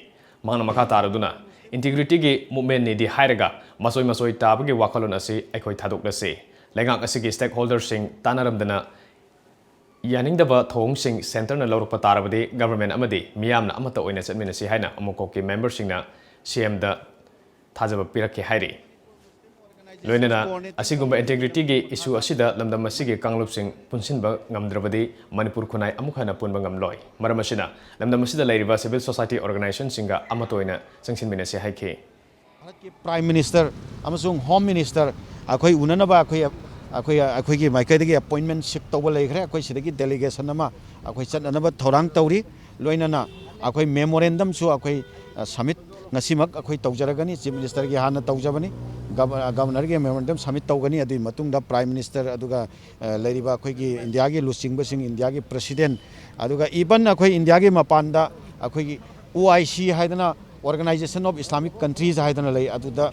ꯃꯍꯥꯛꯅ ꯃꯈꯥ ꯇꯥꯔꯗꯨꯅ, integrityꯒꯤ movementꯅꯤꯗꯤ ꯍꯥꯏꯔꯒ ꯃꯆꯣꯏ ꯃꯆꯣꯏ ꯇꯥꯕꯒꯤ ꯋꯥꯈꯜꯂꯣꯟ ꯑꯁꯤ ꯑꯩꯈꯣꯏ ꯊꯥꯗꯣꯛꯂꯁꯤ꯫ ꯂꯩꯉꯥꯛ ꯑꯁꯤꯒꯤ stakeholderꯁꯤꯡ ꯇꯥꯟꯅꯔꯝꯗꯅ ꯌꯥꯅꯤꯡꯗꯕ ꯊꯧꯑꯣꯡꯁꯤꯡ centreꯅ ꯂꯧꯔꯛꯄ ꯇꯥꯔꯕꯗꯤ, government ꯑꯃꯗꯤ ꯃꯤꯌꯥꯝꯅ ꯑꯃꯠꯇ ꯑꯣꯏꯅ ꯆꯠꯃꯤꯟꯅꯁꯤ ꯍꯥꯏꯅ ꯑꯃꯨꯛꯀꯣꯛꯀꯤ memberꯁꯤꯡꯅ CMꯗ ꯊꯥꯖꯕ ꯄꯤꯔꯛꯈꯤ ꯍꯥꯏꯔꯤ꯫ ꯂꯣꯏꯅꯅ ꯑꯁꯤꯒꯨꯝꯕ integrityꯒꯤ issue ꯑꯁꯤꯗ ꯂꯝꯗꯝ ꯑꯁꯤꯒꯤ ꯀꯥꯡꯂꯨꯞꯁꯤꯡ ꯄꯨꯟꯁꯤꯟꯕ ꯉꯝꯗ꯭ꯔꯕꯗꯤ, ꯃꯅꯤꯄꯨꯔ ꯈꯨꯟꯅꯥꯏ ꯑꯃꯨꯛ ꯍꯟꯅ ꯄꯨꯟꯕ ꯉꯝꯂꯣꯏ꯫ ꯃꯔꯝ ꯑꯁꯤꯅ, ꯂꯝꯗꯝ ꯑꯁꯤꯗ ꯂꯩꯔꯤꯕ civil society organizationꯁꯤꯡꯒ ꯑꯃꯠꯇ ꯑꯣꯏꯅ ꯆꯪꯁꯤꯟꯃꯤꯟꯅꯁꯤ ꯍꯥꯏꯈꯤ꯫ ꯚꯥꯔꯠꯀꯤ Prime Minister ꯑꯃꯁꯨꯡ Home Minister ꯑꯩꯈꯣꯏ ꯎꯅꯅꯕ ꯑꯩꯈꯣꯏ ꯑꯩꯈꯣꯏ ꯑꯩꯈꯣꯏꯒꯤ ꯃꯥꯏꯀꯩꯗꯒꯤ appointment seek ꯇꯧꯕ ꯂꯩꯈ꯭ꯔꯦ꯫ ꯑꯩꯈꯣꯏ ꯁꯤꯗꯒꯤ delegation ꯑꯃ ꯑꯩꯈꯣꯏ ꯆꯠꯅꯅꯕ ꯊꯧꯔꯥꯡ ꯇꯧꯔꯤ꯫ ꯂꯣꯏꯅꯅ ꯑꯩꯈꯣꯏ memorandumꯁꯨ ꯑꯩꯈꯣꯏ submit ꯉꯁꯤꯃꯛ ꯑꯩꯈꯣꯏ ꯇꯧꯖꯔꯒꯅꯤ꯫ Chief Ministerꯒꯤ ꯍꯥꯟꯅ ꯇꯧꯖꯕꯅꯤ꯫ Governorꯒꯤ memorandum submit ꯇꯧꯒꯅꯤ꯫ ꯑꯗꯨꯒꯤ ꯃꯇꯨꯡꯗ Prime Minister ꯑꯗꯨꯒ ꯂꯩꯔꯤꯕ ꯑꯩꯈꯣꯏꯒꯤ ꯏꯟꯗꯤꯌꯥꯒꯤ ꯂꯨꯆꯤꯡꯕꯁꯤꯡ, ꯏꯟꯗꯤꯌꯥꯒꯤ President, ꯑꯗꯨꯒ even ꯑꯩꯈꯣꯏ ꯏꯟꯗꯤꯌꯥꯒꯤ ꯃꯄꯥꯟꯗ ꯑꯩꯈꯣꯏꯒꯤ OIC ꯍꯥꯏꯗꯅ Organisation of Islamic Countries ꯍꯥꯏꯗꯅ ꯂꯩ, ꯑꯗꯨꯗ,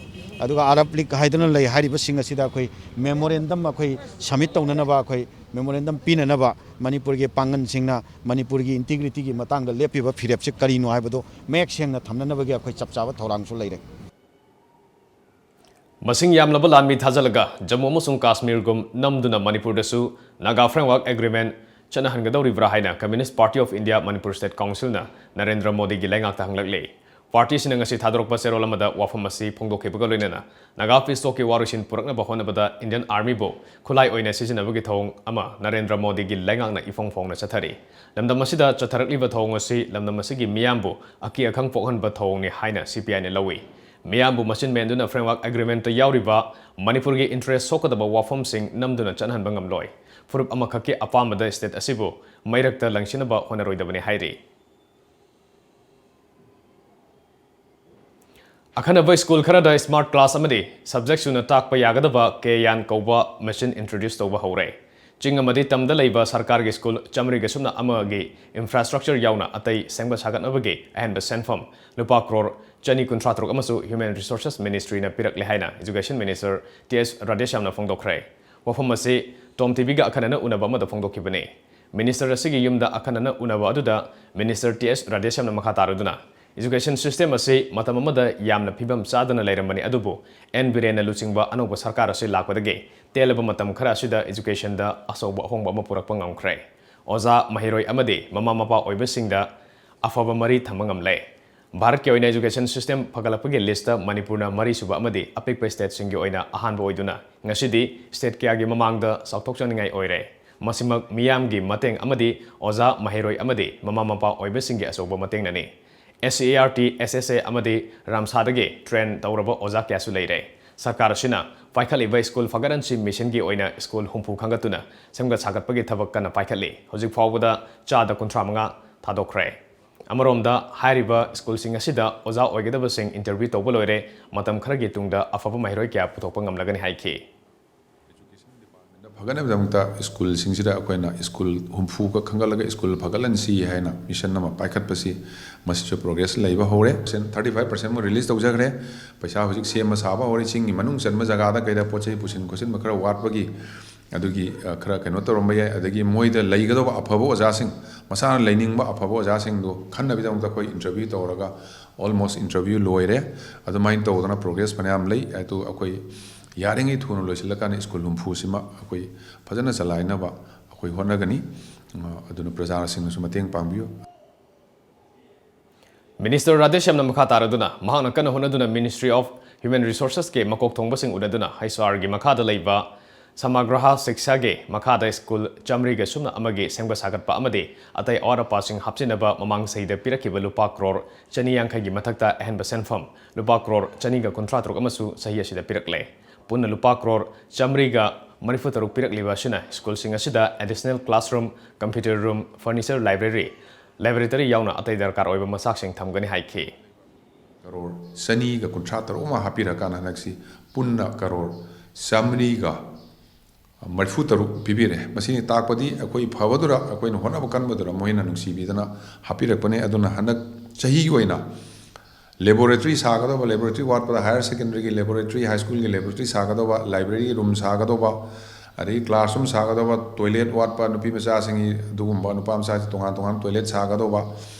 ꯑꯗꯨꯒ Arab League ꯍꯥꯏꯗꯅ ꯂꯩ꯫ ꯍꯥꯏꯔꯤꯕꯁꯤꯡ ꯑꯁꯤꯗ ꯑꯩꯈꯣꯏ memorandum ꯑꯩꯈꯣꯏ submit ꯇꯧꯅꯅꯕ, ꯑꯩꯈꯣꯏ memorandum ꯄꯤꯅꯅꯕ ꯃꯅꯤꯄꯨꯔꯒꯤ ꯄꯥꯡꯒꯜꯁꯤꯡꯅ ꯃꯅꯤꯄꯨꯔꯒꯤ integrityꯒꯤ ꯃꯇꯥꯡꯗ ꯂꯦꯞꯄꯤꯕ ꯐꯤꯔꯦꯞꯁꯤ ꯀꯔꯤꯅꯣ ꯍꯥꯏꯕꯗꯨ ꯃꯌꯦꯛ ꯁꯦꯡꯅ ꯊꯝꯅꯅꯕꯒꯤ ꯑꯩꯈꯣꯏ ꯆꯞ ꯆꯥꯕ ꯊꯧꯔꯥꯡꯁꯨ ꯂꯩꯔꯦ꯫ ꯃꯁꯤꯡ ꯌꯥꯝꯂꯕ ꯂꯥꯟꯃꯤ ꯊꯥꯖꯤꯜꯂꯒ ꯖꯝꯃꯨ ꯑꯃꯁꯨꯡ ꯀꯥꯁꯃꯤꯔꯒꯨꯝ ꯅꯝꯗꯨꯅ ꯃꯅꯤꯄꯨꯔꯗꯁꯨ Naga Framework Agreement ꯆꯠꯅꯍꯟꯒꯗꯧꯔꯤꯕ꯭ꯔꯥ ꯍꯥꯏꯅ Communist Party of India Manipur State Councilꯅ Narendra ꯃꯣꯗꯤꯒꯤ ꯂꯩꯉꯥꯛꯇ ꯍꯪꯂꯛꯂꯤ꯫ Partyꯁꯤꯅ ꯉꯁꯤ ꯊꯥꯗꯣꯔꯛꯄ ꯆꯦꯔꯣꯜ ꯑꯃꯗ ꯋꯥꯐꯝ ꯑꯁꯤ ꯐꯣꯡꯗꯣꯛꯈꯤꯕꯒ ꯂꯣꯏꯅꯅ Naga Peace Talkꯀꯤ ꯋꯥꯔꯣꯏꯁꯤꯟ ꯄꯨꯔꯛꯅꯕ ꯍꯣꯠꯅꯕꯗ Indian Armyꯕꯨ ꯈꯨꯠꯂꯥꯏ ꯑꯣꯏꯅ ꯁꯤꯖꯤꯟꯅꯕꯒꯤ ꯊꯧꯑꯣꯡ ꯑꯃ ꯅꯔꯦꯟꯗ꯭ꯔ ꯃꯣꯗꯤꯒꯤ ꯂꯩꯉꯥꯛꯅ ꯏꯐꯣꯡ ꯐꯣꯡꯅ ꯆꯠꯊꯔꯤ꯫ ꯂꯝꯗꯝ ꯑꯁꯤꯗ ꯆꯠꯊꯔꯛꯂꯤꯕ ꯊꯧꯑꯣꯡ ꯑꯁꯤ ꯂꯝꯗꯝ ꯑꯁꯤꯒꯤ ꯃꯤꯌꯥꯝꯕꯨ ꯑꯀꯤ ꯑꯈꯪ ꯄꯣꯛꯍꯟꯕ ꯊꯧꯑꯣꯡꯅꯤ ꯍꯥꯏꯅ CPIꯅ ꯂꯧꯏ꯫ ꯃꯤꯌꯥꯝꯕꯨ ꯃꯆꯤꯟ ꯃꯦꯟꯗꯨꯅ Framework Agreementꯇ ꯌꯥꯎꯔꯤꯕ ꯃꯅꯤꯄꯨꯔꯒꯤ interest ꯁꯣꯛꯀꯗꯕ ꯋꯥꯐꯝꯁꯤꯡ ꯅꯝꯗꯨꯅ ꯆꯠꯍꯟꯕ ꯉꯝꯂꯣꯏ꯫ ꯐꯨꯔꯨꯞ ꯑꯃꯈꯛꯀꯤ ꯑꯄꯥꯝꯕꯗ state ꯑꯁꯤꯕꯨ ꯃꯩꯔꯛꯇ ꯂꯪꯁꯤꯟꯅꯕ ꯍꯣꯠꯅꯔꯣꯏꯗꯕꯅꯤ ꯍꯥꯏꯔꯤ꯫ ꯑꯈꯟꯅꯕ ꯁ꯭ꯀꯨꯜ ꯈꯔꯗ smart class ꯑꯃꯗꯤ subject ꯁꯨꯅ ꯇꯥꯛꯄ ꯌꯥꯒꯗꯕ ꯀꯦꯌꯥꯟ ꯀꯧꯕ machine introduce ꯇꯧꯕ ꯍꯧꯔꯦ꯫ ꯆꯤꯡ ꯑꯃꯗꯤ ꯇꯝꯗ ꯂꯩꯕ ꯁꯔꯀꯥꯔꯒꯤ ꯁ꯭ꯀꯨꯜ ꯆꯥꯃꯔꯤꯒ ꯁꯨꯞꯅ ꯑꯃꯒꯤ infrastructure ꯌꯥꯎꯅ ꯑꯇꯩ ꯁꯦꯝꯒꯠ ꯁꯥꯒꯠꯅꯕꯒꯤ ꯑꯍꯦꯟꯕ ꯁꯦꯟꯐꯝ ꯂꯨꯄꯥ ꯀ꯭ꯔꯣꯔ ꯆꯅꯤ ꯀꯨꯟꯊ꯭ꯔꯥ ꯇꯔꯨꯛ ꯑꯃꯁꯨ Human Resources Ministryꯅ ꯄꯤꯔꯛꯂꯦ ꯍꯥꯏꯅ Education Minister ꯇꯤ ꯑꯦꯁ ꯔꯥꯙꯦꯁ꯭ꯌꯥꯝꯅ ꯐꯣꯡꯗꯣꯛꯈ꯭ꯔꯦ꯫ ꯋꯥꯐꯝ ꯑꯁꯤ ꯇꯣꯝ ꯇꯤꯚꯤꯒ ꯑꯈꯟꯅꯅ ꯎꯅꯕ ꯑꯃꯗ ꯐꯣꯡꯗꯣꯛꯈꯤꯕꯅꯤ꯫ Minister ꯑꯁꯤꯒꯤ ꯌꯨꯝꯗ ꯑꯈꯟꯅꯅ ꯎꯅꯕ ꯑꯗꯨꯗ Minister ꯇꯤ ꯑꯦꯁ ꯔꯥꯙꯦꯁ꯭ꯌꯥꯝꯅ ꯃꯈꯥ ꯇꯥꯔꯗꯨꯅ, Education system ꯑꯁꯤ ꯃꯇꯝ ꯑꯃꯗ ꯌꯥꯝꯅ ꯐꯤꯕꯝ ꯆꯥꯗꯅ ꯂꯩꯔꯝꯕꯅꯤ, ꯑꯗꯨꯕꯨ ꯑꯦꯟ ꯕꯤꯔꯦꯟꯅ ꯂꯨꯆꯤꯡꯕ ꯑꯅꯧꯕ ꯁꯔꯀꯥꯔ ꯑꯁꯤ ꯂꯥꯛꯄꯗꯒꯤ ꯇꯦꯜꯂꯕ ꯃꯇꯝ ꯈꯔ ꯑꯁꯤꯗ educationꯗ ꯑꯆꯧꯕ ꯑꯍꯣꯡꯕ ꯑꯃ ꯄꯨꯔꯛꯄ ꯉꯝꯈ꯭ꯔꯦ꯫ ꯑꯣꯖꯥ, ꯃꯍꯩꯔꯣꯏ ꯑꯃꯗꯤ ꯃꯃꯥ ꯃꯄꯥ ꯑꯣꯏꯕꯁꯤꯡꯗ ꯑꯐꯕ ꯃꯔꯤ ꯊꯝꯕ ꯉꯝꯂꯦ꯫ ꯚꯥꯔꯠꯀꯤ ꯑꯣꯏꯅ education system ꯐꯒꯠꯂꯛꯄꯒꯤ listꯇ ꯃꯅꯤꯄꯨꯔꯅ ꯃꯔꯤꯁꯨꯕ ꯑꯃꯗꯤ ꯑꯄꯤꯛꯄ stateꯁꯤꯡꯒꯤ ꯑꯣꯏꯅ ꯑꯍꯥꯟꯕ ꯑꯣꯏꯗꯨꯅ ꯉꯁꯤꯗꯤ state ꯀꯌꯥꯒꯤ ꯃꯃꯥꯡꯗ ꯆꯥꯎꯊꯣꯛꯆꯅꯤꯡꯉꯥꯏ ꯑꯣꯏꯔꯦ꯫ ꯃꯁꯤꯃꯛ ꯃꯤꯌꯥꯝꯒꯤ ꯃꯇꯦꯡ ꯑꯃꯗꯤ ꯑꯣꯖꯥ, ꯃꯍꯩꯔꯣꯏ ꯑꯃꯗꯤ ꯃꯃꯥ ꯃꯄꯥ ꯑꯣꯏꯕꯁꯤꯡꯒꯤ ꯑꯆꯧꯕ ꯃꯇꯦꯡꯅꯅꯤ꯫ S C E R T, S S A ꯑꯃꯗꯤ ꯔꯥꯝꯁꯥꯗꯒꯤ train ꯇꯧꯔꯕ ꯑꯣꯖꯥ ꯀꯌꯥꯁꯨ ꯂꯩꯔꯦ꯫ ꯁꯔꯀꯥꯔ ꯑꯁꯤꯅ ꯄꯥꯏꯈꯠꯂꯤꯕ ꯁ꯭ꯀꯨꯜ ꯐꯒꯠꯍꯟꯁꯤ missionꯒꯤ ꯑꯣꯏꯅ ꯁ꯭ꯀꯨꯜ ꯍꯨꯝꯐꯨ ꯈꯟꯒꯠꯇꯨꯅ ꯁꯦꯝꯒꯠ ꯁꯥꯒꯠꯄꯒꯤ ꯊꯕꯛ ꯀꯟꯅ ꯄꯥꯏꯈꯠꯂꯤ꯫ ꯍꯧꯖꯤꯛ ꯐꯥꯎꯕꯗ ꯆꯥꯗ ꯀꯨꯟꯊ꯭ꯔꯥ ꯃꯉꯥ ꯊꯥꯗꯣꯛꯈ꯭ꯔꯦ꯫ ꯑꯃꯔꯣꯝꯗ ꯍꯥꯏꯔꯤꯕ ꯁ꯭ꯀꯨꯜꯁꯤꯡ ꯑꯁꯤꯗ ꯑꯣꯖꯥ ꯑꯣꯏꯒꯗꯕꯁꯤꯡ interview ꯇꯧꯕ ꯂꯣꯏꯔꯦ꯫ ꯃꯇꯝ ꯈꯔꯒꯤ ꯇꯨꯡꯗ ꯑꯐꯕ ꯃꯍꯩꯔꯣꯏ ꯀꯌꯥ ꯄꯨꯊꯣꯛꯄ ꯉꯝꯂꯒꯅꯤ ꯍꯥꯏꯈꯤ꯫ ꯐꯒꯠꯅꯕꯒꯤꯗꯃꯛꯇ ꯁ꯭ꯀꯨꯜꯁꯤꯡꯁꯤꯗ ꯑꯩꯈꯣꯏꯅ ꯁ꯭ꯀꯨꯜ ꯍꯨꯝꯐꯨꯒ ꯈꯟꯒꯠꯂꯒ ꯁ꯭ꯀꯨꯜ ꯐꯒꯠꯍꯟꯁꯤ ꯍꯥꯏꯅ mission ꯑꯃ ꯄꯥꯏꯈꯠꯄꯁꯤ, ꯃꯁꯤꯁꯨ progress ꯂꯩꯕ ꯍꯧꯔꯦ꯫ Thirty five percent ꯑꯃ release ꯇꯧꯖꯈ꯭ꯔꯦ꯫ ꯄꯩꯁꯥ ꯍꯧꯖꯤꯛ ꯁꯦꯝꯕ ꯁꯥꯕ ꯍꯧꯔꯦ꯫ ꯆꯤꯡꯒꯤ ꯃꯅꯨꯡ ꯆꯟꯕ ꯖꯒꯥꯗ ꯀꯩꯗ ꯄꯣꯠ ꯆꯩ ꯄꯨꯁꯤꯟ ꯈꯣꯠꯆꯤꯟꯕ ꯈꯔ ꯋꯥꯠꯄꯒꯤ, ꯑꯗꯨꯒꯤ, ꯑ, ꯈꯔ ꯀꯩꯅꯣ ꯇꯧꯔꯝꯕ ꯌꯥꯏ꯫ ꯑꯗꯒꯤ ꯃꯣꯏꯗ ꯂꯩꯒꯗꯧꯕ ꯑꯐꯕ ꯑꯣꯖꯥꯁꯤꯡ, ꯃꯁꯥꯅ ꯂꯩꯅꯤꯡꯕ ꯑꯐꯕ ꯑꯣꯖꯥꯁꯤꯡꯗꯨ ꯈꯟꯅꯕꯒꯤꯗꯃꯛꯇ ꯑꯩꯈꯣꯏ interview ꯇꯧꯔꯒ almost interview ꯂꯣꯏꯔꯦ꯫ ꯑꯗꯨꯃꯥꯏꯅ ꯇꯧꯗꯅ progress ꯐꯅꯌꯥꯝ ꯂꯩ꯫ ꯑꯗꯨ ꯑꯩꯈꯣꯏ ꯌꯥꯔꯤꯉꯩ ꯊꯨꯅ ꯂꯣꯏꯁꯤꯜꯂꯀꯥꯟꯗ ꯁ꯭ꯀꯨꯜ ꯍꯨꯝꯐꯨꯁꯤꯃ ꯑꯩꯈꯣꯏ ꯐꯖꯅ ꯆꯂꯥꯏꯅꯕ ꯑꯩꯈꯣꯏ ꯍꯣꯠꯅꯒꯅꯤ꯫ ꯑ, ꯑꯗꯨꯅ ꯄ꯭ꯔꯖꯥꯁꯤꯡꯅꯁꯨ ꯃꯇꯦꯡ ꯄꯥꯡꯕꯤꯌꯨ꯫ Minister ꯔꯥꯙꯦꯁ꯭ꯌꯥꯝꯅ ꯃꯈꯥ ꯇꯥꯔꯗꯨꯅ ꯃꯍꯥꯛꯅ ꯀꯟꯅ ꯍꯣꯠꯅꯗꯨꯅ Ministry of Human Resourcesꯀꯤ ꯃꯀꯣꯛ ꯊꯣꯡꯕꯁꯤꯡ ꯎꯅꯗꯨꯅ H R ꯒꯤ ꯃꯈꯥꯗ ꯂꯩꯕ ꯁꯃꯒ꯭ꯔꯍ ꯁꯤꯛꯁꯥꯒꯤ ꯃꯈꯥꯗ ꯁ꯭ꯀꯨꯜ ꯆꯥꯃꯔꯤꯒ ꯁꯨꯞꯅ ꯑꯃꯒꯤ ꯁꯦꯝꯒꯠ ꯁꯥꯒꯠꯄ ꯑꯃꯗꯤ ꯑꯇꯩ ꯑꯋꯥꯠ ꯑꯄꯥꯁꯤꯡ ꯍꯥꯞꯆꯤꯟꯅꯕ ꯃꯃꯥꯡ ꯆꯍꯤꯗ ꯄꯤꯔꯛꯈꯤꯕ ꯂꯨꯄꯥ ꯀ꯭ꯔꯣꯔ ꯆꯅꯤ ꯌꯥꯡꯈꯩꯒꯤ ꯃꯊꯛꯇ ꯑꯍꯦꯟꯕ ꯁꯦꯟꯐꯝ ꯂꯨꯄꯥ ꯀ꯭ꯔꯣꯔ ꯆꯅꯤꯒ ꯀꯨꯟꯊ꯭ꯔꯥ ꯇꯔꯨꯛ ꯑꯃꯁꯨ ꯆꯍꯤ ꯑꯁꯤꯗ ꯄꯤꯔꯛꯂꯦ꯫ ꯄꯨꯟꯅ ꯂꯨꯄꯥ ꯀ꯭ꯔꯣꯔ ꯆꯥꯃꯔꯤꯒ ꯃꯔꯤꯐꯨ ꯇꯔꯨꯛ ꯄꯤꯔꯛꯂꯤꯕ ꯑꯁꯤꯅ ꯁ꯭ꯀꯨꯜꯁꯤꯡ ꯑꯁꯤꯗ additional classroom, computer room, furniture, library, laboratory ꯌꯥꯎꯅ ꯑꯇꯩ ꯗꯔꯀꯥꯔ ꯑꯣꯏꯕ ꯃꯆꯥꯛꯁꯤꯡ ꯊꯝꯒꯅꯤ ꯍꯥꯏꯈꯤ꯫ ꯀꯔꯣꯔ ꯆꯅꯤꯒ ꯀꯨꯟꯊ꯭ꯔꯥ ꯇꯔꯨꯛ ꯑꯃ ꯍꯥꯞꯄꯤꯔꯀꯥꯟꯗ ꯍꯟꯗꯛꯁꯤ ꯄꯨꯟꯅ ꯀꯔꯣꯔ ꯆꯥꯃꯔꯤꯒ ꯃꯔꯤꯐꯨ ꯇꯔꯨꯛ ꯄꯤꯕꯤꯔꯦ꯫ ꯃꯁꯤꯅ ꯇꯥꯛꯄꯗꯤ ꯑꯩꯈꯣꯏ ꯐꯕꯗꯨꯔ, ꯑꯩꯈꯣꯏꯅ ꯍꯣꯠꯅꯕ ꯀꯟꯕꯗꯨꯔ ꯃꯣꯏꯅ ꯅꯨꯡꯁꯤꯕꯤꯗꯅ ꯍꯥꯞꯄꯤꯔꯛꯄꯅꯦ꯫ ꯑꯗꯨꯅ ꯍꯟꯗꯛ ꯆꯍꯤꯒꯤ ꯑꯣꯏꯅ laboratory ꯁꯥꯒꯗꯧꯕ, laboratory ꯋꯥꯠꯄꯗ higher secondary ꯒꯤ laboratory, high school ꯒꯤ laboratory ꯁꯥꯒꯗꯧꯕ, library room ꯁꯥꯒꯗꯧꯕ, ꯑꯗꯒꯤ classroom ꯁꯥꯒꯗꯧꯕ, toilet ꯋꯥꯠꯄ ꯅꯨꯄꯤ ꯃꯆꯥꯁꯤꯡꯒꯤ ꯑꯗꯨꯒꯨꯝꯕ, ꯅꯨꯄꯥ ꯃꯆꯥꯁꯤ ꯇꯣꯉꯥꯟ ꯇꯣꯉꯥꯟ toilet ꯁꯥꯒꯗꯧꯕ,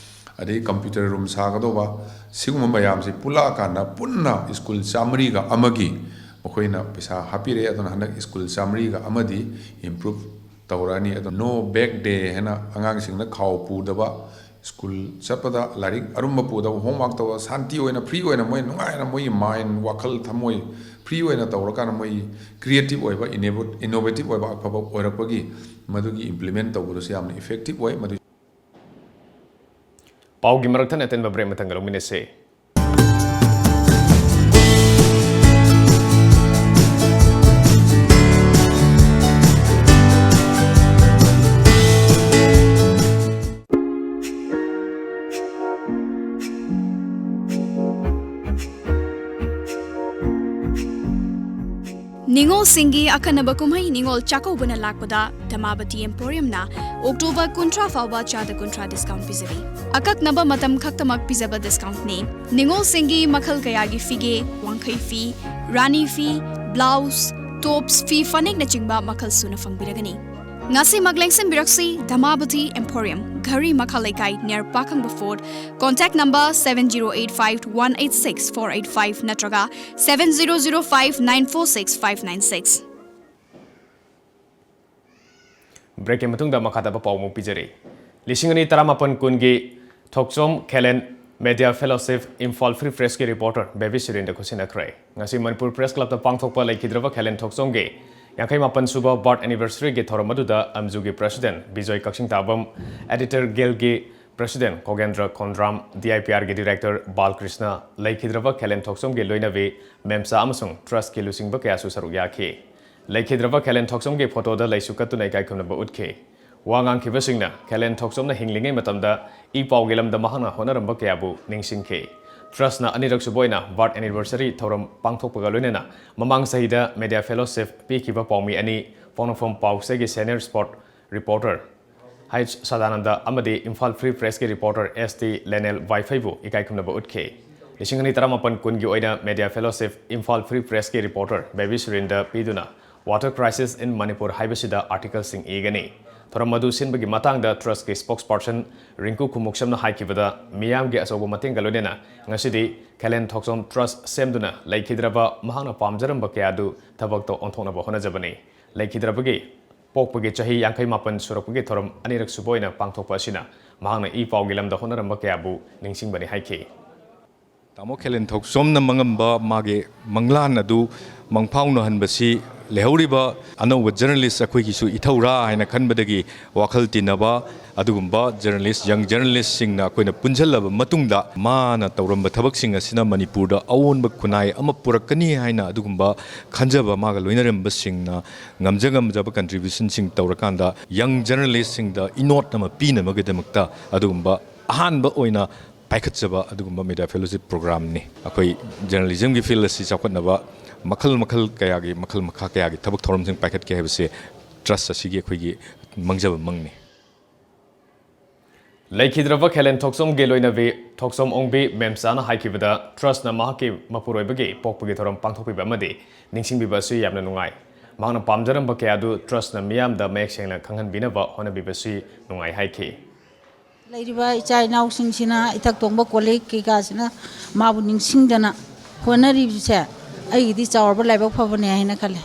ꯑꯗꯒꯤ computer room ꯁꯥꯒꯗꯧꯕ, ꯁꯤꯒꯨꯝꯕ ꯃꯌꯥꯝꯁꯤ ꯄꯨꯜꯂꯛꯑꯀꯥꯟꯗ ꯄꯨꯟꯅ ꯁ꯭ꯀꯨꯜ ꯆꯥꯃꯔꯤꯒ ꯑꯃꯒꯤ ꯃꯈꯣꯏꯅ ꯄꯩꯁꯥ ꯍꯥꯞꯄꯤꯔꯛꯑꯦ꯫ ꯑꯗꯨꯅ ꯍꯟꯗꯛ ꯁ꯭ꯀꯨꯜ ꯆꯥꯃꯔꯤꯒ ꯑꯃꯗꯤ improve ꯇꯧꯔꯛꯑꯅꯤ꯫ ꯑꯗꯣ no bag day ꯍꯥꯏꯅ ꯑꯉꯥꯡꯁꯤꯡꯅ ꯈꯥꯎ ꯄꯨꯗꯕ, ꯁ꯭ꯀꯨꯜ ꯆꯠꯄꯗ ꯂꯥꯏꯔꯤꯛ ꯑꯔꯨꯝꯕ ꯄꯨꯗꯕ, homework ꯇꯧꯕ, ꯁꯥꯟꯇꯤ ꯑꯣꯏꯅ, free ꯑꯣꯏꯅ, ꯃꯣꯏ ꯅꯨꯡꯉꯥꯏꯅ ꯃꯣꯏꯒꯤ mind, ꯋꯥꯈꯜ, ꯊꯃꯣꯏ free ꯑꯣꯏꯅ ꯇꯧꯔꯀꯥꯟꯗ ꯃꯣꯏ creative ꯑꯣꯏꯕ, innovo-, innovative ꯑꯣꯏꯕ, ꯑꯐꯕ ꯑꯣꯏꯔꯛꯄꯒꯤ ꯃꯗꯨꯒꯤ implement ꯇꯧꯕꯗꯨꯁꯨ ꯌꯥꯝꯅ effective ꯑꯣꯏ꯫ ꯃꯗꯨ ꯄꯥꯎꯒꯤ ꯃꯔꯛ ꯊꯠꯅ ꯑꯇꯦꯟꯕ break ꯃꯊꯪꯒ ꯂꯧꯃꯤꯟꯅꯁꯦ꯫ ꯅꯤꯉꯣꯜꯁꯤꯡꯒꯤ ꯑꯈꯟꯅꯕ ꯀꯨꯝꯍꯩ ꯅꯤꯉꯣꯜ ꯆꯥꯛꯀꯧꯕꯅ ꯂꯥꯛꯄꯗ ꯙꯃꯥꯕꯇꯤ Emporium ꯅ October ꯀꯨꯟꯊ꯭ꯔꯥ ꯐꯥꯎꯕ ꯆꯥꯗ ꯀꯨꯟꯊ꯭ꯔꯥ discount ꯄꯤꯖꯔꯤ꯫ ꯑꯀꯛꯅꯕ ꯃꯇꯝ ꯈꯛꯇꯃꯛ ꯄꯤꯖꯕ discount ꯅꯤ꯫ ꯅꯤꯉꯣꯜꯁꯤꯡꯒꯤ ꯃꯈꯜ ꯀꯌꯥꯒꯤ ꯐꯤꯒꯦ, ꯋꯥꯡꯈꯩ ꯐꯤ, ꯔꯥꯅꯤ ꯐꯤ, blouse, tops, ꯐꯤ ꯐꯅꯦꯛꯅꯆꯤꯡꯕ ꯃꯈꯜ ꯁꯨꯅ ꯐꯪꯕꯤꯔꯒꯅꯤ꯫ ꯉꯁꯤꯃꯛ ꯂꯦꯡꯁꯤꯟꯕꯤꯔꯛꯁꯤ ꯙꯃꯥꯕꯇꯤ Emporium, ꯘꯔꯤ ꯃꯈꯥ ꯂꯩꯀꯥꯏ, near ꯄꯥꯈꯪꯕ fort, contact number seven zero eight five one eight six four eight five ꯅꯠꯇ꯭ꯔꯒ seven zero zero five nine four six five nine six꯫ Break ꯀꯤ ꯃꯇꯨꯡꯗ ꯃꯈꯥ ꯇꯥꯕ ꯄꯥꯎ ꯑꯃꯨꯛ ꯄꯤꯖꯔꯤ꯫ ꯂꯤꯁꯤꯡ ꯑꯅꯤ ꯇꯔꯥꯃꯥꯄꯟ ꯀꯨꯟꯒꯤ ꯊꯣꯛꯆꯣꯝ ꯈꯦꯂꯦꯟ Media Fellowship Imphal Free Press ꯀꯤ reporter ꯕꯦꯕꯤ ꯁꯨꯔꯦꯟꯗ꯭ꯔ ꯈꯨꯠꯁꯤꯟꯅꯈ꯭ꯔꯦ꯫ ꯉꯁꯤ ꯃꯅꯤꯄꯨꯔ Press Club ꯇ ꯄꯥꯡꯊꯣꯛꯄ ꯂꯩꯈꯤꯗ꯭ꯔꯕ ꯈꯦꯂꯦꯟ ꯊꯣꯛꯆꯣꯝꯒꯤ ꯌꯥꯡꯈꯩ ꯃꯥꯄꯟ ꯁꯨꯕ birth anniversary ꯒꯤ ꯊꯧꯔꯝ ꯑꯗꯨꯗ ꯑꯝꯖꯨꯒꯤ President ꯕꯤꯖꯣꯏ ꯀꯛꯆꯤꯡꯇꯥꯕꯝ, Editor Guild ꯀꯤ President ꯈꯣꯒꯦꯟꯗ꯭ꯔ ꯈꯣꯟꯗ꯭ꯔꯥꯝ, D I P R ꯒꯤ Director ꯕꯥꯜꯀ꯭ꯔꯤꯁꯅ, ꯂꯩꯈꯤꯗ꯭ꯔꯕ ꯈꯦꯂꯦꯟ ꯊꯣꯛꯆꯣꯝꯒꯤ ꯂꯣꯏꯅꯕꯤ ꯃꯦꯝꯆꯥ ꯑꯃꯁꯨꯡ Trust ꯀꯤ ꯂꯨꯆꯤꯡꯕ ꯀꯌꯥꯁꯨ ꯁꯔꯨꯛ ꯌꯥꯈꯤ꯫ ꯂꯩꯈꯤꯗ꯭ꯔꯕ ꯈꯦꯂꯦꯟ ꯊꯣꯛꯆꯣꯝꯒꯤ photo ꯗ ꯂꯩꯁꯨ ꯀꯠꯇꯨꯅ ꯏꯀꯥꯏ ꯈꯨꯝꯅꯕ ꯎꯠꯈꯤ꯫ ꯋꯥ ꯉꯥꯡꯈꯤꯕꯁꯤꯡꯅ ꯈꯦꯂꯦꯟ ꯊꯣꯛꯆꯣꯝꯅ ꯍꯤꯡꯂꯤꯉꯩ ꯃꯇꯝꯗ ꯏ ꯄꯥꯎꯒꯤ ꯂꯝꯗ ꯃꯍꯥꯛꯅ ꯍꯣꯠꯅꯔꯝꯕ ꯀꯌꯥꯕꯨ ꯅꯤꯡꯁꯤꯡꯈꯤ꯫ Trust ꯅ ꯑꯅꯤꯔꯛ ꯁꯨꯕ ꯑꯣꯏꯅ birth anniversary ꯊꯧꯔꯝ ꯄꯥꯡꯊꯣꯛꯄꯒ ꯂꯣꯏꯅꯅ ꯃꯃꯥꯡ ꯆꯍꯤꯗ Media Fellowship ꯄꯤꯈꯤꯕ ꯄꯥꯎꯃꯤ ꯑꯅꯤ ꯄꯣꯛꯅꯐꯝ ꯄꯥꯎꯆꯦꯒꯤ senior sport reporter H Sadananda ꯑꯃꯗꯤ ꯏꯝꯐꯥꯜ Free Pressꯀꯤ reporter S T ꯂꯦꯅꯦꯜ ꯋꯥꯏꯐꯩꯕꯨ ꯏꯀꯥꯏ ꯈꯨꯝꯅꯕ ꯎꯠꯈꯤ꯫ ꯂꯤꯁꯤꯡ ꯑꯅꯤ ꯇꯔꯥꯃꯥꯄꯟ ꯀꯨꯟꯒꯤ ꯑꯣꯏꯅ Media Fellowship ꯏꯝꯐꯥꯜ Free Pressꯀꯤ reporter ꯕꯦꯕꯤ ꯁꯨꯔꯦꯟꯗ ꯄꯤꯗꯨꯅ Water Crisis in Manipur ꯍꯥꯏꯕꯁꯤꯗ articleꯁꯤꯡ ꯏꯒꯅꯤ꯫ ꯊꯧꯔꯝ ꯑꯗꯨ ꯁꯤꯟꯕꯒꯤ ꯃꯇꯥꯡꯗ Trustꯀꯤ spokesperson ꯔꯤꯡꯀꯨ ꯈꯨꯃꯨꯛꯁꯝꯅ ꯍꯥꯏꯈꯤꯕꯗ, ꯃꯤꯌꯥꯝꯒꯤ ꯑꯆꯧꯕ ꯃꯇꯦꯡꯒ ꯂꯣꯏꯅꯅ ꯉꯁꯤꯗꯤ ꯈꯦꯂꯦꯟ ꯊꯣꯛꯆꯣꯝ trust ꯁꯦꯝꯗꯨꯅ ꯂꯩꯈꯤꯗ꯭ꯔꯕ ꯃꯍꯥꯛꯅ ꯄꯥꯝꯖꯔꯝꯕ ꯀꯌꯥ ꯑꯗꯨ ꯊꯕꯛꯇ ꯑꯣꯟꯊꯣꯛꯅꯕ ꯍꯣꯠꯅꯖꯕꯅꯤ꯫ ꯂꯩꯈꯤꯗ꯭ꯔꯕꯒꯤ ꯄꯣꯛꯄꯒꯤ ꯆꯍꯤ ꯌꯥꯡꯈꯩ ꯃꯥꯄꯟ ꯁꯨꯔꯛꯄꯒꯤ ꯊꯧꯔꯝ ꯑꯅꯤꯔꯛ ꯁꯨꯕ ꯑꯣꯏꯅ ꯄꯥꯡꯊꯣꯛꯄ ꯑꯁꯤꯅ ꯃꯍꯥꯛꯅ ꯏ ꯄꯥꯎꯒꯤ ꯂꯝꯗ ꯍꯣꯠꯅꯔꯝꯕ ꯀꯌꯥꯕꯨ ꯅꯤꯡꯁꯤꯡꯕꯅꯤ ꯍꯥꯏꯈꯤ꯫ ꯇꯥꯃꯣ ꯈꯦꯂꯦꯟ ꯊꯣꯛꯆꯣꯝꯅ ꯃꯪꯉꯝꯕ ꯃꯥꯒꯤ ꯃꯪꯂꯥꯟ ꯑꯗꯨ ꯃꯪꯐꯥꯎꯅꯍꯟꯕꯁꯤ ꯂꯩꯍꯧꯔꯤꯕ ꯑꯅꯧꯕ journalist ꯑꯩꯈꯣꯏꯒꯤꯁꯨ ꯏꯊꯧꯔꯥ ꯍꯥꯏꯅ ꯈꯟꯕꯗꯒꯤ ꯋꯥꯈꯜ ꯇꯤꯟꯅꯕ ꯑꯗꯨꯒꯨꯝꯕ journalist, young journalistꯁꯤꯡꯅ ꯑꯩꯈꯣꯏꯅ ꯄꯨꯟꯁꯤꯜꯂꯕ ꯃꯇꯨꯡꯗ ꯃꯥꯅ ꯇꯧꯔꯝꯕ ꯊꯕꯛꯁꯤꯡ ꯑꯁꯤꯅ ꯃꯅꯤꯄꯨꯔꯗ ꯑꯑꯣꯟꯕ ꯈꯨꯟꯅꯥꯏ ꯑꯃ ꯄꯨꯔꯛꯀꯅꯤ ꯍꯥꯏꯅ ꯑꯗꯨꯒꯨꯝꯕ ꯈꯟꯖꯕ ꯃꯥꯒ ꯂꯣꯏꯅꯔꯝꯕꯁꯤꯡꯅ ꯉꯝꯖ ꯉꯝꯖꯕ contributionꯁꯤꯡ ꯇꯧꯔꯀꯥꯟꯗ young journalistꯁꯤꯡꯗ ꯏꯅꯣꯠ ꯑꯃ ꯄꯤꯅꯕꯒꯤꯗꯃꯛꯇ ꯑꯗꯨꯒꯨꯝꯕ ꯑꯍꯥꯟꯕ ꯑꯣꯏꯅ ꯄꯥꯏꯈꯠꯆꯕ ꯑꯗꯨꯒꯨꯝꯕ Media Fellowship programꯅꯤ꯫ ꯑꯩꯈꯣꯏ journalismꯒꯤ field ꯑꯁꯤ ꯆꯥꯎꯈꯠꯅꯕ ꯃꯈꯜ ꯃꯈꯜ ꯀꯌꯥꯒꯤ, ꯃꯈꯜ ꯃꯈꯥ ꯀꯌꯥꯒꯤ ꯊꯕꯛ ꯊꯧꯔꯝꯁꯤꯡ ꯄꯥꯏꯈꯠꯀꯦ ꯍꯥꯏꯕꯁꯦ trust ꯑꯁꯤꯒꯤ ꯑꯩꯈꯣꯏꯒꯤ ꯃꯪꯖꯕ ꯃꯪꯅꯤ꯫ ꯂꯩꯈꯤꯗ꯭ꯔꯕ ꯈꯦꯂꯦꯟ ꯊꯣꯛꯆꯣꯝꯒꯤ ꯂꯣꯏꯅꯕꯤ ꯊꯣꯛꯆꯣꯝ ꯑꯣꯡꯕꯤ ꯃꯦꯝꯆꯥꯅ ꯍꯥꯏꯈꯤꯕꯗ, trustꯅ ꯃꯍꯥꯛꯀꯤ ꯃꯄꯨꯔꯣꯏꯕꯒꯤ ꯄꯣꯛꯄꯒꯤ ꯊꯧꯔꯝ ꯄꯥꯡꯊꯣꯛꯄꯤꯕ ꯑꯃꯗꯤ ꯅꯤꯡꯁꯤꯡꯕꯤꯕ ꯑꯁꯤ ꯌꯥꯝꯅ ꯅꯨꯡꯉꯥꯏ꯫ ꯃꯍꯥꯛꯅ ꯄꯥꯝꯖꯔꯝꯕ ꯀꯌꯥ ꯑꯗꯨ trustꯅ ꯃꯤꯌꯥꯝꯗ ꯃꯌꯦꯛ ꯁꯦꯡꯅ ꯈꯪꯍꯟꯕꯤꯅꯕ ꯍꯣꯠꯅꯕꯤꯕꯁꯤ ꯅꯨꯡꯉꯥꯏ ꯍꯥꯏꯈꯤ꯫ ꯂꯩꯔꯤꯕ ꯏꯆꯥ ꯏꯅꯥꯎꯁꯤꯡꯁꯤꯅ, ꯏꯊꯛ ꯊꯣꯡꯕ ꯀꯣꯜꯂꯤꯛ ꯀꯩꯀꯥꯁꯤꯅ ꯃꯥꯕꯨ ꯅꯤꯡꯁꯤꯡꯗꯅ ꯍꯣꯠꯅꯔꯤꯕꯁꯦ ꯑꯩꯒꯤꯗꯤ ꯆꯥꯎꯔꯕ ꯂꯥꯏꯕꯛ ꯐꯕꯅꯦ ꯍꯥꯏꯅ ꯈꯜꯂꯦ꯫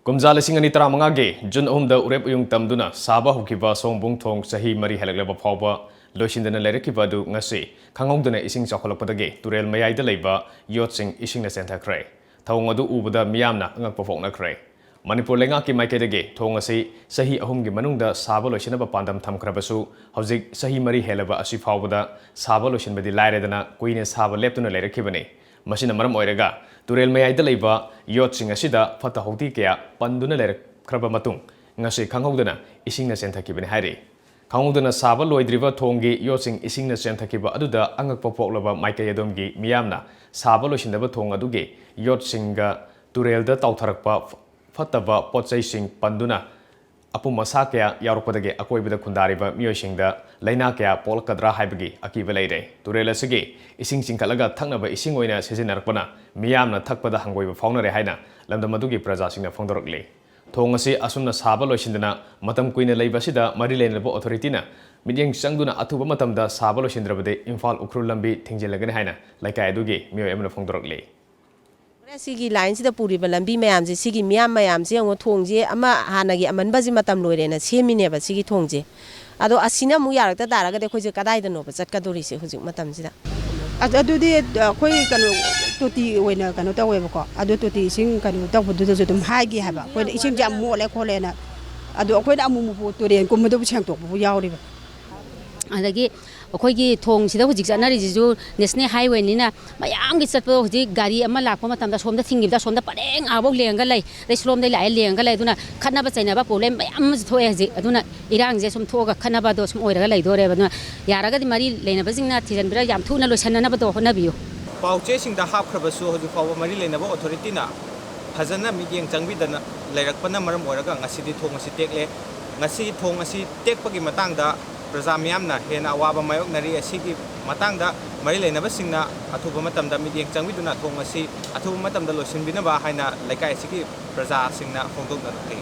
ꯀꯨꯝꯖꯥ ꯂꯤꯁꯤꯡ ꯑꯅꯤ ꯇꯔꯥꯃꯉꯥꯒꯤ ꯖꯨꯟ ꯑꯍꯨꯝꯗ ꯎꯔꯦꯞ ꯎꯌꯨꯡ ꯇꯝꯗꯨꯅ ꯁꯥꯕ ꯍꯧꯈꯤꯕ ꯁꯑꯣꯝꯕꯨꯡ ꯊꯣꯡ ꯆꯍꯤ ꯃꯔꯤ ꯍꯦꯜꯂꯛꯂꯕ ꯐꯥꯎꯕ ꯂꯣꯏꯁꯤꯟꯗꯅ ꯂꯩꯔꯛꯈꯤꯕ ꯑꯗꯨ ꯉꯁꯤ ꯈꯪꯍꯧꯗꯅ ꯏꯁꯤꯡ ꯆꯥꯎꯈꯠꯂꯛꯄꯗꯒꯤ ꯇꯨꯔꯦꯜ ꯃꯌꯥꯏꯗ ꯂꯩꯕ ꯌꯣꯠꯁꯤꯡ ꯏꯁꯤꯡꯅ ꯆꯦꯟꯊꯈ꯭ꯔꯦ꯫ ꯊꯧꯑꯣꯡ ꯑꯗꯨ ꯎꯕꯗ ꯃꯤꯌꯥꯝꯅ ꯑꯉꯛꯄ ꯐꯣꯡꯅꯈ꯭ꯔꯦ꯫ ꯃꯅꯤꯄꯨꯔ ꯂꯩꯉꯥꯛꯀꯤ ꯃꯥꯏꯀꯩꯗꯒꯤ ꯊꯣꯡ ꯑꯁꯤ ꯆꯍꯤ ꯑꯍꯨꯝꯒꯤ ꯃꯅꯨꯡꯗ ꯁꯥꯕ ꯂꯣꯏꯁꯤꯟꯅꯕ ꯄꯥꯟꯗꯝ ꯊꯝꯈ꯭ꯔꯕꯁꯨ, ꯍꯧꯖꯤꯛ ꯆꯍꯤ ꯃꯔꯤ ꯍꯦꯜꯂꯕ ꯑꯁꯤ ꯐꯥꯎꯕꯗ ꯁꯥꯕ ꯂꯣꯏꯁꯤꯟꯕꯗꯤ ꯂꯥꯏꯔꯗꯅ ꯀꯨꯏꯅ ꯁꯥꯕ ꯂꯦꯞꯇꯨꯅ ꯂꯩꯔꯛꯈꯤꯕꯅꯤ꯫ ꯃꯁꯤꯅ ꯃꯔꯝ ꯑꯣꯏꯔꯒ ꯇꯨꯔꯦꯜ ꯃꯌꯥꯏꯗ ꯂꯩꯕ ꯌꯣꯠꯁꯤꯡ ꯑꯁꯤꯗ ꯐꯠꯇ ꯍꯥꯎꯗꯤ ꯀꯌꯥ ꯄꯟꯗꯨꯅ ꯂꯩꯔꯛꯈ꯭ꯔꯕ ꯃꯇꯨꯡ ꯉꯁꯤ ꯈꯪꯍꯧꯗꯅ ꯏꯁꯤꯡꯅ ꯆꯦꯟꯊꯈꯤꯕꯅꯤ ꯍꯥꯏꯔꯤ꯫ ꯈꯪꯍꯧꯗꯅ ꯁꯥꯕ ꯂꯣꯏꯗ꯭ꯔꯤꯕ ꯊꯣꯡꯒꯤ ꯌꯣꯠꯁꯤꯡ ꯏꯁꯤꯡꯅ ꯆꯦꯟꯊꯈꯤꯕ ꯑꯗꯨꯗ ꯑꯉꯛꯄ ꯄꯣꯛꯂꯕ ꯃꯥꯏꯀꯩ ꯑꯗꯣꯝꯒꯤ ꯃꯤꯌꯥꯝꯅ ꯁꯥꯕ ꯂꯣꯏꯁꯤꯟꯗꯕ ꯊꯣꯡ ꯑꯗꯨꯒꯤ ꯌꯣꯠꯁꯤꯡꯒ ꯇꯨꯔꯦꯜꯗ ꯇꯥꯎꯊꯔꯛꯄ ꯐꯠꯇꯕ ꯄꯣꯠ ꯆꯩꯁꯤꯡ ꯄꯟꯗꯨꯅ ꯑꯄꯨꯝ ꯑꯁꯥ ꯀꯌꯥ ꯌꯥꯎꯔꯛꯄꯗꯒꯤ ꯑꯀꯣꯏꯕꯗ ꯈꯨꯟꯗꯥꯔꯤꯕ ꯃꯤꯑꯣꯏꯁꯤꯡꯗ ꯂꯥꯏꯅꯥ ꯀꯌꯥ ꯄꯣꯛꯂꯛꯀꯗ꯭ꯔꯥ ꯍꯥꯏꯕꯒꯤ ꯑꯀꯤꯕ ꯂꯩꯔꯦ꯫ ꯇꯨꯔꯦꯜ ꯑꯁꯤꯒꯤ ꯏꯁꯤꯡ ꯆꯤꯡꯈꯠꯂꯒ ꯊꯛꯅꯕ ꯏꯁꯤꯡ ꯑꯣꯏꯅ ꯁꯤꯖꯤꯟꯅꯔꯛꯄꯅ ꯃꯤꯌꯥꯝꯅ ꯊꯛꯄꯗ ꯍꯪꯒꯣꯏꯕ ꯐꯥꯎꯅꯔꯦ ꯍꯥꯏꯅ ꯂꯝꯗꯝ ꯑꯗꯨꯒꯤ ꯄ꯭ꯔꯖꯥꯁꯤꯡꯅ ꯐꯣꯡꯗꯣꯔꯛꯂꯤ꯫ ꯊꯣꯡ ꯑꯁꯤ ꯑꯁꯨꯝꯅ ꯁꯥꯕ ꯂꯣꯏꯁꯤꯟꯗꯅ ꯃꯇꯝ ꯀꯨꯏꯅ ꯂꯩꯕ ꯑꯁꯤꯗ ꯃꯔꯤ ꯂꯩꯅꯕ ꯑꯣꯊꯣꯔꯤꯇꯤꯅ ꯃꯤꯠꯌꯦꯡ ꯆꯪꯗꯨꯅ ꯑꯊꯨꯕ ꯃꯇꯝꯗ ꯁꯥꯕ ꯂꯣꯏꯁꯤꯟꯗ꯭ꯔꯕꯗꯤ ꯏꯝꯐꯥꯜ ꯎꯈ꯭ꯔꯨꯜ ꯂꯝꯕꯤ ꯊꯤꯡꯖꯤꯜꯂꯒꯅꯤ ꯍꯥꯏꯅ ꯂꯩꯀꯥꯏ ꯑꯗꯨꯒꯤ ꯃꯤꯑꯣꯏ ꯑꯃꯅ ꯐꯣꯡꯗꯣꯔꯛꯂꯤ꯫ ꯁꯤꯒꯤ ꯂꯥꯏꯟꯁꯤꯗ ꯄꯨꯔꯤꯕ ꯂꯝꯕꯤ ꯃꯌꯥꯝꯁꯦ, ꯁꯤꯒꯤ ꯃꯤꯌꯥꯝ ꯃꯌꯥꯝꯁꯦ ꯌꯦꯡꯉꯣ, ꯊꯣꯡꯁꯦ ꯑꯃ ꯍꯥꯟꯅꯒꯤ ꯑꯃꯟꯕꯁꯤ ꯃꯇꯝ ꯂꯣꯏꯔꯦꯅ ꯁꯦꯝꯃꯤꯅꯦꯕ ꯁꯤꯒꯤ ꯊꯣꯡꯁꯦ꯫ ꯑꯗꯣ ꯑꯁꯤꯅ ꯑꯃꯨꯛ ꯌꯥꯔꯛꯇ ꯇꯥꯔꯒꯗꯤ ꯑꯩꯈꯣꯏꯁꯦ ꯀꯗꯥꯏꯗꯅꯣꯕ ꯆꯠꯀꯗꯣꯔꯤꯁꯦ ꯍꯧꯖꯤꯛ ꯃꯇꯝꯁꯤꯗ? ꯑꯗꯨ- ꯑꯗꯨꯗꯤ ꯑꯩꯈꯣꯏ ꯀꯩꯅꯣ, ꯇꯣꯇꯤ ꯑꯣꯏꯅ ꯀꯩꯅꯣ ꯇꯧꯋꯦꯕꯀꯣ꯫ ꯑꯗꯨ ꯇꯣꯇꯤ ꯏꯁꯤꯡ ꯀꯩꯅꯣ ꯇꯧꯕꯗꯨꯗꯁꯨ ꯑꯗꯨꯝ ꯍꯥꯏꯒꯤ ꯍꯥꯏꯕ, ꯑꯩꯈꯣꯏꯅ ꯏꯁꯤꯡꯁꯦ ꯌꯥꯝ ꯃꯣꯠꯂꯦ ꯈꯣꯠꯂꯦꯅ꯫ ꯑꯗꯣ ꯑꯩꯈꯣꯏꯅ ꯑꯃꯨꯛ ꯑꯃꯨꯛ ꯇꯨꯔꯦꯟ ꯀꯨꯝꯕꯗꯕꯨ ꯁꯦꯡꯗꯣꯛꯄꯕꯨ ꯌꯥꯎꯔꯤꯕ꯫ ꯑꯗꯒꯤ ꯑꯩꯈꯣꯏꯒꯤ ꯊꯣꯡꯁꯤꯗ ꯍꯧꯖꯤꯛ ꯆꯠꯅꯔꯤꯁꯤꯁꯨ ꯅꯦꯁꯅꯦꯜ ꯍꯥꯏꯋꯦꯅꯤꯅ, ꯃꯌꯥꯝꯒꯤ ꯆꯠꯄꯗꯣ ꯍꯧꯖꯤꯛ ꯒꯥꯔꯤ ꯑꯃ ꯂꯥꯛꯄ ꯃꯇꯝꯗ ꯁꯣꯝꯗ ꯊꯤꯡꯈꯤꯕꯗ ꯁꯣꯝꯗ ꯄꯔꯦꯡ ꯑꯥꯐꯥꯎ ꯂꯦꯡꯉꯒ ꯂꯩ, ꯑꯗꯩ ꯁꯣꯝꯗꯩ ꯂꯥꯛꯑꯦ ꯂꯦꯡꯉꯒ ꯂꯩ꯫ ꯑꯗꯨꯅ ꯈꯠꯅꯕ ꯆꯩꯅꯕ ꯄ꯭ꯔꯣꯕ꯭ꯂꯦꯝ ꯃꯌꯥꯝ ꯑꯃꯁꯨ ꯊꯣꯛꯑꯦ ꯍꯧꯖꯤꯛ꯫ ꯑꯗꯨꯅ ꯏꯔꯥꯡꯁꯦ ꯁꯨꯝ ꯊꯣꯛꯑꯒ ꯈꯠꯅꯕꯗꯣ ꯁꯨꯝ ꯑꯣꯏꯔꯒ ꯂꯩꯗꯣꯔꯦꯕ꯫ ꯑꯗꯨꯅ ꯌꯥꯔꯒꯗꯤ ꯃꯔꯤ ꯂꯩꯅꯕꯁꯤꯡꯅ ꯊꯤꯖꯤꯟꯕꯤꯔ ꯌꯥꯝ ꯊꯨꯅ ꯂꯣꯏꯁꯟꯅꯅꯕꯗꯣ ꯍꯣꯠꯅꯕꯤꯌꯨ꯫ ꯄꯥꯎꯆꯦꯁꯤꯡꯗ ꯍꯥꯞꯈ꯭ꯔꯕꯁꯨ ꯍꯧꯖꯤꯛ ꯐꯥꯎꯕ ꯃꯔꯤ ꯂꯩꯅꯕ ꯑꯣꯊꯣꯔꯤꯇꯤꯅ ꯐꯖꯅ ꯃꯤꯠꯌꯦꯡ ꯆꯪꯕꯤꯗꯅ ꯂꯩꯔꯛꯄꯅ ꯃꯔꯝ ꯑꯣꯏꯔꯒ ꯉꯁꯤꯗꯤ ꯊꯣꯡ ꯑꯁꯤ ꯇꯦꯛꯂꯦ꯫ ꯉꯁꯤ ꯊꯣꯡ ꯑꯁꯤ ꯇꯦꯛꯄꯒꯤ ꯃꯇꯥꯡꯗ ꯄ꯭ꯔꯖꯥ ꯃꯤꯌꯥꯝꯅ ꯍꯦꯟꯅ ꯑꯋꯥꯕ ꯃꯥꯌꯣꯛꯅꯔꯤ꯫ ꯑꯁꯤꯒꯤ ꯃꯇꯥꯡꯗ ꯃꯔꯤ ꯂꯩꯅꯕꯁꯤꯡꯅ ꯑꯊꯨꯕ ꯃꯇꯝꯗ ꯃꯤꯠꯌꯦꯡ ꯆꯪꯕꯤꯗꯨꯅ ꯊꯣꯡ ꯑꯁꯤ ꯑꯊꯨꯕ ꯃꯇꯝꯗ ꯂꯣꯏꯁꯤꯟꯕꯤꯅꯕ ꯍꯥꯏꯅ ꯂꯩꯀꯥꯏ ꯑꯁꯤꯒꯤ ꯄ꯭ꯔꯖꯥꯁꯤꯡꯅ ꯐꯣꯡꯗꯣꯛꯅꯔꯛꯂꯤ꯫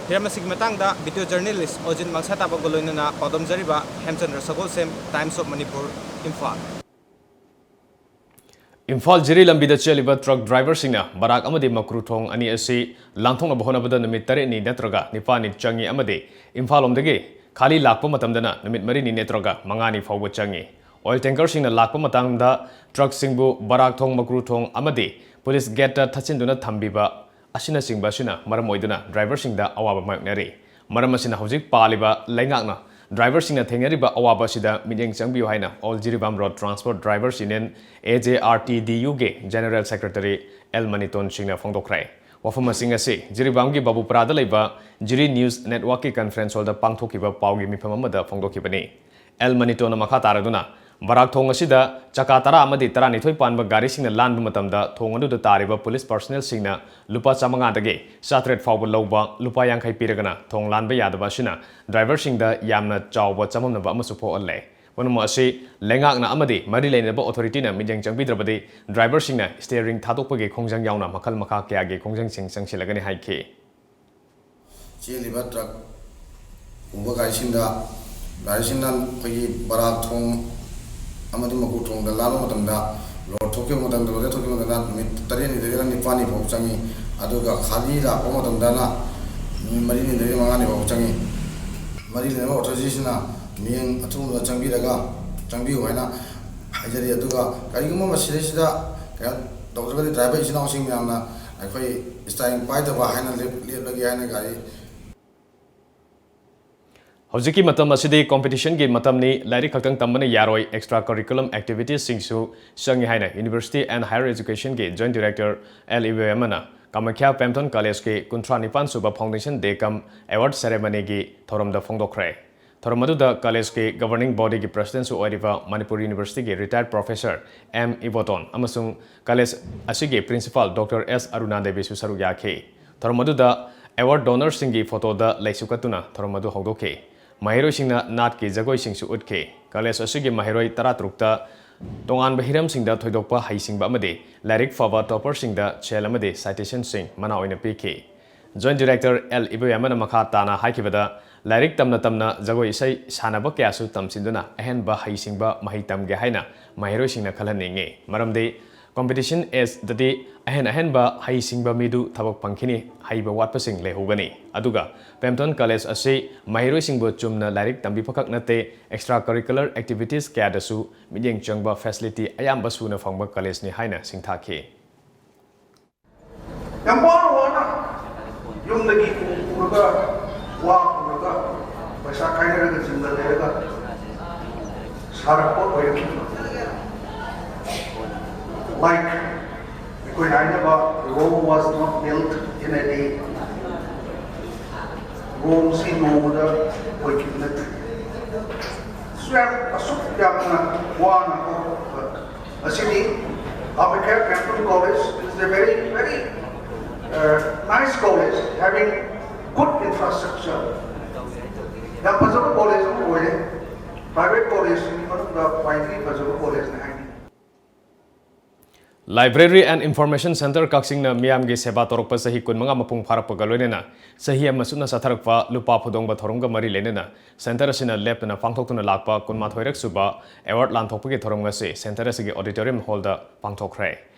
ꯍꯤꯔꯝ ꯑꯁꯤꯒꯤ ꯃꯇꯥꯡꯗ ꯚꯤꯗꯤꯑꯣ ꯖꯔꯅꯦꯂꯤꯁ ꯑꯣꯖꯤꯟ ꯃꯪꯁꯥꯇꯥꯕꯒ ꯂꯣꯏꯅꯅ ꯄꯥꯎꯗꯝꯖꯔꯤꯕ ꯍꯦꯝꯆꯟꯗ꯭ꯔ ꯁꯒꯣꯜꯁꯦꯝ, Times of Manipur, Imphal. Imphal ꯖꯤꯔꯤ ꯂꯝꯕꯤꯗ ꯆꯦꯜꯂꯤꯕ ꯇ꯭ꯔꯛ ꯗ꯭ꯔꯥꯏꯚꯔꯁꯤꯡꯅ ꯕꯔꯥꯛ ꯑꯃꯗꯤ ꯃꯀ꯭ꯔꯨ ꯊꯣꯡ ꯑꯅꯤ ꯑꯁꯤ ꯂꯥꯟꯊꯣꯛꯅꯕ ꯍꯣꯠꯅꯕꯗ ꯅꯨꯃꯤꯠ ꯇꯔꯦꯠꯅꯤ ꯅꯠꯇ꯭ꯔꯒ ꯅꯤꯄꯥꯜꯅꯤ ꯆꯪꯏ ꯑꯃꯗꯤ ꯏꯝꯐꯥꯜ ꯂꯣꯝꯗꯒꯤ ꯈꯥꯂꯤ ꯂꯥꯛꯄ ꯃꯇꯝꯗꯅ ꯅꯨꯃꯤꯠ ꯃꯔꯤꯅꯤ ꯅꯠꯇ꯭ꯔꯒ ꯃꯉꯥꯅꯤ ꯐꯥꯎꯕ ꯆꯪꯏ꯫ ꯑꯣꯏꯜ ꯇꯦꯡꯀꯔꯁꯤꯡꯅ ꯂꯥꯛꯄ ꯃꯇꯝꯗ ꯇ꯭ꯔꯛꯁꯤꯡꯕꯨ ꯕꯔꯥꯛ ꯊꯣꯡ, ꯃꯀ꯭ꯔꯨ ꯊꯣꯡ ꯑꯃꯗꯤ ꯄꯨꯂꯤꯁ ꯒꯦꯠꯇ ꯊꯠꯆꯤꯟꯗꯨꯅ ꯊꯝꯕꯤꯕ ꯑꯁꯤꯅꯆꯤꯡꯕ ꯑꯁꯤꯅ ꯃꯔꯝ ꯑꯣꯏꯗꯨꯅ ꯗ꯭ꯔꯥꯏꯚꯔꯁꯤꯡꯗ ꯑꯋꯥꯕ ꯃꯥꯌꯣꯛꯅꯔꯤ꯫ ꯃꯔꯝ ꯑꯁꯤꯅ ꯍꯧꯖꯤꯛ ꯄꯥꯜꯂꯤꯕ ꯂꯩꯉꯥꯛꯅ ꯗ꯭ꯔꯥꯏꯚꯔꯁꯤꯡꯅ ꯊꯦꯡꯅꯔꯤꯕ ꯑꯋꯥꯕ ꯑꯁꯤꯗ ꯃꯤꯠꯌꯦꯡ ꯆꯪꯕꯤꯌꯨ ꯍꯥꯏꯅ All Jiribam Road Transport Drivers Union, A J R T D U, ꯒꯤ ꯖꯦꯅꯔꯦꯜ ꯁꯦꯀ꯭ꯔꯦꯇꯔꯤ ꯑꯦꯜ ꯃꯅꯤꯇꯣꯟ ꯁꯤꯡꯅ ꯐꯣꯡꯗꯣꯛꯈ꯭ꯔꯦ꯫ ꯋꯥꯐꯝꯁꯤꯡ ꯑꯁꯤ ꯖꯤꯔꯤꯕꯥꯝꯒꯤ ꯕꯥꯕꯨꯄꯨꯔꯥꯗ ꯂꯩꯕ ꯖꯤꯔꯤ ꯅ꯭ꯌꯨꯁ ꯅꯦꯠꯋꯥꯔꯛꯀꯤ ꯀꯟꯐꯔꯦꯟꯁ ꯍꯣꯜꯗ ꯄꯥꯡꯊꯣꯛꯈꯤꯕ ꯄꯥꯎꯒꯤ ꯃꯤꯐꯝ ꯑꯃꯗ ꯐꯣꯡꯗꯣꯛꯈꯤꯕꯅꯤ꯫ ꯑꯦꯜ ꯃꯅꯤꯇꯣꯟꯅ ꯃꯈꯥ ꯇꯥꯔꯗꯨꯅ, ꯕꯔꯥꯛ ꯊꯣꯡ ꯑꯁꯤꯗ ꯆꯀꯥ ꯇꯔꯥ ꯑꯃꯗꯤ ꯇꯔꯥꯅꯤꯊꯣꯏ ꯄꯥꯟꯕ ꯒꯥꯔꯤꯁꯤꯡꯅ ꯂꯥꯟꯕ ꯃꯇꯝꯗ ꯊꯣꯡ ꯑꯗꯨꯗ ꯇꯥꯔꯤꯕ ꯄꯨꯂꯤꯁ ꯄꯥꯔꯁꯅꯦꯜꯁꯤꯡꯅ ꯂꯨꯄꯥ ꯆꯥꯃꯉꯥꯗꯒꯤ ꯆꯥꯇ꯭ꯔꯦꯠ ꯐꯥꯎꯕ ꯂꯧꯕ, ꯂꯨꯄꯥ ꯌꯥꯡꯈꯩ ꯄꯤꯔꯒꯅ ꯊꯣꯡ ꯂꯥꯟꯕ ꯌꯥꯗꯕ ꯑꯁꯤꯅ ꯗ꯭ꯔꯥꯏꯚꯔꯁꯤꯡꯗ ꯌꯥꯝꯅ ꯆꯥꯎꯕ ꯆꯃꯝꯅꯕ ꯑꯃꯁꯨ ꯄꯣꯛꯍꯜꯂꯦ꯫ ꯄꯨꯝꯅꯃꯛ ꯑꯁꯤ ꯂꯩꯉꯥꯛꯅ ꯑꯃꯗꯤ ꯃꯔꯤ ꯂꯩꯅꯕ ꯑꯣꯊꯣꯔꯤꯇꯤꯅ ꯃꯤꯠꯌꯦꯡ ꯆꯪꯕꯤꯗ꯭ꯔꯕꯗꯤ ꯗ꯭ꯔꯥꯏꯚꯔꯁꯤꯡꯅ ꯁ꯭ꯇꯤꯌꯔꯤꯡ ꯊꯥꯗꯣꯛꯄꯒꯤ ꯈꯣꯡꯖꯪ ꯌꯥꯎꯅ ꯃꯈꯜ ꯃꯈꯥ ꯀꯌꯥꯒꯤ ꯈꯣꯡꯖꯪꯁꯤꯡ ꯆꯪꯁꯤꯜꯂꯒꯅꯤ ꯍꯥꯏꯈꯤ꯫ ꯆꯦꯜꯂꯤꯕ ꯇ꯭ꯔꯛ ꯄꯨꯕ ꯒꯥꯔꯤꯁꯤꯡꯗ, ꯒꯥꯔꯤꯁꯤꯡꯅ ꯑꯩꯈꯣꯏꯒꯤ ꯕꯔꯥꯛ ꯊꯣꯡ ꯑꯃꯗꯤ ꯃꯀꯨ ꯊꯣꯡꯗ ꯂꯥꯟꯕ ꯃꯇꯝꯗ, ꯂꯣꯗ ꯊꯣꯛꯈꯤꯕ ꯃꯇꯝꯗ, ꯂꯣꯗ ꯊꯣꯛꯈꯤꯕ ꯃꯇꯝꯗ ꯅꯨꯃꯤꯠ ꯇꯔꯦꯠꯅꯤꯗꯒꯤꯅ ꯅꯤꯄꯥꯜꯅꯤ ꯐꯥꯎ ꯆꯪꯉꯤ꯫ ꯑꯗꯨꯒ ꯈꯥꯂꯤ ꯂꯥꯛꯄ ꯃꯇꯝꯗꯅ ꯅꯨꯃꯤꯠ ꯃꯔꯤꯅꯤꯗꯒꯤ ꯃꯉꯥꯅꯤ ꯐꯥꯎ ꯆꯪꯉꯤ꯫ ꯃꯔꯤ ꯂꯩꯅꯕ ꯑꯣꯊꯣꯔꯤꯇꯤꯁꯤꯅ ꯃꯤꯠꯌꯦꯡ ꯑꯊꯨꯕꯗ ꯆꯪꯕꯤꯔꯒ, ꯆꯪꯕꯤꯌꯨ ꯍꯥꯏꯅ ꯍꯥꯏꯖꯔꯤ꯫ ꯑꯗꯨꯒ ꯀꯔꯤꯒꯨꯝꯕ ꯃꯁꯤꯗꯩꯁꯤꯗ ꯀꯩꯅꯣ ꯇꯧꯗ꯭ꯔꯒꯗꯤ, ꯗ꯭ꯔꯥꯏꯚꯔ ꯏꯆꯤꯟ ꯏꯅꯥꯎꯁꯤꯡ ꯃꯌꯥꯝꯅ ꯑꯩꯈꯣꯏ ꯁ꯭ꯇꯤꯌꯔꯤꯡ ꯄꯥꯏꯗꯕ ꯍꯥꯏꯅ ꯂꯦꯞ-, ꯂꯦꯞꯂꯒꯦ ꯍꯥꯏꯅ ꯒꯥꯔꯤ ꯍꯧꯖꯤꯛꯀꯤ ꯃꯇꯝ ꯑꯁꯤꯗꯤ ꯀꯝꯄꯤꯇꯤꯁꯟꯒꯤ ꯃꯇꯝꯅꯤ꯫ ꯂꯥꯏꯔꯤꯛ ꯈꯛꯇꯪ ꯇꯝꯕꯅ ꯌꯥꯔꯣꯏ, extra curriculum activitiesꯁꯤꯡꯁꯨ ꯆꯪꯏ ꯍꯥꯏꯅ University and Higher Educationꯒꯤ Joint Director ꯑꯦꯜ ꯏꯕꯣꯌꯥꯃꯅ ꯀꯥꯃꯥꯈ꯭ꯌꯥ ꯄꯦꯝꯊꯣꯟ ꯀꯣꯂꯦꯖꯀꯤ ꯀꯨꯟꯊ꯭ꯔꯥ ꯅꯤꯄꯥꯟ ꯁꯨꯕ Foundation Day cum Award Ceremonyꯒꯤ ꯊꯧꯔꯝꯗ ꯐꯣꯡꯗꯣꯛꯈ꯭ꯔꯦ꯫ ꯊꯧꯔꯝ ꯑꯗꯨꯗ ꯀꯣꯂꯦꯖꯀꯤ Governing Bodyꯒꯤ Presidentꯁꯨ ꯑꯣꯏꯔꯤꯕ ꯃꯅꯤꯄꯨꯔ Universityꯒꯤ retired Professor ꯑꯦꯝ ꯏꯕꯣꯇꯣꯟ ꯑꯃꯁꯨꯡ ꯀꯣꯂꯦꯖ ꯑꯁꯤꯒꯤ Principal ꯗꯣꯛꯇꯔ ꯑꯦꯁ ꯑꯔꯨꯅꯥ ꯗꯦꯕꯤꯁꯨ ꯁꯔꯨꯛ ꯌꯥꯈꯤ꯫ ꯊꯧꯔꯝ ꯑꯗꯨꯗ award donorꯁꯤꯡꯒꯤ ꯐꯣꯇꯣꯗ ꯂꯩꯁꯨ ꯀꯠꯇꯨꯅ ꯊꯧꯔꯝ ꯑꯗꯨ ꯍꯧꯗꯣꯛꯈꯤ꯫ ꯃꯍꯩꯔꯣꯏꯁꯤꯡꯅ ꯅꯥꯠꯀꯤ ꯖꯒꯣꯏꯁꯤꯡꯁꯨ ꯎꯠꯈꯤ꯫ ꯀꯣꯂꯦꯖ ꯑꯁꯤꯒꯤ ꯃꯍꯩꯔꯣꯏ ꯇꯔꯥꯇꯔꯨꯛꯇ ꯇꯣꯉꯥꯟꯕ ꯍꯤꯔꯝꯁꯤꯡꯗ ꯊꯣꯏꯗꯣꯛꯄ ꯍꯩꯁꯤꯡꯕ ꯑꯃꯗꯤ ꯂꯥꯏꯔꯤꯛ ꯐꯕ topperꯁꯤꯡꯗ ꯁꯦꯜ ꯑꯃꯗꯤ citationꯁꯤꯡ ꯃꯅꯥ ꯑꯣꯏꯅ ꯄꯤꯈꯤ꯫ Joint Director ꯑꯦꯜ ꯏꯕꯣꯌꯥꯃꯅ ꯃꯈꯥ ꯇꯥꯅ ꯍꯥꯏꯈꯤꯕꯗ, ꯂꯥꯏꯔꯤꯛ ꯇꯝꯅ ꯇꯝꯅ ꯖꯒꯣꯏ ꯏꯁꯩ ꯁꯥꯟꯅꯕ ꯀꯌꯥꯁꯨ ꯇꯝꯁꯤꯟꯗꯨꯅ ꯑꯍꯦꯟꯕ ꯍꯩꯁꯤꯡꯕ ꯃꯍꯩ ꯇꯝꯒꯦ ꯍꯥꯏꯅ ꯃꯍꯩꯔꯣꯏꯁꯤꯡꯅ ꯈꯜꯍꯟꯅꯤꯡꯏ꯫ ꯃꯔꯝꯗꯤ competition ageꯗꯗꯤ ꯑꯍꯦꯟ ꯑꯍꯦꯟꯕ ꯍꯩꯁꯤꯡꯕ ꯃꯤꯗꯨ ꯊꯕꯛ ꯐꯪꯈꯤꯅꯤ, ꯍꯩꯕ ꯋꯥꯠꯄꯁꯤꯡ ꯂꯩꯍꯧꯒꯅꯤ꯫ ꯑꯗꯨꯒ ꯄꯦꯝꯊꯣꯟ ꯀꯣꯂꯦꯖ ꯑꯁꯤ ꯃꯍꯩꯔꯣꯏꯁꯤꯡꯕꯨ ꯆꯨꯝꯅ ꯂꯥꯏꯔꯤꯛ ꯇꯝꯕꯤꯕꯈꯛ ꯅꯠꯇꯦ, extra curricular activities ꯀꯌꯥꯗꯁꯨ ꯃꯤꯠꯌꯦꯡ ꯆꯪꯕ facility ꯑꯌꯥꯝꯕ ꯁꯨꯅ ꯐꯪꯕ ꯀꯣꯂꯦꯖꯅꯤ ꯍꯥꯏꯅ ꯁꯤꯡꯊꯥꯈꯤ꯫ ꯌꯥꯝ ꯋꯥꯅ ꯋꯥꯅ ꯌꯨꯝꯗꯒꯤ ꯎ ꯄꯨꯔꯒ, ꯋꯥ ꯄꯨꯔꯒ, ꯄꯩꯁꯥ ꯈꯥꯏꯅꯔꯒ, ꯖꯤꯝꯗ ꯂꯩꯔꯒ ꯁꯥꯔꯛꯄ ꯑꯣꯏꯔꯛꯈꯤꯕ꯫ Like ꯑꯩꯈꯣꯏꯅ ꯍꯥꯏꯅꯕ, Rome was not built in a day. ꯔꯣꯝꯁꯤ ꯅꯣꯡꯃꯗ ꯑꯣꯏꯈꯤꯕ ꯅꯠꯇꯦ꯫ ꯌꯥꯝ ꯑꯁꯨꯛ ꯌꯥꯝꯅ ꯋꯥꯅ ꯍꯧꯔꯛꯄ ꯑꯁꯤꯗꯤ Ambedkar Campus College is a very, very, uh, nice college, having good infrastructure. ꯌꯥꯝ ꯐꯖꯕ ꯀꯣꯂꯦꯖ ꯑꯃ ꯑꯣꯏꯔꯦ꯫ ꯄ꯭ꯔꯥꯏꯚꯦꯠ ꯀꯣꯂꯦꯖꯁꯤꯡꯒꯤ ꯃꯅꯨꯡꯗ ꯈ꯭ꯋꯥꯏꯗꯒꯤ ꯐꯖꯕ ꯀꯣꯂꯦꯖꯅꯤ ꯍꯥꯏꯅꯤꯡꯉꯤ꯫ Library and Information Centre ꯀꯛꯆꯤꯡꯅ ꯃꯤꯌꯥꯝꯒꯤ ꯁꯦꯕꯥ ꯇꯧꯔꯛꯄ ꯆꯍꯤ ꯀꯨꯟꯃꯉꯥ ꯃꯄꯨꯡ ꯐꯥꯔꯛꯄꯒ ꯂꯣꯏꯅꯅ ꯆꯍꯤ ꯑꯃ ꯆꯨꯞꯅ ꯆꯠꯊꯔꯛꯄ ꯂꯨꯄꯥ ꯐꯨꯗꯣꯡꯕ ꯊꯧꯔꯝꯒ ꯃꯔꯤ ꯂꯩꯅꯅ centre ꯑꯁꯤꯅ ꯂꯦꯞꯇꯅ ꯄꯥꯡꯊꯣꯛꯇꯨꯅ ꯂꯥꯛꯄ ꯀꯨꯟꯃꯥꯊꯣꯏꯔꯛ ꯁꯨꯕ award ꯂꯥꯟꯊꯣꯛꯄꯒꯤ ꯊꯧꯔꯝ ꯉꯁꯤ centre ꯑꯁꯤꯒꯤ auditorium hall ꯗ ꯄꯥꯡꯊꯣꯛꯈ꯭ꯔꯦ꯫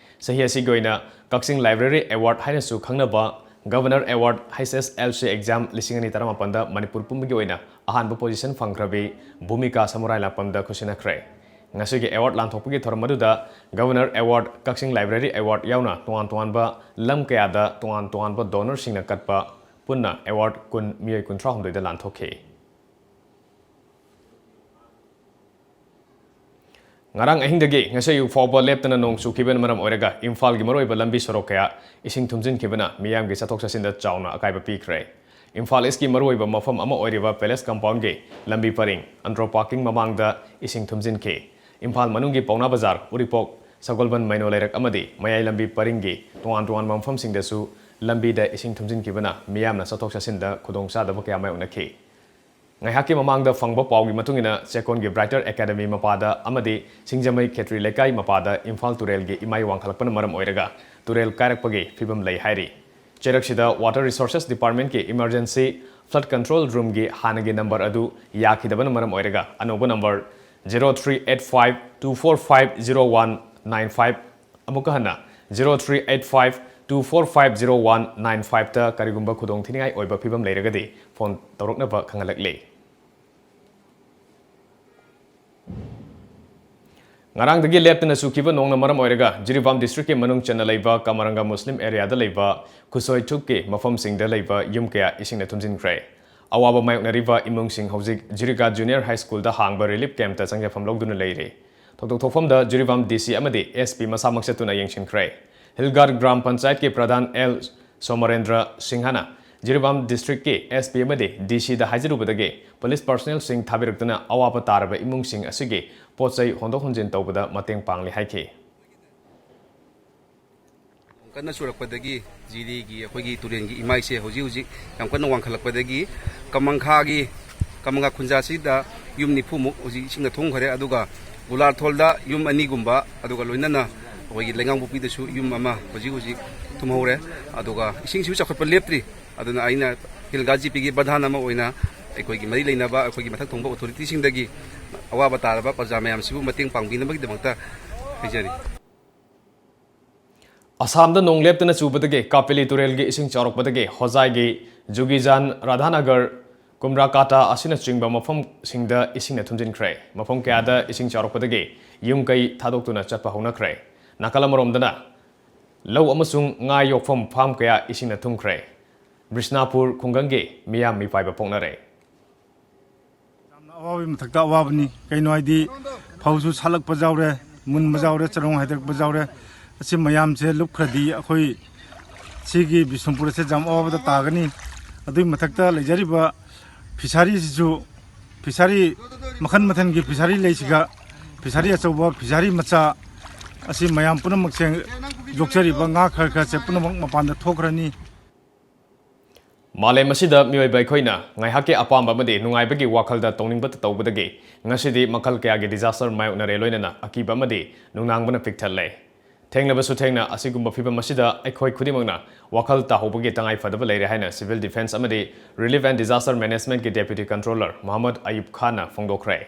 ꯆꯍꯤ ꯑꯁꯤꯒꯤ ꯑꯣꯏꯅ ꯀꯛꯆꯤꯡ Library Award ꯍꯥꯏꯅꯁꯨ ꯈꯪꯅꯕ Governor Award H S L C Exam ꯂꯤꯁꯤꯡ ꯑꯅꯤ ꯇꯔꯥꯃꯥꯄꯟꯗ ꯃꯅꯤꯄꯨꯔ ꯄꯨꯝꯕꯒꯤ ꯑꯣꯏꯅ ꯑꯍꯥꯟꯕ position ꯐꯪꯈ꯭ꯔꯕꯤ ꯚꯨꯃꯤꯀꯥ ꯁꯃꯨꯔꯥꯏ ꯂꯥꯛꯄꯝꯗ ꯈꯨꯠꯁꯤꯟꯅꯈ꯭ꯔꯦ꯫ ꯉꯁꯤꯒꯤ award ꯂꯥꯟꯊꯣꯛꯄꯒꯤ ꯊꯧꯔꯝ ꯑꯗꯨꯗ Governor Award ꯀꯛꯆꯤꯡ Library Award ꯌꯥꯎꯅ ꯇꯣꯉꯥꯟ ꯇꯣꯉꯥꯟꯕ ꯂꯝ ꯀꯌꯥꯗ ꯇꯣꯉꯥꯟ ꯇꯣꯉꯥꯟꯕ donorꯁꯤꯡꯅ ꯀꯠꯄ ꯄꯨꯟꯅ award ꯀꯨꯟ ꯃꯤꯑꯣꯏ ꯀꯨꯟꯊ꯭ꯔꯥꯍꯨꯝꯗꯣꯏꯗ ꯂꯥꯟꯊꯣꯛꯈꯤ꯫ ꯉꯔꯥꯡ ꯑꯍꯤꯡꯗꯒꯤ ꯉꯁꯤ ꯑꯌꯨꯛ ꯐꯥꯎꯕ ꯂꯦꯞꯇꯅ ꯅꯣꯡ ꯆꯨꯈꯤꯕꯅ ꯃꯔꯝ ꯑꯣꯏꯔꯒ ꯏꯝꯐꯥꯜꯒꯤ ꯃꯔꯨꯑꯣꯏꯕ ꯂꯝꯕꯤ ꯁꯣꯔꯣꯛ ꯀꯌꯥ ꯏꯁꯤꯡ ꯊꯨꯝꯖꯤꯟꯈꯤꯕꯅ ꯃꯤꯌꯥꯝꯒꯤ ꯆꯠꯊꯣꯛ ꯆꯠꯁꯤꯟꯗ ꯆꯥꯎꯅ ꯑꯀꯥꯏꯕ ꯄꯤꯈ꯭ꯔꯦ꯫ ꯏꯝꯐꯥꯜ ꯏꯁꯀꯤ ꯃꯔꯨꯑꯣꯏꯕ ꯃꯐꯝ ꯑꯃ ꯑꯣꯏꯔꯤꯕ Palace Compoundꯒꯤ ꯂꯝꯕꯤ ꯄꯔꯤꯡ Andro Parking ꯃꯃꯥꯡꯗ ꯏꯁꯤꯡ ꯊꯨꯝꯖꯤꯟꯈꯤ꯫ ꯏꯝꯐꯥꯜ ꯃꯅꯨꯡꯒꯤ ꯄꯥꯎꯅꯥ ꯕꯖꯥꯔ, ꯎꯔꯤꯄꯣꯛ, ꯁꯒꯣꯜꯕꯟ ꯃꯩꯅꯣ ꯂꯩꯔꯛ ꯑꯃꯗꯤ ꯃꯌꯥꯏ ꯂꯝꯕꯤ ꯄꯔꯤꯡꯒꯤ ꯇꯣꯉꯥꯟ ꯇꯣꯉꯥꯟꯕ ꯃꯐꯝꯁꯤꯡꯗꯁꯨ ꯂꯝꯕꯤꯗ ꯏꯁꯤꯡ ꯊꯨꯝꯖꯤꯟꯈꯤꯕꯅ ꯃꯤꯌꯥꯝꯅ ꯆꯠꯊꯣꯛ ꯆꯠꯁꯤꯟꯗ ꯈꯨꯗꯣꯡꯆꯥꯗꯕ ꯀꯌꯥ ꯃꯥꯌꯣꯛꯅꯈꯤ꯫ ꯉꯥꯏꯍꯥꯛꯀꯤ ꯃꯃꯥꯡꯗ ꯐꯪꯕ ꯄꯥꯎꯒꯤ ꯃꯇꯨꯡ ꯏꯟꯅ ꯆꯦꯛꯀꯣꯟꯒꯤ Brighter Academy ꯃꯄꯥꯗ ꯑꯃꯗꯤ ꯁꯤꯡꯖꯃꯩ ꯈꯦꯇ꯭ꯔꯤ ꯂꯩꯀꯥꯏ ꯃꯄꯥꯗ ꯏꯝꯐꯥꯜ ꯇꯨꯔꯦꯜꯒꯤ ꯏꯃꯥꯏ ꯋꯥꯡꯈꯠꯂꯛꯄꯅ ꯃꯔꯝ ꯑꯣꯏꯔꯒ ꯇꯨꯔꯦꯜ ꯀꯥꯏꯔꯛꯄꯒꯤ ꯐꯤꯕꯝ ꯂꯩ ꯍꯥꯏꯔꯤ꯫ ꯆꯦꯔꯛꯁꯤꯗ Water Resources Departmentꯀꯤ Emergency Flood Control Roomꯒꯤ ꯍꯥꯟꯅꯒꯤ number ꯑꯗꯨ ꯌꯥꯈꯤꯗꯕꯅ ꯃꯔꯝ ꯑꯣꯏꯔꯒ ꯑꯅꯧꯕ number zero three eight five two four five zero one nine five, ꯑꯃꯨꯛꯀ ꯍꯟꯅ zero three eight five two four five zero one nine fiveꯇ ꯀꯔꯤꯒꯨꯝꯕ ꯈꯨꯗꯣꯡꯊꯤꯅꯤꯡꯉꯥꯏ ꯑꯣꯏꯕ ꯐꯤꯕꯝ ꯂꯩꯔꯒꯗꯤ phone ꯇꯧꯔꯛꯅꯕ ꯈꯪꯍꯜꯂꯛꯂꯤ꯫ ꯉꯔꯥꯡꯗꯒꯤ ꯂꯦꯞꯇꯅ ꯆꯨꯈꯤꯕ ꯅꯣꯡꯅ ꯃꯔꯝ ꯑꯣꯏꯔꯒ ꯖꯤꯔꯤꯕꯥꯝ districtꯀꯤ ꯃꯅꯨꯡ ꯆꯟꯅ ꯂꯩꯕ ꯀꯃꯔꯪꯒ Muslim areaꯗ ꯂꯩꯕ ꯈꯨꯠꯁꯣꯏ ꯊꯨꯛꯀꯤ ꯃꯐꯝꯁꯤꯡꯗ ꯂꯩꯕ ꯌꯨꯝ ꯀꯌꯥ ꯏꯁꯤꯡꯅ ꯊꯨꯝꯖꯤꯟꯈ꯭ꯔꯦ꯫ ꯑꯋꯥꯕ ꯃꯥꯌꯣꯛꯅꯔꯤꯕ ꯏꯃꯨꯡꯁꯤꯡ ꯍꯧꯖꯤꯛ ꯖꯤꯔꯤꯒꯥ Junior High Schoolꯗ ꯍꯥꯡꯕ relief campꯇ ꯆꯪꯖꯐꯝ ꯂꯧꯗꯨꯅ ꯂꯩꯔꯤ꯫ ꯊꯧꯗꯣꯛ ꯊꯣꯛꯐꯝꯗ ꯖꯤꯔꯤꯕꯥꯝ D C ꯑꯃꯗꯤ S P ꯃꯁꯥꯃꯛ ꯆꯠꯇꯨꯅ ꯌꯦꯡꯁꯤꯟꯈ꯭ꯔꯦ꯫ ꯍꯤꯜꯒꯥꯔ ꯒ꯭ꯔꯥꯝ ꯄꯟꯆꯥꯌꯠꯀꯤ ꯄ꯭ꯔꯙꯥꯟ ꯑꯦꯜ ꯁꯣꯃꯔꯦꯟꯗ꯭ꯔ ꯁꯤꯡꯍꯅ ꯖꯤꯔꯤꯕꯥꯝ ꯗꯤꯁꯇ꯭ꯔꯤꯛꯀꯤ ꯑꯦꯁ ꯄꯤ ꯑꯃꯗꯤ ꯗꯤ ꯁꯤꯗ ꯍꯥꯏꯖꯔꯨꯕꯗꯒꯤ ꯄꯨꯂꯤꯁ ꯄꯔꯁꯣꯅꯦꯜꯁꯤꯡ ꯊꯥꯕꯤꯔꯛꯇꯨꯅ ꯑꯋꯥꯕ ꯇꯥꯔꯕ ꯏꯃꯨꯡꯁꯤꯡ ꯑꯁꯤꯒꯤ ꯄꯣꯠ ꯆꯩ ꯍꯣꯟꯗꯣꯛ ꯍꯣꯟꯖꯤꯟ ꯇꯧꯕꯗ ꯃꯇꯦꯡ ꯄꯥꯡꯂꯤ ꯍꯥꯏꯈꯤ꯫ ꯀꯟꯅ ꯆꯨꯔꯛꯄꯗꯒꯤ ꯖꯤꯔꯤꯒꯤ ꯑꯩꯈꯣꯏꯒꯤ ꯇꯨꯔꯦꯟꯒꯤ ꯏꯃꯥꯏꯁꯦ ꯍꯧꯖꯤꯛ ꯍꯧꯖꯤꯛ ꯌꯥꯝ ꯀꯟꯅ ꯋꯥꯡꯈꯠꯂꯛꯄꯗꯒꯤ ꯀꯃꯪꯈꯥꯒꯤ, ꯀꯃꯪꯈꯥ ꯈꯨꯟꯖꯥꯁꯤꯗ ꯌꯨꯝ ꯅꯤꯐꯨꯃꯨꯛ ꯍꯧꯖꯤꯛ ꯏꯁꯤꯡꯅ ꯊꯨꯝꯈ꯭ꯔꯦ꯫ ꯑꯗꯨꯒ ꯒꯨꯂꯥꯔꯊꯣꯜꯗ ꯌꯨꯝ ꯑꯅꯤꯒꯨꯝꯕ, ꯑꯗꯨꯒ ꯂꯣꯏꯅꯅ ꯑꯩꯈꯣꯏꯒꯤ ꯂꯩꯉꯥꯡꯄꯣꯛꯄꯤꯗꯁꯨ ꯌꯨꯝ ꯑꯃ ꯍꯧꯖꯤꯛ ꯍꯧꯖꯤꯛ ꯊꯨꯝꯍꯧꯔꯦ꯫ ꯑꯗꯨꯒ ꯏꯁꯤꯡꯁꯤꯁꯨ ꯆꯥꯎꯈꯠꯄ ꯂꯦꯞꯇ꯭ꯔꯤ꯫ ꯑꯗꯨꯅ ꯑꯩꯅ ꯍꯤꯜꯒꯥ ꯖꯤꯄꯤꯒꯤ ꯄ꯭ꯔꯙꯥꯟ ꯑꯃ ꯑꯣꯏꯅ ꯑꯩꯈꯣꯏꯒꯤ ꯃꯔꯤ ꯂꯩꯅꯕ ꯑꯩꯈꯣꯏꯒꯤ ꯃꯊꯛ ꯊꯣꯡꯕ ꯑꯣꯊꯣꯔꯤꯇꯤꯁꯤꯡꯗꯒꯤ ꯑꯋꯥꯕ ꯇꯥꯔꯕ ꯄ꯭ꯔꯖꯥ ꯃꯌꯥꯝꯁꯤꯕꯨ ꯃꯇꯦꯡ ꯄꯥꯡꯕꯤꯅꯕꯒꯤꯗꯃꯛꯇ ꯍꯥꯏꯖꯔꯤ꯫ ꯑꯁꯥꯝꯗ ꯅꯣꯡ ꯂꯦꯞꯇꯅ ꯆꯨꯕꯗꯒꯤ ꯀꯥꯄꯦꯂꯤ ꯇꯨꯔꯦꯜꯒꯤ ꯏꯁꯤꯡ ꯆꯥꯎꯔꯛꯄꯗꯒꯤ ꯍꯣꯖꯥꯏꯒꯤ ꯖꯨꯒꯤꯖꯥꯟ, ꯔꯥꯙꯥꯅꯒꯔ, ꯀꯨꯝꯔꯥꯀꯥꯇꯥ ꯑꯁꯤꯅꯆꯤꯡꯕ ꯃꯐꯝꯁꯤꯡꯗ ꯏꯁꯤꯡꯅ ꯊꯨꯝꯖꯤꯟꯈ꯭ꯔꯦ꯫ ꯃꯐꯝ ꯀꯌꯥꯗ ꯏꯁꯤꯡ ꯆꯥꯎꯔꯛꯄꯗꯒꯤ ꯌꯨꯝ ꯀꯩ ꯊꯥꯗꯣꯛꯇꯨꯅ ꯆꯠꯄ ꯍꯧꯅꯈ꯭ꯔꯦ꯫ ꯅꯥꯀꯜ ꯑꯃꯔꯣꯝꯗꯅ ꯂꯧ ꯑꯃꯁꯨꯡ ꯉꯥ ꯌꯣꯛꯐꯝ ꯐꯥꯔꯝ ꯀꯌꯥ ꯏꯁꯤꯡꯅ ꯊꯨꯝꯈ꯭ꯔꯦ꯫ ꯕꯤꯁꯅꯥꯄꯨꯔ ꯈꯨꯡꯒꯪꯒꯤ ꯃꯤꯌꯥꯝ ꯃꯤꯄꯥꯏꯕ ꯄꯣꯛꯅꯔꯦ꯫ ꯌꯥꯝꯅ ꯑꯋꯥꯕꯒꯤ ꯃꯊꯛꯇ ꯑꯋꯥꯕꯅꯤ꯫ ꯀꯩꯅꯣ ꯍꯥꯏꯗꯤ, ꯐꯧꯁꯨ ꯁꯥꯠꯂꯛꯄ ꯌꯥꯎꯔꯦ, ꯃꯨꯟꯕ ꯌꯥꯎꯔꯦ, ꯆꯔꯣꯡ ꯍꯥꯏꯗꯔꯛꯄ ꯌꯥꯎꯔꯦ꯫ ꯑꯁꯤ ꯃꯌꯥꯝꯁꯦ ꯂꯨꯞꯈ꯭ꯔꯗꯤ ꯑꯩꯈꯣꯏ ꯁꯤꯒꯤ ꯕꯤꯁꯅꯨꯄꯨꯔ ꯑꯁꯦ ꯌꯥꯝ ꯑꯋꯥꯕꯗ ꯇꯥꯒꯅꯤ꯫ ꯑꯗꯨꯒꯤ ꯃꯊꯛꯇ ꯂꯩꯖꯔꯤꯕ ꯐꯤꯁꯥꯔꯤꯁꯤꯁꯨ, ꯐꯤꯁꯥꯔꯤ ꯃꯈꯜ ꯃꯊꯦꯜꯒꯤ ꯐꯤꯁꯥꯔꯤ ꯂꯩꯁꯤꯒ, ꯐꯤꯁꯥꯔꯤ ꯑꯆꯧꯕ, ꯐꯤꯁꯥꯔꯤ ꯃꯆꯥ, ꯑꯁꯤ ꯃꯌꯥꯝ ꯄꯨꯝꯅꯃꯛꯁꯦ, ꯌꯣꯛꯆꯔꯤꯕ ꯉꯥ ꯈꯔ ꯈꯔꯁꯦ ꯄꯨꯝꯅꯃꯛ ꯃꯄꯥꯟꯗ ꯊꯣꯛꯈ꯭ꯔꯅꯤ꯫ ꯃꯥꯂꯦꯝ ꯑꯁꯤꯗ ꯃꯤꯑꯣꯏꯕ ꯑꯩꯈꯣꯏꯅ ꯉꯥꯏꯍꯥꯛꯀꯤ ꯑꯄꯥꯝꯕ ꯑꯃꯗꯤ ꯅꯨꯡꯉꯥꯏꯕꯒꯤ ꯋꯥꯈꯜꯗ ꯇꯧꯅꯤꯡꯕꯇ ꯇꯧꯕꯗꯒꯤ ꯉꯁꯤꯗꯤ ꯃꯈꯜ ꯀꯌꯥꯒꯤ disaster ꯃꯥꯌꯣꯛꯅꯔꯦ, ꯂꯣꯏꯅꯅ ꯑꯀꯤꯕ ꯑꯃꯗꯤ ꯅꯨꯡꯅꯥꯡꯕꯅ ꯄꯤꯛ ꯊꯜꯂꯦ꯫ ꯊꯦꯡꯂꯕꯁꯨ ꯊꯦꯡꯅ ꯑꯁꯤꯒꯨꯝꯕ ꯐꯤꯚꯝ ꯑꯁꯤꯗ ꯑꯩꯈꯣꯏ ꯈꯨꯗꯤꯡꯃꯛꯅ ꯋꯥꯈꯜ ꯇꯥꯍꯧꯕꯒꯤ ꯇꯉꯥꯏ ꯐꯗꯕ ꯂꯩꯔꯦ ꯍꯥꯏꯅ Civil Defence ꯑꯃꯗꯤ Relief and Disaster Managementꯀꯤ Deputy Controller Mohammad ꯑꯌꯨꯕ ꯈꯥꯟꯅ ꯐꯣꯡꯗꯣꯛꯈ꯭ꯔꯦ꯫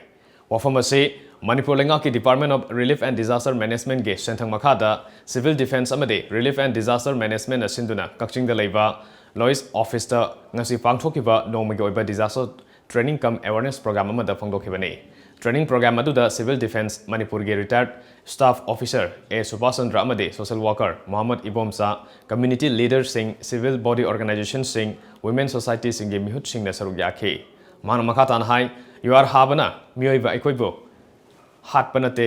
ꯋꯥꯐꯝ ꯑꯁꯤ ꯃꯅꯤꯄꯨꯔ ꯂꯩꯉꯥꯛꯀꯤ Department of Relief and Disaster Managementꯀꯤ ꯁꯦꯟꯊꯪ ꯃꯈꯥꯗ Civil Defence ꯑꯃꯗꯤ Relief and Disaster Managementꯅ ꯁꯤꯟꯗꯨꯅ ꯀꯛꯆꯤꯡꯗ ꯂꯩꯕ ꯂꯣꯏꯁ ꯑꯣꯐꯤꯁꯇ ꯉꯁꯤ ꯄꯥꯡꯊꯣꯛꯈꯤꯕ ꯅꯣꯡꯃꯒꯤ ꯑꯣꯏꯕ disaster training cum awareness program ꯑꯃꯗ ꯐꯣꯡꯗꯣꯛꯈꯤꯕꯅꯤ꯫ Training program ꯑꯗꯨꯗ Civil Defence ꯃꯅꯤꯄꯨꯔꯒꯤ retired staff officer ꯑꯦ ꯁꯨꯕꯥꯁ ꯆꯟꯗ꯭ꯔ ꯑꯃꯗꯤ social worker Mohammad Ibomcha, community leaderꯁꯤꯡ, civil body organizationꯁꯤꯡ, women societyꯁꯤꯡꯒꯤ ꯃꯤꯍꯨꯠꯁꯤꯡꯅ ꯁꯔꯨꯛ ꯌꯥꯈꯤ꯫ ꯃꯍꯥꯛꯅ ꯃꯈꯥ ꯇꯥꯅ ꯍꯥꯏ, ꯌꯨꯍꯥꯔ ꯍꯥꯕꯅ ꯃꯤꯑꯣꯏꯕ ꯑꯩꯈꯣꯏꯕꯨ ꯍꯥꯠꯄ ꯅꯠꯇꯦ,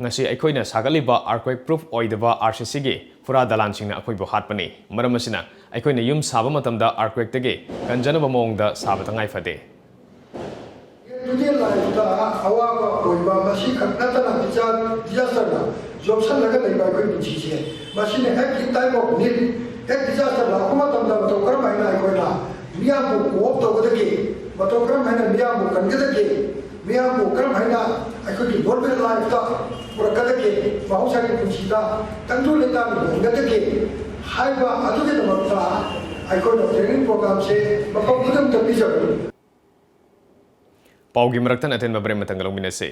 ꯉꯁꯤ ꯑꯩꯈꯣꯏꯅ ꯁꯥꯒꯠꯂꯤꯕ earthquake proof ꯑꯣꯏꯗꯕ ꯑꯥꯔ ꯁꯤ ꯁꯤꯒꯤ ꯐꯨꯔꯥ ꯗꯂꯥꯟꯁꯤꯡꯅ ꯑꯩꯈꯣꯏꯕꯨ ꯍꯥꯠꯄꯅꯤ꯫ ꯃꯔꯝ ꯑꯁꯤꯅ ꯑꯩꯈꯣꯏꯅ ꯌꯨꯝ ꯁꯥꯕ ꯃꯇꯝꯗ earthquakeꯇꯒꯤ ꯀꯟꯖꯅꯕ ꯃꯑꯣꯡꯗ ꯁꯥꯕ ꯇꯉꯥꯏ ꯐꯗꯦ꯫ ꯇꯨꯗꯦ ꯂꯥꯏꯐꯇ ꯑꯋꯥꯕ ꯑꯣꯏꯕ ꯃꯁꯤꯈꯛ ꯅꯠꯇꯅ ꯗꯤꯖꯥ- disasterꯅ ꯌꯣꯝꯁꯜꯂꯒ ꯂꯩꯕ ꯑꯩꯈꯣꯏ ꯄꯨꯟꯁꯤꯁꯦ꯫ ꯃꯁꯤꯅ ꯍꯦꯛ in time of need, ꯍꯦꯛ disaster ꯂꯥꯛꯄ ꯃꯇꯝꯗ ꯃꯇꯧ ꯀꯔꯝ ꯍꯥꯏꯅ ꯑꯩꯈꯣꯏꯅ ꯃꯤꯌꯥꯝꯕꯨ co-op ꯇꯧꯒꯗꯒꯦ, ꯃꯇꯧ ꯀꯔꯝ ꯍꯥꯏꯅ ꯃꯤꯌꯥꯝꯕꯨ ꯀꯟꯒꯗꯒꯦ, ꯃꯤꯌꯥꯝꯕꯨ ꯀꯔꯝ ꯍꯥꯏꯅ ꯑꯩꯈꯣꯏꯒꯤ normal lifeꯇ ꯄꯨꯔꯛꯀꯗꯒꯦ, ꯃꯍꯧꯁꯥꯒꯤ ꯄꯨꯟꯁꯤꯗ ꯇꯪꯗꯨ ꯂꯩꯇꯥꯅ ꯂꯩꯍꯟꯒꯗꯒꯦ ꯍꯥꯏꯕ ꯑꯗꯨꯒꯤꯗꯃꯛꯇ ꯑꯩꯈꯣꯏꯅ training programꯁꯦ ꯃꯐꯝ ꯈꯨꯗꯤꯡꯃꯛꯇ ꯄꯤꯖꯕꯅꯤ꯫ ꯄꯥꯎꯒꯤ ꯃꯔꯛꯇ ꯑꯇꯦꯟꯕ break ꯑꯃꯇꯪ ꯂꯧꯃꯤꯟꯅꯁꯤ꯫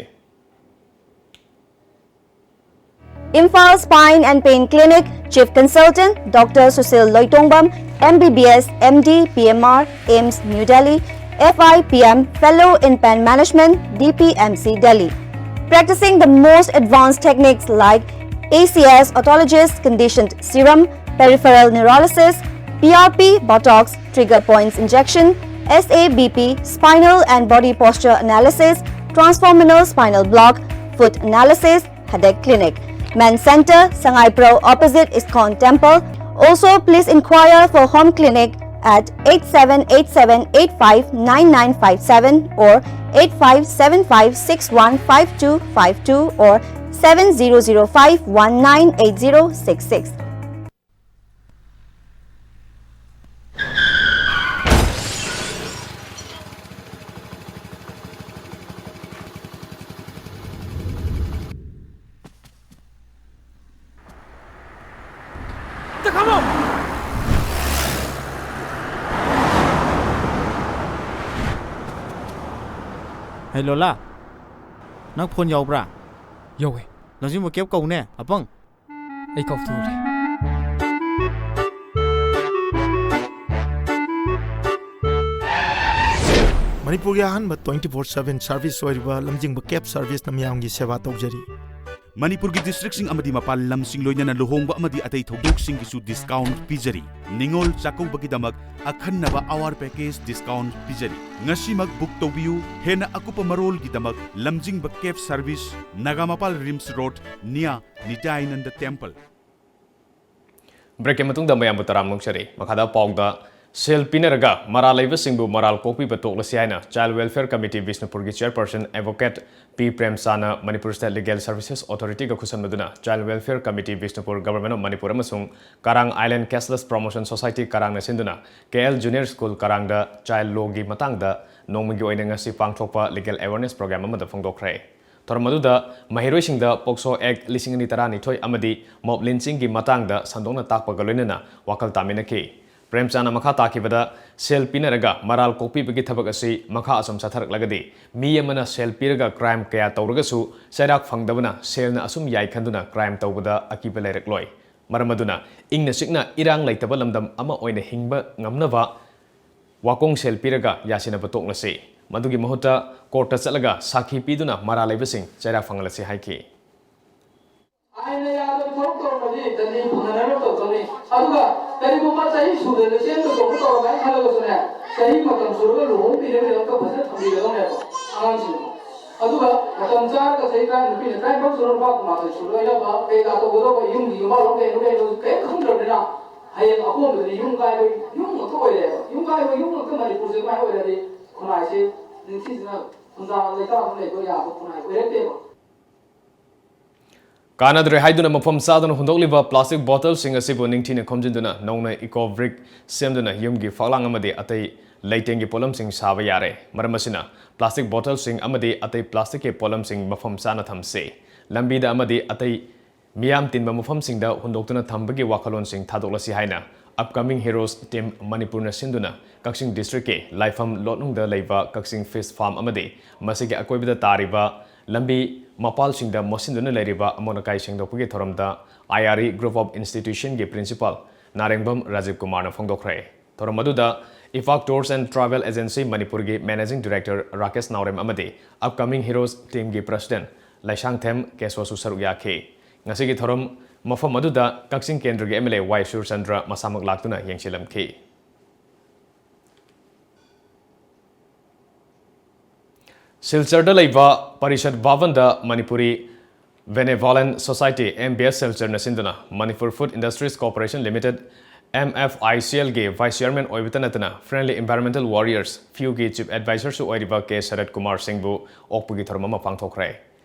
Imphal Spine and Pain Clinic, Chief Consultant, Doctor Sushil Loitongbam, M B B S, M D, P M R, AIIMS, New Delhi, F I P M, Fellow in Pain Management, D P M C, Delhi. Practicing the most advanced techniques like A C S autologous conditioned serum, peripheral neurolysis, P R P, Botox, trigger points injection, S A B P, spinal and body posture analysis, transforaminal spinal block, foot analysis, Headache Clinic. Men Center, Sangaipro, opposite ISKCON Temple. Also, please inquire for home clinic at eight seven eight seven eight five nine nine five seven or eight five seven five six one five two five two or seven zero zero five one nine eight zero six six. ꯍꯩ ꯂꯣꯂꯥ, ꯅꯪ phone ꯌꯥꯎꯕ꯭ꯔꯥ? ꯌꯧꯋꯦ꯫ ꯂꯝꯖꯤꯡꯕ ꯀꯦꯞ ꯀꯧꯅꯦ, ꯑꯄꯪ꯫ ꯑꯩ ꯀꯥꯎꯊꯣꯛꯎꯔꯦ꯫ ꯃꯅꯤꯄꯨꯔꯒꯤ ꯑꯍꯥꯟꯕ twenty four seven service ꯑꯣꯏꯔꯤꯕ ꯂꯝꯖꯤꯡꯕ cab serviceꯅ ꯃꯤꯌꯥꯝꯒꯤ ꯁꯦꯕꯥ ꯇꯧꯖꯔꯤ꯫ ꯃꯅꯤꯄꯨꯔꯒꯤ districtꯁꯤꯡ ꯑꯃꯗꯤ ꯃꯄꯥꯟ ꯂꯝꯁꯤꯡ ꯂꯣꯏꯅꯅ ꯂꯨꯍꯣꯡꯕ ꯑꯃꯗꯤ ꯑꯇꯩ ꯊꯧꯗꯣꯛꯁꯤꯡꯒꯤꯁꯨ discount ꯄꯤꯖꯔꯤ꯫ ꯅꯤꯉꯣꯜ ꯆꯥꯛꯀꯧꯕꯒꯤꯗꯃꯛ ꯑꯈꯟꯅꯕ hour package discount ꯄꯤꯖꯔꯤ꯫ ꯉꯁꯤꯃꯛ book ꯇꯧꯕꯤꯌꯨ꯫ ꯍꯦꯟꯅ ꯑꯀꯨꯞꯄ ꯃꯔꯣꯜꯒꯤꯗꯃꯛ ꯂꯝꯖꯤꯡꯕ cab service, Nagampal RIMS road, near ꯅꯤꯇ꯭ꯌꯥꯅꯟꯗ temple꯫ Break ꯀꯤ ꯃꯇꯨꯡꯗ ꯃꯌꯥꯝꯕꯨ ꯇꯔꯥꯝꯅ ꯑꯣꯛꯆꯔꯤ꯫ ꯃꯈꯥꯗ ꯄꯥꯎꯗ ꯁꯦꯜ ꯄꯤꯅꯔꯒ ꯃꯔꯥꯜ ꯂꯩꯕꯁꯤꯡꯕꯨ ꯃꯔꯥꯜ ꯀꯣꯛꯄꯤꯕ ꯇꯣꯛꯂꯁꯤ ꯍꯥꯏꯅ Child Welfare Committee ꯕꯤꯁꯅꯨꯄꯨꯔꯒꯤ chairperson advocate ꯄꯤ ꯄ꯭ꯔꯦꯝꯆꯥꯟꯅ Manipur State Legal Services Authority ꯒ ꯈꯨꯠꯁꯝꯅꯗꯨꯅ Child Welfare Committee Bishnupur, Government of Manipur ꯑꯃꯁꯨꯡ ꯀꯔꯥꯡ Island Cashless Promotion Society ꯀꯔꯥꯡꯅ ꯁꯤꯟꯗꯨꯅ K L Junior School ꯀꯔꯥꯡꯗ child law ꯒꯤ ꯃꯇꯥꯡꯗ ꯅꯣꯡꯃꯒꯤ ꯑꯣꯏꯅ ꯉꯁꯤ ꯄꯥꯡꯊꯣꯛꯄ legal awareness program ꯑꯃꯗ ꯐꯣꯡꯗꯣꯛꯈ꯭ꯔꯦ꯫ ꯊꯧꯔꯝ ꯑꯗꯨꯗ ꯃꯍꯩꯔꯣꯏꯁꯤꯡꯗ POCSO Act ꯂꯤꯁꯤꯡ ꯑꯅꯤ ꯇꯔꯥꯅꯤꯊꯣꯏ ꯑꯃꯗꯤ mob lynching ꯒꯤ ꯃꯇꯥꯡꯗ ꯁꯟꯗꯣꯛꯅ ꯇꯥꯛꯄꯒ ꯂꯣꯏꯅꯅ ꯋꯥꯈꯜ ꯇꯥꯃꯤꯟꯅꯈꯤ꯫ ꯄ꯭ꯔꯦꯝꯆꯥꯟꯅ ꯃꯈꯥ ꯇꯥꯈꯤꯕꯗ, ꯁꯦꯜ ꯄꯤꯅꯔꯒ ꯃꯔꯥꯜ ꯀꯣꯛꯄꯤꯕꯒꯤ ꯊꯕꯛ ꯑꯁꯤ ꯃꯈꯥ ꯑꯁꯨꯝ ꯆꯠꯊꯔꯛꯂꯒꯗꯤ, ꯃꯤ ꯑꯃꯅ ꯁꯦꯜ ꯄꯤꯔꯒ crime ꯀꯌꯥ ꯇꯧꯔꯒꯁꯨ ꯆꯩꯔꯥꯛ ꯐꯪꯗꯕꯅ ꯁꯦꯜꯅ ꯑꯁꯨꯝ ꯌꯥꯏ ꯈꯟꯗꯨꯅ crime ꯇꯧꯕꯗ ꯑꯀꯤꯕ ꯂꯩꯔꯛꯂꯣꯏ꯫ ꯃꯔꯝ ꯑꯗꯨꯅ ꯏꯪꯅ ꯆꯤꯛꯅ ꯏꯔꯥꯡ ꯂꯩꯇꯕ ꯂꯝꯗꯝ ꯑꯃ ꯑꯣꯏꯅ ꯍꯤꯡꯕ ꯉꯝꯅꯕ ꯋꯥꯀꯣꯡ ꯁꯦꯜ ꯄꯤꯔꯒ ꯌꯥꯁꯤꯟꯅꯕ ꯇꯣꯛꯂꯁꯤ꯫ ꯃꯗꯨꯒꯤ ꯃꯍꯨꯠꯇ court ꯇ ꯆꯠꯂꯒ ꯁꯥꯈꯤ ꯄꯤꯗꯨꯅ ꯃꯔꯥꯜ ꯂꯩꯕꯁꯤꯡ ꯆꯩꯔꯥꯛ ꯐꯪꯍꯜꯂꯁꯤ ꯍꯥꯏꯈꯤ꯫ ꯑꯥꯏꯟꯅ ꯌꯥꯗꯕ ꯊꯕꯛ ꯇꯧꯔꯝꯃꯗꯤ ꯗꯟꯗꯤ ꯐꯪꯍꯟꯅꯅꯕ ꯇꯧꯗꯧꯅꯤ꯫ ꯑꯗꯨꯒ ꯀꯔꯤꯒꯨꯝꯕ ꯆꯍꯤ ꯁꯨꯗꯅ ꯆꯦꯟꯕ ꯆꯣꯡꯕ ꯇꯧꯔꯝꯃꯦ ꯈꯜꯂꯒꯁꯨꯅꯦ, ꯆꯍꯤ ꯃꯇꯝ ꯁꯨꯔꯒ ꯂꯨꯍꯣꯡꯕꯤꯅꯕꯒꯤꯗꯃꯛꯇ ꯐꯖꯅ ꯊꯝꯕꯤꯒꯗꯧꯅꯦꯕ ꯑꯉꯥꯡꯁꯤꯡꯗꯣ꯫ ꯑꯗꯨꯒ ꯃꯇꯝ ꯆꯥꯔꯒ ꯆꯍꯤ ꯇꯔꯥ ꯅꯨꯄꯤꯅ ꯇꯔꯥꯅꯤꯄꯥꯟ ꯁꯨꯔꯒ ꯅꯨꯄꯥ ꯀꯨꯟꯃꯥꯊꯣꯏ ꯁꯨꯔꯒ ꯌꯥꯎꯕ ꯀꯩꯀꯥ ꯇꯧꯒꯗꯧꯕ ꯌꯨꯝꯒꯤ ꯌꯨꯝꯕꯥꯜꯂꯣꯝ ꯀꯩꯅꯣ ꯀꯩꯅꯣ ꯀꯔꯤꯝ ꯈꯪꯗ꯭ꯔꯕꯅꯤꯅ ꯍꯌꯦꯡ ꯑꯀꯣꯟꯕꯗꯗꯤ ꯌꯨꯝ ꯀꯥꯏꯕ ꯌꯨꯝ ꯉꯥꯛꯇ ꯑꯣꯏꯔꯦꯕ꯫ ꯌꯨꯝ ꯀꯥꯏꯕ ꯌꯨꯝ ꯉꯥꯛꯇ ꯃꯅꯤꯄꯨꯔꯁꯦ ꯀꯃꯥꯏꯅ ꯑꯣꯏꯔꯗꯤ ꯈꯨꯟꯅꯥꯏꯁꯦ ꯅꯤꯡꯊꯤꯖꯅ ꯈꯨꯟꯗꯥ ꯂꯩꯇꯥꯗꯅ ꯂꯩꯕ ꯌꯥꯕ ꯈꯨꯟꯅꯥꯏ ꯑꯣꯏꯔꯛꯇꯦꯕ꯫ ꯀꯥꯟꯅꯗ꯭ꯔꯦ ꯍꯥꯏꯗꯨꯅ ꯃꯐꯝ ꯆꯥꯗꯅ ꯍꯨꯟꯗꯣꯛꯂꯤꯕ plastic bottle ꯁꯤꯡ ꯑꯁꯤꯕꯨ ꯅꯤꯡꯊꯤꯅ ꯈꯣꯝꯖꯤꯟꯗꯨꯅ ꯅꯧꯅ eco brick ꯁꯦꯝꯗꯨꯅ ꯌꯨꯝꯒꯤ ꯐꯛꯂꯥꯡ ꯑꯃꯗꯤ ꯑꯇꯩ ꯂꯩꯇꯦꯡꯒꯤ ꯄꯣꯠꯂꯝꯁꯤꯡ ꯁꯥꯕ ꯌꯥꯔꯦ꯫ ꯃꯔꯝ ꯑꯁꯤꯅ, plastic bottle ꯁꯤꯡ ꯑꯃꯗꯤ ꯑꯇꯩ plastic ꯀꯤ ꯄꯣꯠꯂꯝꯁꯤꯡ ꯃꯐꯝ ꯆꯥꯅ ꯊꯝꯁꯤ꯫ ꯂꯝꯕꯤꯗ ꯑꯃꯗꯤ ꯑꯇꯩ ꯃꯤꯌꯥꯝ ꯇꯤꯟꯕ ꯃꯐꯝꯁꯤꯡꯗ ꯍꯨꯟꯗꯣꯛꯇꯨꯅ ꯊꯝꯕꯒꯤ ꯋꯥꯈꯜꯂꯣꯟꯁꯤꯡ ꯊꯥꯗꯣꯛꯂꯁꯤ ꯍꯥꯏꯅ Upcoming Heroes Team ꯃꯅꯤꯄꯨꯔꯅ ꯁꯤꯟꯗꯨꯅ ꯀꯛꯆꯤꯡ district ꯀꯤ ꯂꯥꯏꯐꯝ ꯂꯣꯠꯅꯨꯡꯗ ꯂꯩꯕ ꯀꯛꯆꯤꯡ fish farm ꯑꯃꯗꯤ ꯃꯁꯤꯒꯤ ꯑꯀꯣꯏꯕꯗ ꯇꯥꯔꯤꯕ ꯂꯝꯕꯤ ꯃꯄꯥꯜꯁꯤꯡꯗ ꯃꯣꯠꯁꯤꯟꯗꯨꯅ ꯂꯩꯔꯤꯕ ꯑꯃꯣꯠ ꯑꯀꯥꯏ ꯁꯦꯡꯗꯣꯛꯄꯒꯤ ꯊꯧꯔꯝꯗ I R E Group of Institution ꯒꯤ principal ꯅꯥꯔꯦꯡꯕꯝ ꯔꯥꯖꯤꯕ ꯀꯨꯃꯥꯔꯅ ꯐꯣꯡꯗꯣꯛꯈ꯭ꯔꯦ꯫ ꯊꯧꯔꯝ ꯑꯗꯨꯗ IFAC Tours and Travel Agency ꯃꯅꯤꯄꯨꯔꯒꯤ Managing Director ꯔꯥꯀꯦꯁ ꯅꯥꯎꯔꯦꯝ ꯑꯃꯗꯤ Upcoming Heroes Team ꯒꯤ President ꯂꯩꯁꯥꯡꯊꯦꯝ ꯀꯦꯁꯣꯁꯨ ꯁꯔꯨꯛ ꯌꯥꯈꯤ꯫ ꯉꯁꯤꯒꯤ ꯊꯧꯔꯝ ꯃꯐꯝ ꯑꯗꯨꯗ ꯀꯛꯆꯤꯡ ꯀꯦꯟꯗ꯭ꯔꯒꯤ M L A ꯋꯥꯏ ꯁꯨꯔꯆꯟꯗ꯭ꯔ ꯃꯁꯥꯃꯛ ꯂꯥꯛꯇꯨꯅ ꯌꯦꯡꯁꯤꯜꯂꯝꯈꯤ꯫ ꯁꯤꯜꯆꯔꯗ ꯂꯩꯕ parishad ꯚꯕꯟꯗ Manipuri Benevolent Society, M B S Silchar-ꯅ ꯁꯤꯟꯗꯨꯅ Manipur Food Industries Corporation Limited, M F I C L-ꯒꯤ Vice Chairman ꯑꯣꯏꯕꯇ ꯅꯠꯇꯅ Friendly Environmental Warriors, ꯐꯤꯌꯨꯒꯤ Chief Advisor-ꯁꯨ ꯑꯣꯏꯔꯤꯕ ꯀꯦ ꯁꯔꯠ ꯀꯨꯃꯥꯔ ꯁꯤꯡꯕꯨ ꯑꯣꯛꯄꯒꯤ ꯊꯧꯔꯝ ꯑꯃ ꯄꯥꯡꯊꯣꯛꯈ꯭ꯔꯦ꯫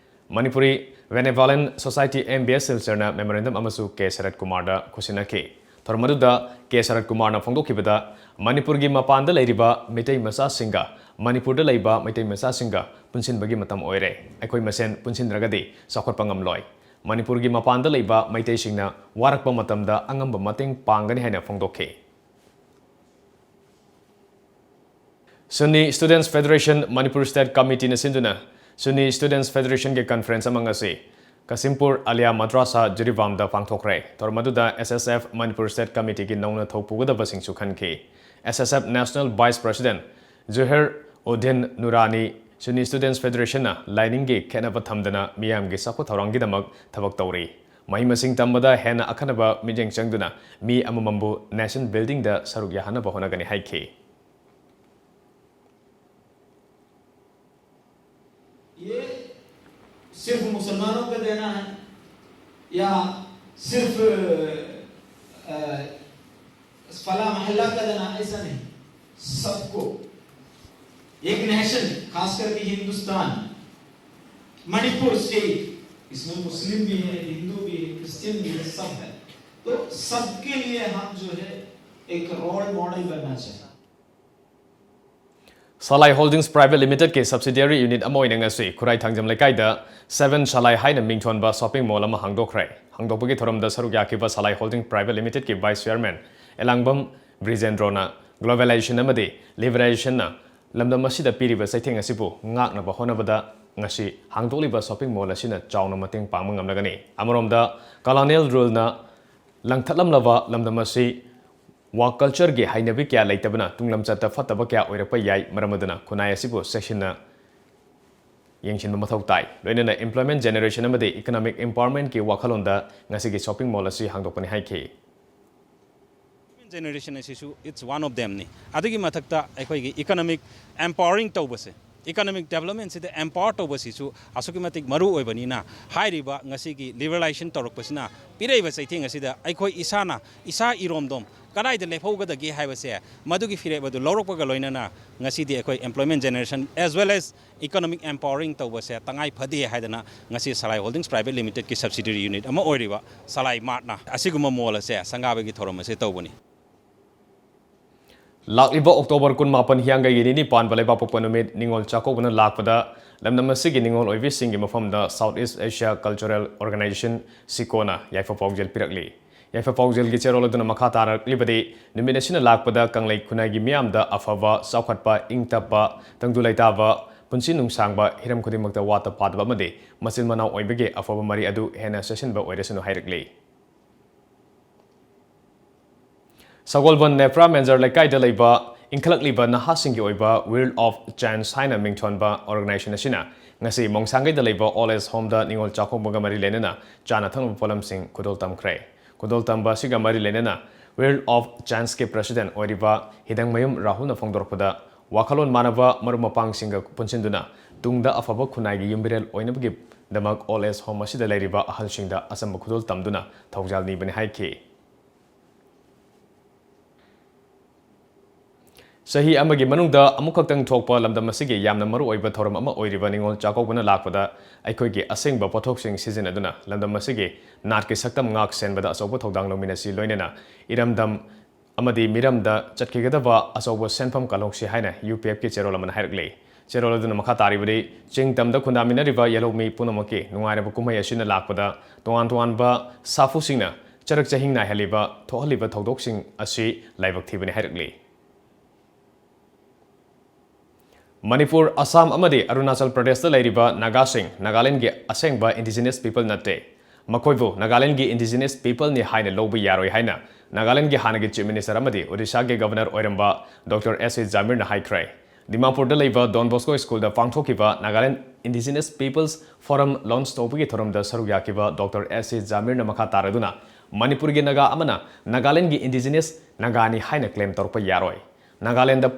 Manipuri Benevolent Society, M B S Silchar-ꯅ memorandum ꯑꯃꯁꯨ ꯀꯦ ꯁꯔꯠ ꯀꯨꯃꯥꯔꯗ ꯈꯨꯠꯁꯤꯟꯅꯈꯤ꯫ ꯊꯧꯔꯝ ꯑꯗꯨꯗ ꯀꯦ ꯁꯔꯠ ꯀꯨꯃꯥꯔꯅ ꯐꯣꯡꯗꯣꯛꯈꯤꯕꯗ, ꯃꯅꯤꯄꯨꯔꯒꯤ ꯃꯄꯥꯟꯗ ꯂꯩꯔꯤꯕ ꯃꯤꯇꯩ ꯃꯆꯥꯁꯤꯡꯒ ꯃꯅꯤꯄꯨꯔꯗ ꯂꯩꯕ ꯃꯩꯇꯩ ꯃꯆꯥꯁꯤꯡꯒ ꯄꯨꯟꯁꯤꯟꯕꯒꯤ ꯃꯇꯝ ꯑꯣꯏꯔꯦ꯫ ꯑꯩꯈꯣꯏ ꯃꯁꯦꯟ ꯄꯨꯟꯁꯤꯟꯗ꯭ꯔꯒꯗꯤ ꯆꯥꯎꯈꯠꯄ ꯉꯝꯂꯣꯏ꯫ ꯃꯅꯤꯄꯨꯔꯒꯤ ꯃꯄꯥꯟꯗ ꯂꯩꯕ ꯃꯩꯇꯩꯁꯤꯡꯅ ꯋꯥꯔꯛꯄ ꯃꯇꯝꯗ ꯑꯉꯝꯕ ꯃꯇꯦꯡ ꯄꯥꯡꯒꯅꯤ ꯍꯥꯏꯅ ꯐꯣꯡꯗꯣꯛꯈꯤ꯫ Sunni Students Federation Manipur State Committee-ꯅ ꯁꯤꯟꯗꯨꯅ Sunni Students Federation-ꯒꯤ conference ꯑꯃ ꯉꯁꯤ ꯀꯁꯤꯝꯄꯨꯔ ꯑꯂꯤꯌꯥ ꯃꯗ꯭ꯔꯥꯁꯥ ꯖꯤꯔꯤꯕꯥꯝꯗ ꯄꯥꯡꯊꯣꯛꯈ꯭ꯔꯦ꯫ ꯊꯧꯔꯝ ꯑꯗꯨꯗ S S F Manipur State Committee-ꯒꯤ ꯅꯧꯅ ꯊꯧ ꯄꯨꯒꯗꯕꯁꯤꯡꯁꯨ ꯈꯟꯈꯤ꯫ S S F National Vice President ꯖꯨꯍꯦꯔ Uddin ꯅꯨꯔꯥꯅꯤ, Sunni Students Federation-ꯅ ꯂꯥꯏꯅꯤꯡꯒꯤ ꯈꯦꯠꯅꯕ ꯊꯝꯗꯅ ꯃꯤꯌꯥꯝꯒꯤ ꯆꯥꯎꯈꯠ ꯊꯧꯔꯥꯡꯒꯤꯗꯃꯛ ꯊꯕꯛ ꯇꯧꯔꯤ꯫ ꯃꯍꯩ ꯃꯁꯤꯡ ꯇꯝꯕꯗ ꯍꯦꯟꯅ ꯑꯈꯟꯅꯕ ꯃꯤꯠꯌꯦꯡ ꯆꯪꯗꯨꯅ ꯃꯤ ꯑꯃꯃꯝꯕꯨ nation building-ꯗ ꯁꯔꯨꯛ ꯌꯥꯍꯟꯅꯕ ꯍꯣꯠꯅꯒꯅꯤ ꯍꯥꯏꯈꯤ꯫ ये सिर्फ मुसलमानों का देना है या सिर्फ अ, फला मोहल्ला का देना, ऐसा नहीं। सबको, एक नेशन, खास करके हिंदुस्तान, मणिपुर स्टेट, इसमें मुस्लिम भी है, हिंदू भी है, क्रिश्चियन भी है, सब है। तो सबके लिए हम जो है एक रोल मॉडल बनना चाहिए। Salai Holdings Private Limited-ꯀꯤ subsidiary unit ꯑꯃ ꯑꯣꯏꯅ ꯉꯁꯤ ꯈꯨꯔꯥꯏ ꯊꯥꯡꯖꯝ ꯂꯩꯀꯥꯏꯗ Seven Salai ꯍꯥꯏꯅ ꯃꯤꯡꯊꯣꯟꯕ shopping mall ꯑꯃ ꯍꯥꯡꯗꯣꯛꯈ꯭ꯔꯦ꯫ ꯍꯥꯡꯗꯣꯛꯄꯒꯤ ꯊꯧꯔꯝꯗ ꯁꯔꯨꯛ ꯌꯥꯈꯤꯕ Salai Holdings Private Limited-ꯀꯤ Vice Chairman ꯑꯦꯂꯥꯡꯕꯝ ꯕ꯭ꯔꯤꯖꯦꯟꯗ꯭ꯔꯣꯅ globalization ꯑꯃꯗꯤ liberalization-ꯅ ꯂꯝꯗꯝ ꯑꯁꯤꯗ ꯄꯤꯔꯤꯕ ꯆꯩꯊꯦꯡ ꯑꯁꯤꯕꯨ ꯉꯥꯛꯅꯕ ꯍꯣꯠꯅꯕꯗ ꯉꯁꯤ ꯍꯥꯡꯗꯣꯛꯂꯤꯕ shopping mall ꯑꯁꯤꯅ ꯆꯥꯎꯅ ꯃꯇꯦꯡ ꯄꯥꯡꯕ ꯉꯝꯂꯒꯅꯤ꯫ ꯑꯃꯔꯣꯝꯗ, colonial rule-ꯅ ꯂꯪꯊꯠꯂꯝꯂꯕ ꯂꯝꯗꯝ ꯑꯁꯤ work culture-ꯒꯤ ꯍꯩꯅꯕꯤ ꯀꯌꯥ ꯂꯩꯇꯕꯅ ꯇꯨꯡꯂꯝꯆꯠꯇ ꯐꯠꯇꯕ ꯀꯌꯥ ꯑꯣꯏꯔꯛꯄ ꯌꯥꯏ꯫ ꯃꯔꯝ ꯑꯗꯨꯅ ꯈꯨꯟꯅꯥꯏ ꯑꯁꯤꯕꯨ ꯆꯦꯛꯁꯤꯟꯅ ꯌꯦꯡꯁꯤꯟꯕ ꯃꯊꯧ ꯇꯥꯏ꯫ ꯂꯣꯏꯅꯅ employment generation ꯑꯃꯗꯤ economic empowerment-ꯀꯤ ꯋꯥꯈꯜꯂꯣꯟꯗ ꯉꯁꯤꯒꯤ shopping mall ꯑꯁꯤ ꯍꯥꯡꯗꯣꯛꯄꯅꯤ ꯍꯥꯏꯈꯤ꯫ Generation ꯑꯁꯤꯁꯨ it's one of them-ꯅꯤ꯫ ꯑꯗꯨꯒꯤ ꯃꯊꯛꯇ ꯑꯩꯈꯣꯏꯒꯤ economic empowering ꯇꯧꯕꯁꯦ, Economic development ꯁꯤꯗ empower ꯇꯧꯕꯁꯤꯁꯨ ꯑꯁꯨꯛꯀꯤ ꯃꯇꯤꯛ ꯃꯔꯨ ꯑꯣꯏꯕꯅꯤꯅ, ꯍꯥꯏꯔꯤꯕ ꯉꯁꯤꯒꯤ liberalization ꯇꯧꯔꯛꯄꯁꯤꯅ ꯄꯤꯔꯛꯏꯕ ꯆꯩꯊꯦꯡ ꯑꯁꯤꯗ ꯑꯩꯈꯣꯏ ꯏꯁꯥꯅ ꯏꯁꯥ ꯏꯔꯣꯝꯗꯣꯝ ꯀꯗꯥꯏꯗ ꯂꯦꯞꯍꯧꯒꯗꯒꯦ ꯍꯥꯏꯕꯁꯦ, ꯃꯗꯨꯒꯤ ꯐꯤꯔꯦꯞ ꯑꯗꯨ ꯂꯧꯔꯛꯄꯒ ꯂꯣꯏꯅꯅ ꯉꯁꯤꯗꯤ ꯑꯩꯈꯣꯏ employment generation as well as economic empowering ꯇꯧꯕꯁꯦ ꯇꯉꯥꯏ ꯐꯗꯦ ꯍꯥꯏꯗꯅ ꯉꯁꯤ Salai Holdings Private Limited ꯀꯤ subsidiary unit ꯑꯃ ꯑꯣꯏꯔꯤꯕ Salai Mart ꯅ ꯑꯁꯤꯒꯨꯝꯕ mall ꯑꯁꯦ ꯁꯪꯒꯥꯕꯒꯤ ꯊꯧꯔꯝ ꯑꯁꯦ ꯇꯧꯕꯅꯤ꯫ ꯂꯥꯛꯂꯤꯕ October ꯀꯨꯟꯃꯥꯄꯟ ꯍꯤꯌꯥꯡꯒꯩꯒꯤ ꯅꯤꯅꯤ ꯄꯥꯟꯕ ꯂꯩꯕꯥꯛꯄꯣꯛꯄ ꯅꯨꯃꯤꯠ ꯅꯤꯉꯣꯜ ꯆꯥꯛꯀꯧꯕꯅ ꯂꯥꯛꯄꯗ ꯂꯝꯗꯝ ꯑꯁꯤꯒꯤ ꯅꯤꯉꯣꯜ ꯑꯣꯏꯕꯤꯁꯤꯡꯒꯤ ꯃꯐꯝꯗ South East Asia Cultural Organization, ꯁꯤꯀꯣꯅ ꯌꯥꯏꯐ ꯄꯥꯎꯖꯦꯜ ꯄꯤꯔꯛꯂꯤ꯫ ꯌꯥꯏꯐ ꯄꯥꯎꯖꯦꯜꯒꯤ ꯆꯦꯔꯣꯜ ꯑꯗꯨꯅ ꯃꯈꯥ ꯇꯥꯔꯛꯂꯤꯕꯗꯤ, ꯅꯨꯃꯤꯠ ꯑꯁꯤꯅ ꯂꯥꯛꯄꯗ ꯀꯪꯂꯩ ꯈꯨꯟꯅꯥꯏꯒꯤ ꯃꯤꯌꯥꯝꯗ ꯑꯐꯕ, ꯆꯥꯎꯈꯠꯄ, ꯏꯪ ꯇꯞꯄ, ꯇꯪꯗꯨ ꯂꯩꯇꯥꯕ, ꯄꯨꯟꯁꯤ ꯅꯨꯡꯁꯥꯡꯕ, ꯍꯤꯔꯝ ꯈꯨꯗꯤꯡꯃꯛꯇ ꯋꯥꯠꯇ ꯄꯥꯗꯕ ꯑꯃꯗꯤ ꯃꯆꯤꯟ ꯃꯅꯥꯎ ꯑꯣꯏꯕꯒꯤ ꯑꯐꯕ ꯃꯔꯤ ꯑꯗꯨ ꯍꯦꯟꯅ ꯆꯦꯠꯁꯤꯟꯕ ꯑꯣꯏꯔꯁꯅꯨ ꯍꯥꯏꯔꯛꯂꯤ꯫ ꯁꯒꯣꯜꯕꯟ ꯅꯦꯄ꯭ꯔꯥ ꯃꯦꯟꯖꯔ ꯂꯩꯀꯥꯏꯗ ꯂꯩꯕ ꯏꯟꯈꯠꯂꯛꯂꯤꯕ ꯅꯍꯥꯁꯤꯡꯒꯤ ꯑꯣꯏꯕ Wheel of Chance ꯍꯥꯏꯅ ꯃꯤꯡꯊꯣꯟꯕ organization ꯑꯁꯤꯅ ꯉꯁꯤ ꯃꯣꯡꯁꯥꯡꯒꯩꯗ ꯂꯩꯕ Old Age Home ꯗ ꯅꯤꯉꯣꯜ ꯆꯥꯛꯀꯧꯕꯒ ꯃꯔꯤ ꯂꯩꯅꯅ ꯆꯥꯅ ꯊꯛꯅꯕ ꯄꯣꯠꯂꯝꯁꯤꯡ ꯈꯨꯗꯣꯜ ꯇꯝꯈ꯭ꯔꯦ꯫ ꯈꯨꯗꯣꯜ ꯇꯝꯕ ꯑꯁꯤꯒ ꯃꯔꯤ ꯂꯩꯅꯅ Wheel of Chance ꯀꯤ president ꯑꯣꯏꯔꯤꯕ ꯍꯤꯗꯪꯃꯌꯨꯝ ꯔꯥꯍꯨꯜꯅ ꯐꯣꯡꯗꯣꯔꯛꯄꯗ, ꯋꯥꯈꯜꯂꯣꯟ ꯃꯥꯟꯅꯕ ꯃꯔꯨꯞ ꯃꯄꯥꯡꯁꯤꯡꯒ ꯄꯨꯟꯁꯤꯟꯗꯨꯅ ꯇꯨꯡꯗ ꯑꯐꯕ ꯈꯨꯟꯅꯥꯏꯒꯤ ꯌꯨꯝꯕꯤꯔꯦꯜ ꯑꯣꯏꯅꯕꯒꯤꯗꯃꯛ Old Age Home ꯑꯁꯤꯗ ꯂꯩꯔꯤꯕ ꯑꯍꯜꯁꯤꯡꯗ ꯑꯆꯝꯕ ꯈꯨꯗꯣꯜ ꯇꯝꯗꯨꯅ ꯊꯧꯖꯥꯜ ꯅꯤꯕꯅꯤ ꯍꯥꯏꯈꯤ꯫ ꯆꯍꯤ ꯑꯃꯒꯤ ꯃꯅꯨꯡꯗ ꯑꯃꯨꯛꯈꯛꯇꯪ ꯊꯣꯛꯄ ꯂꯝꯗꯝ ꯑꯁꯤꯒꯤ ꯌꯥꯝꯅ ꯃꯔꯨꯑꯣꯏꯕ ꯊꯧꯔꯝ ꯑꯃ ꯑꯣꯏꯔꯤꯕ ꯅꯤꯉꯣꯜ ꯆꯥꯛꯀꯧꯕꯅ ꯂꯥꯛꯄꯗ ꯑꯩꯈꯣꯏꯒꯤ ꯑꯁꯦꯡꯕ ꯄꯣꯠꯊꯣꯛꯁꯤꯡ ꯁꯤꯖꯤꯟꯅꯗꯨꯅ ꯂꯝꯗꯝ ꯑꯁꯤꯒꯤ ꯅꯥꯠꯀꯤ ꯁꯛꯇꯝ ꯉꯥꯛ ꯁꯦꯟꯕꯗ ꯑꯆꯧꯕ ꯊꯧꯗꯥꯡ ꯂꯧꯃꯤꯟꯅꯁꯤ, ꯂꯣꯏꯅꯅ ꯏꯔꯝꯗꯝ ꯑꯃꯗꯤ ꯃꯤꯔꯝꯗ ꯆꯠꯈꯤꯒꯗꯕ ꯑꯆꯧꯕ ꯁꯦꯟꯐꯝ ꯀꯜꯍꯧꯁꯤ ꯍꯥꯏꯅ ꯌꯨ ꯄꯤ ꯑꯦꯐꯀꯤ ꯆꯦꯔꯣꯜ ꯑꯃꯅ ꯍꯥꯏꯔꯛꯂꯤ꯫ ꯆꯦꯔꯣꯜ ꯑꯗꯨꯅ ꯃꯈꯥ ꯇꯥꯔꯤꯕꯗꯤ, ꯆꯤꯡ ꯇꯝꯗ ꯈꯨꯟꯗꯥꯃꯤꯟꯅꯔꯤꯕ ꯌꯦꯜꯍꯧꯃꯤ ꯄꯨꯝꯅꯃꯛꯀꯤ ꯅꯨꯡꯉꯥꯏꯔꯕ ꯀꯨꯝꯍꯩ ꯑꯁꯤꯅ ꯂꯥꯛꯄꯗ ꯇꯣꯉꯥꯟ ꯇꯣꯉꯥꯟꯕ ꯁꯥꯐꯨꯁꯤꯡꯅ ꯆꯔꯛ ꯆꯍꯤꯡ ꯅꯥꯏꯍꯜꯂꯤꯕ, ꯊꯣꯛꯍꯜꯂꯤꯕ ꯊꯧꯗꯣꯛꯁꯤꯡ ꯑꯁꯤ ꯂꯥꯏꯕꯛ ꯊꯤꯕꯅꯤ ꯍꯥꯏꯔꯛꯂꯤ꯫ ꯃꯅꯤꯄꯨꯔ, ꯑꯁꯥꯝ ꯑꯃꯗꯤ ꯑꯔꯨꯅꯥꯆꯜ ꯄ꯭ꯔꯗꯦꯁꯇ ꯂꯩꯔꯤꯕ ꯅꯥꯒꯥꯁꯤꯡ ꯅꯥꯒꯥꯂꯦꯟꯒꯤ ꯑꯁꯦꯡꯕ indigenous people ꯅꯠꯇꯦ꯫ ꯃꯈꯣꯏꯕꯨ ꯅꯥꯒꯥꯂꯦꯟꯒꯤ indigenous people ꯅꯤ ꯍꯥꯏꯅ ꯂꯧꯕ ꯌꯥꯔꯣꯏ ꯍꯥꯏꯅ ꯅꯥꯒꯥꯂꯦꯟꯒꯤ ꯍꯥꯟꯅꯒꯤ Chief Minister ꯑꯃꯗꯤ ꯑꯣꯗꯤꯁꯥꯒꯤ Governor ꯑꯣꯏꯔꯝꯕ ꯗꯣꯛꯇꯔ ꯑꯦꯁ ꯁꯤ ꯖꯥꯃꯤꯔꯅ ꯍꯥꯏꯈ꯭ꯔꯦ꯫ ꯗꯤꯃꯥꯄꯨꯔꯗ ꯂꯩꯕ Don Bosco School ꯗ ꯄꯥꯡꯊꯣꯛꯈꯤꯕ Nagaland Indigenous Peoples Forum launch ꯇꯧꯕꯒꯤ ꯊꯧꯔꯝꯗ ꯁꯔꯨꯛ ꯌꯥꯈꯤꯕ ꯗꯣꯛꯇꯔ ꯑꯦꯁ ꯁꯤ ꯖꯥꯃꯤꯔꯅ ꯃꯈꯥ ꯇꯥꯔꯗꯨꯅ, ꯃꯅꯤꯄꯨꯔꯒꯤ ꯅꯥꯒꯥ ꯑꯃꯅ ꯅꯥꯒꯥꯂꯦꯟꯒꯤ indigenous ꯅꯥꯒꯥꯅꯤ ꯍꯥꯏꯅ claim ꯇꯧꯔꯛꯄ ꯌꯥꯔꯣꯏ꯫ ꯅꯥꯒꯥꯂꯦꯟꯗ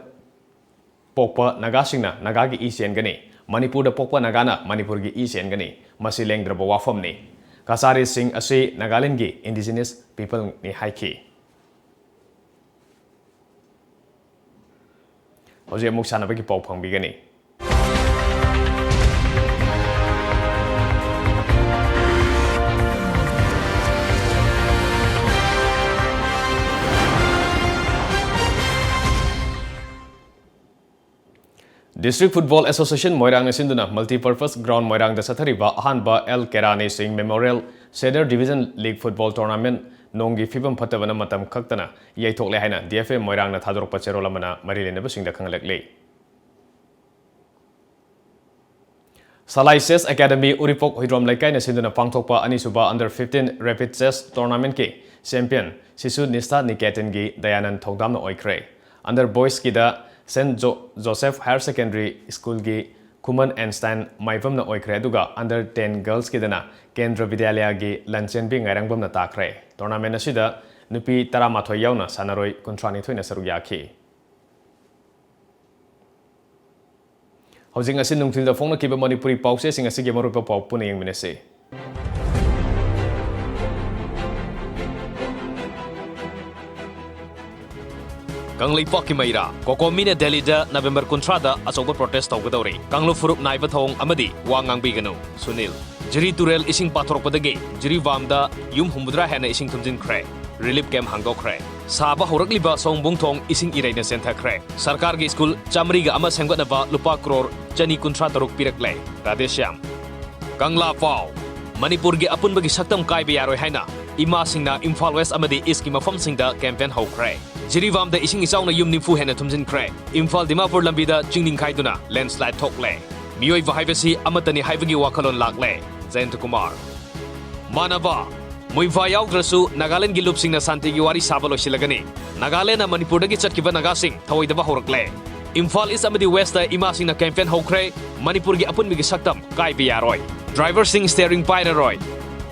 ꯄꯣꯛꯄ ꯅꯥꯒꯥꯁꯤꯡꯅ ꯅꯥꯒꯥꯒꯤ ꯏ ꯆꯦꯟꯒꯅꯤ, ꯃꯅꯤꯄꯨꯔꯗ ꯄꯣꯛꯄ ꯅꯥꯒꯥꯅ ꯃꯅꯤꯄꯨꯔꯒꯤ ꯏ ꯆꯦꯟꯒꯅꯤ꯫ ꯃꯁꯤ ꯂꯦꯡꯗ꯭ꯔꯕ ꯋꯥꯐꯝꯅꯤ꯫ ꯀꯆꯥꯔꯤꯁꯤꯡ ꯑꯁꯤ ꯅꯥꯒꯥꯂꯦꯟꯒꯤ indigenous peopleꯅꯤ ꯍꯥꯏꯈꯤ꯫ ꯍꯧꯖꯤꯛ ꯑꯃꯨꯛ ꯁꯥꯟꯅꯕꯒꯤ ꯄꯥꯎ ꯐꯪꯕꯤꯒꯅꯤ꯫ District Football Association ꯃꯣꯏꯔꯥꯡꯅ ꯁꯤꯟꯗꯨꯅ Multipurpose Ground ꯃꯣꯏꯔꯥꯡꯗ ꯆꯠꯊꯔꯤꯕ ꯑꯍꯥꯟꯕ ꯑꯦꯜ ꯀꯦꯔꯥꯅꯤ ꯁꯤꯡ Memorial Senior Division League Football Tournament ꯅꯣꯡꯒꯤ ꯐꯤꯕꯝ ꯐꯠꯇꯕꯅ ꯃꯇꯝ ꯈꯛꯇꯅ ꯌꯩꯊꯣꯛꯂꯦ ꯍꯥꯏꯅ D F A ꯃꯣꯏꯔꯥꯡꯅ ꯊꯥꯗꯣꯔꯛꯄ ꯆꯦꯔꯣꯜ ꯑꯃꯅ ꯃꯔꯤ ꯂꯩꯅꯕꯁꯤꯡꯗ ꯈꯪꯍꯜꯂꯛꯂꯤ꯫ ꯁꯂꯥꯏ Chess Academy ꯎꯔꯤꯄꯣꯛ ꯍꯨꯏꯗ꯭ꯔꯣꯝ ꯂꯩꯀꯥꯏꯅ ꯁꯤꯟꯗꯨꯅ ꯄꯥꯡꯊꯣꯛꯄ ꯑꯅꯤꯁꯨꯕ Under fifteen Rapid Chess Tournamentꯀꯤ champion ꯁꯤꯁꯨ ꯅꯤꯁꯇꯥ ꯅꯤꯀꯦꯇꯟꯒꯤ ꯗꯌꯥꯅꯟ ꯊꯧꯗꯥꯝꯅ ꯑꯣꯏꯈ꯭ꯔꯦ꯫ Under Boysꯀꯤꯗ Saint Jo-, Joseph Higher Secondary Schoolꯒꯤ ꯈꯨꯃꯟ ꯑꯦꯟꯁꯇꯥꯏꯟ ꯃꯥꯏꯕꯝꯅ ꯑꯣꯏꯈ꯭ꯔꯦ, ꯑꯗꯨꯒ Under ten Girlsꯀꯤꯗꯅ ꯀꯦꯟꯗ꯭ꯔ ꯕꯤꯗ꯭ꯌꯥꯂꯌꯥꯒꯤ ꯂꯟꯆꯦꯟꯕꯤ ꯉꯥꯏꯔꯪꯕꯝꯅ ꯇꯥꯈ꯭ꯔꯦ꯫ Tournament ꯑꯁꯤꯗ ꯅꯨꯄꯤ ꯇꯔꯥꯃꯥꯊꯣꯏ ꯌꯥꯎꯅ ꯁꯥꯟꯅꯔꯣꯏ ꯀꯨꯟꯊ꯭ꯔꯥꯅꯤꯊꯣꯏꯅ ꯁꯔꯨꯛ ꯌꯥꯈꯤ꯫ ꯍꯧꯖꯤꯛ ꯉꯁꯤ ꯅꯨꯡꯊꯤꯜꯗ ꯐꯣꯡꯂꯛꯈꯤꯕ ꯃꯅꯤꯄꯨꯔꯤ ꯄꯥꯎꯆꯦꯁꯤꯡ ꯑꯁꯤꯒꯤ ꯃꯔꯨꯑꯣꯏꯕ ꯄꯥꯎ ꯄꯨꯟꯅ ꯌꯦꯡꯃꯤꯟꯅꯁꯤ꯫ ꯀꯪꯂꯩꯄꯥꯛꯀꯤ ꯃꯩꯔꯥ ꯀꯣꯀꯣꯃꯤꯅ ꯗꯦꯜꯂꯤꯗ ꯅꯕꯦꯝꯕꯔ ꯀꯨꯟꯊ꯭ꯔꯥꯗ ꯑꯆꯧꯕ protest ꯇꯧꯒꯗꯧꯔꯤ꯫ ꯀꯥꯡꯂꯨꯞ ꯐꯨꯔꯨꯞ ꯅꯥꯏꯕ ꯊꯧꯑꯣꯡ ꯑꯃꯗꯤ ꯋꯥ ꯉꯥꯡꯕꯤꯒꯅꯨ꯫ ꯁꯨꯅꯤꯜ꯫ ꯖꯤꯔꯤ ꯇꯨꯔꯦꯜ ꯏꯁꯤꯡ ꯄꯥꯊꯣꯔꯛꯄꯗꯒꯤ ꯖꯤꯔꯤꯕꯥꯝꯗ ꯌꯨꯝ ꯍꯨꯝꯐꯨꯇꯔꯥ ꯍꯦꯟꯅ ꯏꯁꯤꯡ ꯊꯨꯝꯖꯤꯟꯈ꯭ꯔꯦ꯫ Relief camp ꯍꯥꯡꯗꯣꯛꯈ꯭ꯔꯦ꯫ ꯁꯥꯕ ꯍꯧꯔꯛꯂꯤꯕ ꯁꯑꯣꯝꯕꯨꯡ ꯊꯣꯡ ꯏꯁꯤꯡ ꯏꯔꯩꯅ ꯆꯦꯟꯊꯈ꯭ꯔꯦ꯫ ꯁꯔꯀꯥꯔꯒꯤ ꯁ꯭ꯀꯨꯜ ꯆꯥꯃꯔꯤꯒ ꯑꯃ ꯁꯦꯝꯒꯠꯅꯕ ꯂꯨꯄꯥ ꯀ꯭ꯔꯣꯔ ꯆꯅꯤ ꯀꯨꯟꯊ꯭ꯔꯥ ꯇꯔꯨꯛ ꯄꯤꯔꯛꯂꯦ꯫ ꯔꯥꯙꯦꯁ꯭ꯌꯥꯝ꯫ ꯀꯪꯂꯥ ꯄꯥꯎ꯫ ꯃꯅꯤꯄꯨꯔꯒꯤ ꯑꯄꯨꯟꯕꯒꯤ ꯁꯛꯇꯝ ꯀꯥꯏꯕ ꯌꯥꯔꯣꯏ ꯍꯥꯏꯅ ꯏꯃꯥꯁꯤꯡꯅ ꯏꯝꯐꯥꯜ ꯋꯦꯁ ꯑꯃꯗꯤ ꯏꯁꯀꯤ ꯃꯐꯝꯁꯤꯡꯗ campaign ꯍꯧꯈ꯭ꯔꯦ꯫ ꯖꯤꯔꯤꯕꯥꯝꯗ ꯏꯁꯤꯡ ꯏꯆꯥꯎꯅ ꯌꯨꯝ ꯅꯤꯐꯨ ꯍꯦꯟꯅ ꯊꯨꯝꯖꯤꯟꯈ꯭ꯔꯦ꯫ ꯏꯝꯐꯥꯜ ꯗꯤꯃꯥꯄꯨꯔ ꯂꯝꯕꯤꯗ ꯆꯤꯡ ꯅꯤꯡꯈꯥꯏꯗꯨꯅ landslide ꯊꯣꯛꯂꯦ꯫ ꯃꯤꯑꯣꯏꯕ ꯍꯥꯏꯕꯁꯤ ꯑꯃꯠꯇꯅꯤ ꯍꯥꯏꯕꯒꯤ ꯋꯥꯈꯜꯂꯣꯟ ꯂꯥꯛꯂꯦ꯫ ꯖꯌꯟꯇ ꯀꯨꯃꯥꯔ꯫ ꯃꯥꯟꯅꯕ꯫ ꯃꯨꯏꯐꯥ ꯌꯥꯎꯗ꯭ꯔꯁꯨ ꯅꯥꯒꯥꯂꯦꯟꯒꯤ ꯂꯨꯞꯁꯤꯡꯅ ꯁꯥꯟꯇꯤꯒꯤ ꯋꯥꯔꯤ ꯁꯥꯕ ꯂꯣꯏꯁꯤꯜꯂꯒꯅꯤ꯫ ꯅꯥꯒꯥꯂꯦꯟꯅ ꯃꯅꯤꯄꯨꯔꯗꯒꯤ ꯆꯠꯈꯤꯕ ꯅꯥꯒꯥꯁꯤꯡ ꯊꯧꯑꯣꯏꯗꯕ ꯍꯧꯔꯛꯂꯦ꯫ ꯏꯝꯐꯥꯜ ꯏꯁ ꯑꯃꯗꯤ ꯋꯦꯁꯇ ꯏꯃꯥꯁꯤꯡꯅ campaign ꯍꯧꯈ꯭ꯔꯦ꯫ ꯃꯅꯤꯄꯨꯔꯒꯤ ꯑꯄꯨꯟꯕꯒꯤ ꯁꯛꯇꯝ ꯀꯥꯏꯕ ꯌꯥꯔꯣꯏ꯫ Driverꯁꯤꯡ steering ꯄꯥꯏꯔꯔꯣꯏ꯫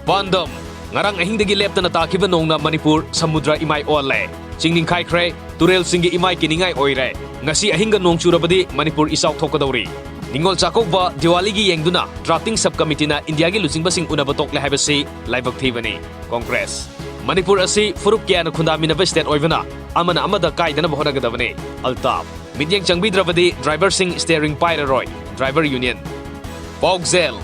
ꯄꯥꯟꯗꯝ꯫ ꯉꯔꯥꯡ ꯑꯍꯤꯡꯗꯒꯤ ꯂꯦꯞꯇꯅ ꯇꯥꯈꯤꯕ ꯅꯣꯡꯅ ꯃꯅꯤꯄꯨꯔ ꯁꯃꯨꯗ꯭ꯔ ꯏꯃꯥꯏ ꯑꯣꯜꯂꯦ꯫ ꯆꯤꯡ ꯅꯤꯡꯈꯥꯏꯈ꯭ꯔꯦ, ꯇꯨꯔꯦꯜꯁꯤꯡꯒꯤ ꯏꯃꯥꯏ ꯀꯤꯅꯤꯡꯉꯥꯏ ꯑꯣꯏꯔꯦ꯫ ꯉꯁꯤ ꯑꯍꯤꯡꯒ ꯅꯣꯡ ꯆꯨꯔꯕꯗꯤ ꯃꯅꯤꯄꯨꯔ ꯏꯆꯥꯎ ꯊꯣꯛꯀꯗꯧꯔꯤ꯫ ꯅꯤꯉꯣꯜ ꯆꯥꯛꯀꯧꯕ ꯗꯤꯋꯥꯂꯤꯒꯤ ꯌꯦꯡꯗꯨꯅ drafting sub committeeꯅ ꯏꯟꯗꯤꯌꯥꯒꯤ ꯂꯨꯆꯤꯡꯕꯁꯤꯡ ꯎꯅꯕ ꯇꯣꯛꯂꯦ ꯍꯥꯏꯕꯁꯤ ꯂꯥꯏꯕꯛ ꯊꯤꯕꯅꯤ꯫ ꯀꯣꯡꯒ꯭ꯔꯦꯁ꯫ ꯃꯅꯤꯄꯨꯔ ꯑꯁꯤ ꯐꯨꯔꯨꯞ ꯀꯌꯥꯅ ꯈꯨꯟꯗꯥꯃꯤꯟꯅꯕ state ꯑꯣꯏꯕꯅ ꯑꯃꯅ ꯑꯃꯗ ꯀꯥꯏꯗꯅꯕ ꯍꯣꯠꯅꯒꯗꯕꯅꯤ꯫ ꯑꯜꯇꯥꯞ꯫ ꯃꯤꯠꯌꯦꯡ ꯆꯪꯕꯤꯗ꯭ꯔꯕꯗꯤ driverꯁꯤꯡ steering ꯄꯥꯏꯔꯔꯣꯏ꯫ Driver Union꯫ ꯄꯣꯛ ꯖꯦꯜ꯫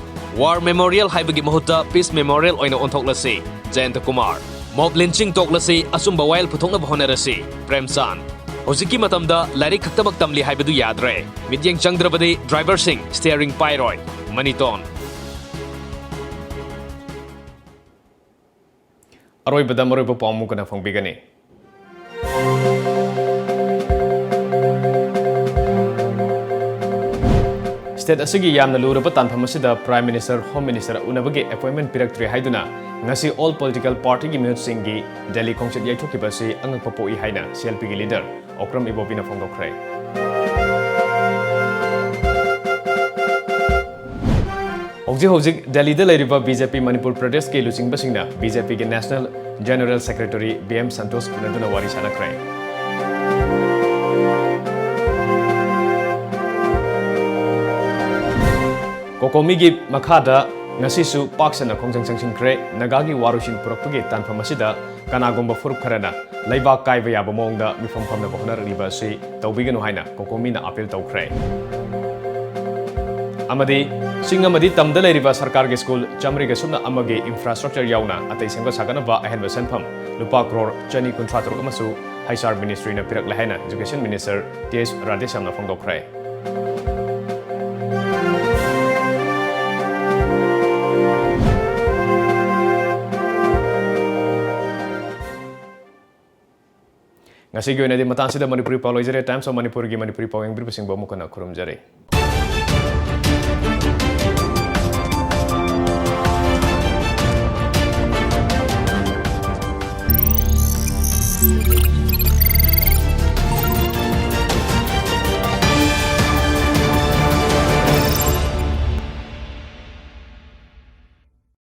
War Memorial ꯍꯥꯏꯕꯒꯤ ꯃꯍꯨꯠꯇ Peace Memorial ꯑꯣꯏꯅ ꯑꯣꯟꯊꯣꯛꯂꯁꯤ꯫ ꯖꯌꯟꯇ ꯀꯨꯃꯥꯔ꯫ Mob lynching ꯇꯣꯛꯂꯁꯤ, ꯑꯆꯨꯝꯕ ꯋꯥꯌꯦꯜ ꯄꯨꯊꯣꯛꯅꯕ ꯍꯣꯠꯅꯔꯁꯤ꯫ ꯄ꯭ꯔꯦꯝꯆꯥꯟ꯫ ꯍꯧꯖꯤꯛꯀꯤ ꯃꯇꯝꯗ ꯂꯥꯏꯔꯤꯛ ꯈꯛꯇꯃꯛ ꯇꯝꯂꯤ ꯍꯥꯏꯕꯗꯨ ꯌꯥꯗ꯭ꯔꯦ꯫ ꯃꯤꯠꯌꯦꯡ ꯆꯪꯗ꯭ꯔꯕꯗꯤ driverꯁꯤꯡ steering ꯄꯥꯏꯔꯣꯏ꯫ ꯃꯅꯤꯇꯣꯟ꯫ ꯑꯔꯣꯏꯕꯗ ꯃꯔꯨꯑꯣꯏꯕ ꯄꯥꯎ ꯑꯃꯨꯛ ꯍꯟꯅ ꯐꯣꯡꯕꯤꯒꯅꯤ꯫ State ꯑꯁꯤꯒꯤ ꯌꯥꯝꯅ ꯂꯨꯔꯕ ꯇꯥꯟꯐꯝ ꯑꯁꯤꯗ Prime Minister, Home Minister ꯎꯅꯕꯒꯤ appointment ꯄꯤꯔꯛꯇ꯭ꯔꯦ ꯍꯥꯏꯗꯨꯅ ꯉꯁꯤ all political partyꯒꯤ ꯃꯤꯍꯨꯠꯁꯤꯡꯒꯤ ꯗꯦꯜꯂꯤ ꯈꯣꯡꯆꯠ ꯌꯩꯊꯣꯛꯈꯤꯕ ꯑꯁꯤ ꯑꯉꯛꯄ ꯄꯣꯛꯏ ꯍꯥꯏꯅ CLPꯒꯤ leader ꯑꯣꯀ꯭ꯔꯝ ꯏꯕꯣꯕꯤꯅ ꯐꯣꯡꯗꯣꯛꯈ꯭ꯔꯦ꯫ ꯍꯧꯖꯤꯛ ꯍꯧꯖꯤꯛ ꯗꯦꯜꯂꯤꯗ ꯂꯩꯔꯤꯕ BJP ꯃꯅꯤꯄꯨꯔ ꯄ꯭ꯔꯗꯦꯁꯀꯤ ꯂꯨꯆꯤꯡꯕꯁꯤꯡꯅ BJPꯒꯤ National General Secretary B M Santosh ꯎꯅꯗꯨꯅ ꯋꯥꯔꯤ ꯁꯥꯟꯅꯈ꯭ꯔꯦ꯫ ꯀꯣꯀꯣꯃꯤꯒꯤ ꯃꯈꯥꯗ ꯉꯁꯤꯁꯨ ꯄꯥꯛ ꯁꯟꯅ ꯈꯣꯡꯖꯪ ꯆꯪꯁꯤꯟꯈ꯭ꯔꯦ꯫ ꯅꯥꯒꯥꯒꯤ ꯋꯥꯔꯣꯏꯁꯤꯟ ꯄꯨꯔꯛꯄꯒꯤ ꯇꯥꯟꯐꯝ ꯑꯁꯤꯗ ꯀꯅꯥꯒꯨꯝꯕ ꯐꯨꯔꯨꯞ ꯈꯔꯅ ꯂꯩꯕꯥꯛ ꯀꯥꯏꯕ ꯌꯥꯕ ꯃꯑꯣꯡꯗ ꯃꯤꯐꯝ ꯐꯝꯅꯕ ꯍꯣꯠꯅꯔꯛꯂꯤꯕ ꯑꯁꯤ ꯇꯧꯕꯤꯒꯅꯨ ꯍꯥꯏꯅ ꯀꯣꯀꯣꯃꯤꯅ appeal ꯇꯧꯈ꯭ꯔꯦ꯫ ꯑꯃꯗꯤ ꯆꯤꯡ ꯑꯃꯗꯤ ꯇꯝꯗ ꯂꯩꯔꯤꯕ ꯁꯔꯀꯥꯔꯒꯤ ꯁ꯭ꯀꯨꯜ ꯆꯥꯃꯔꯤꯒ ꯁꯨꯞꯅ ꯑꯃꯒꯤ infrastructure ꯌꯥꯎꯅ ꯑꯇꯩ ꯁꯦꯝꯒꯠ ꯁꯥꯒꯠꯅꯕ ꯑꯍꯦꯟꯕ ꯁꯦꯟꯐꯝ ꯂꯨꯄꯥ ꯀ꯭ꯔꯣꯔ ꯆꯅꯤ ꯀꯨꯟꯊ꯭ꯔꯥ ꯇꯔꯨꯛ ꯑꯃꯁꯨ H R ministryꯅ ꯄꯤꯔꯛꯂꯦ ꯍꯥꯏꯅ Education Minister ꯇꯤ ꯑꯦꯁ ꯔꯥꯙꯦꯁ꯭ꯌꯥꯝꯅ ꯐꯣꯡꯗꯣꯛꯈ꯭ꯔꯦ꯫ ꯉꯁꯤꯒꯤ ꯑꯣꯏꯅꯗꯤ ꯃꯇꯥꯡꯁꯤꯗ ꯃꯅꯤꯄꯨꯔꯤ ꯄꯥꯎ ꯂꯣꯏꯖꯔꯦ꯫ Times of Manipurꯒꯤ ꯃꯅꯤꯄꯨꯔꯤ ꯄꯥꯎ ꯌꯦꯡꯕꯤꯔꯤꯕꯁꯤꯡꯕꯨ ꯑꯃꯨꯛ ꯍꯟꯅ ꯈꯨꯔꯨꯝꯖꯔꯤ꯫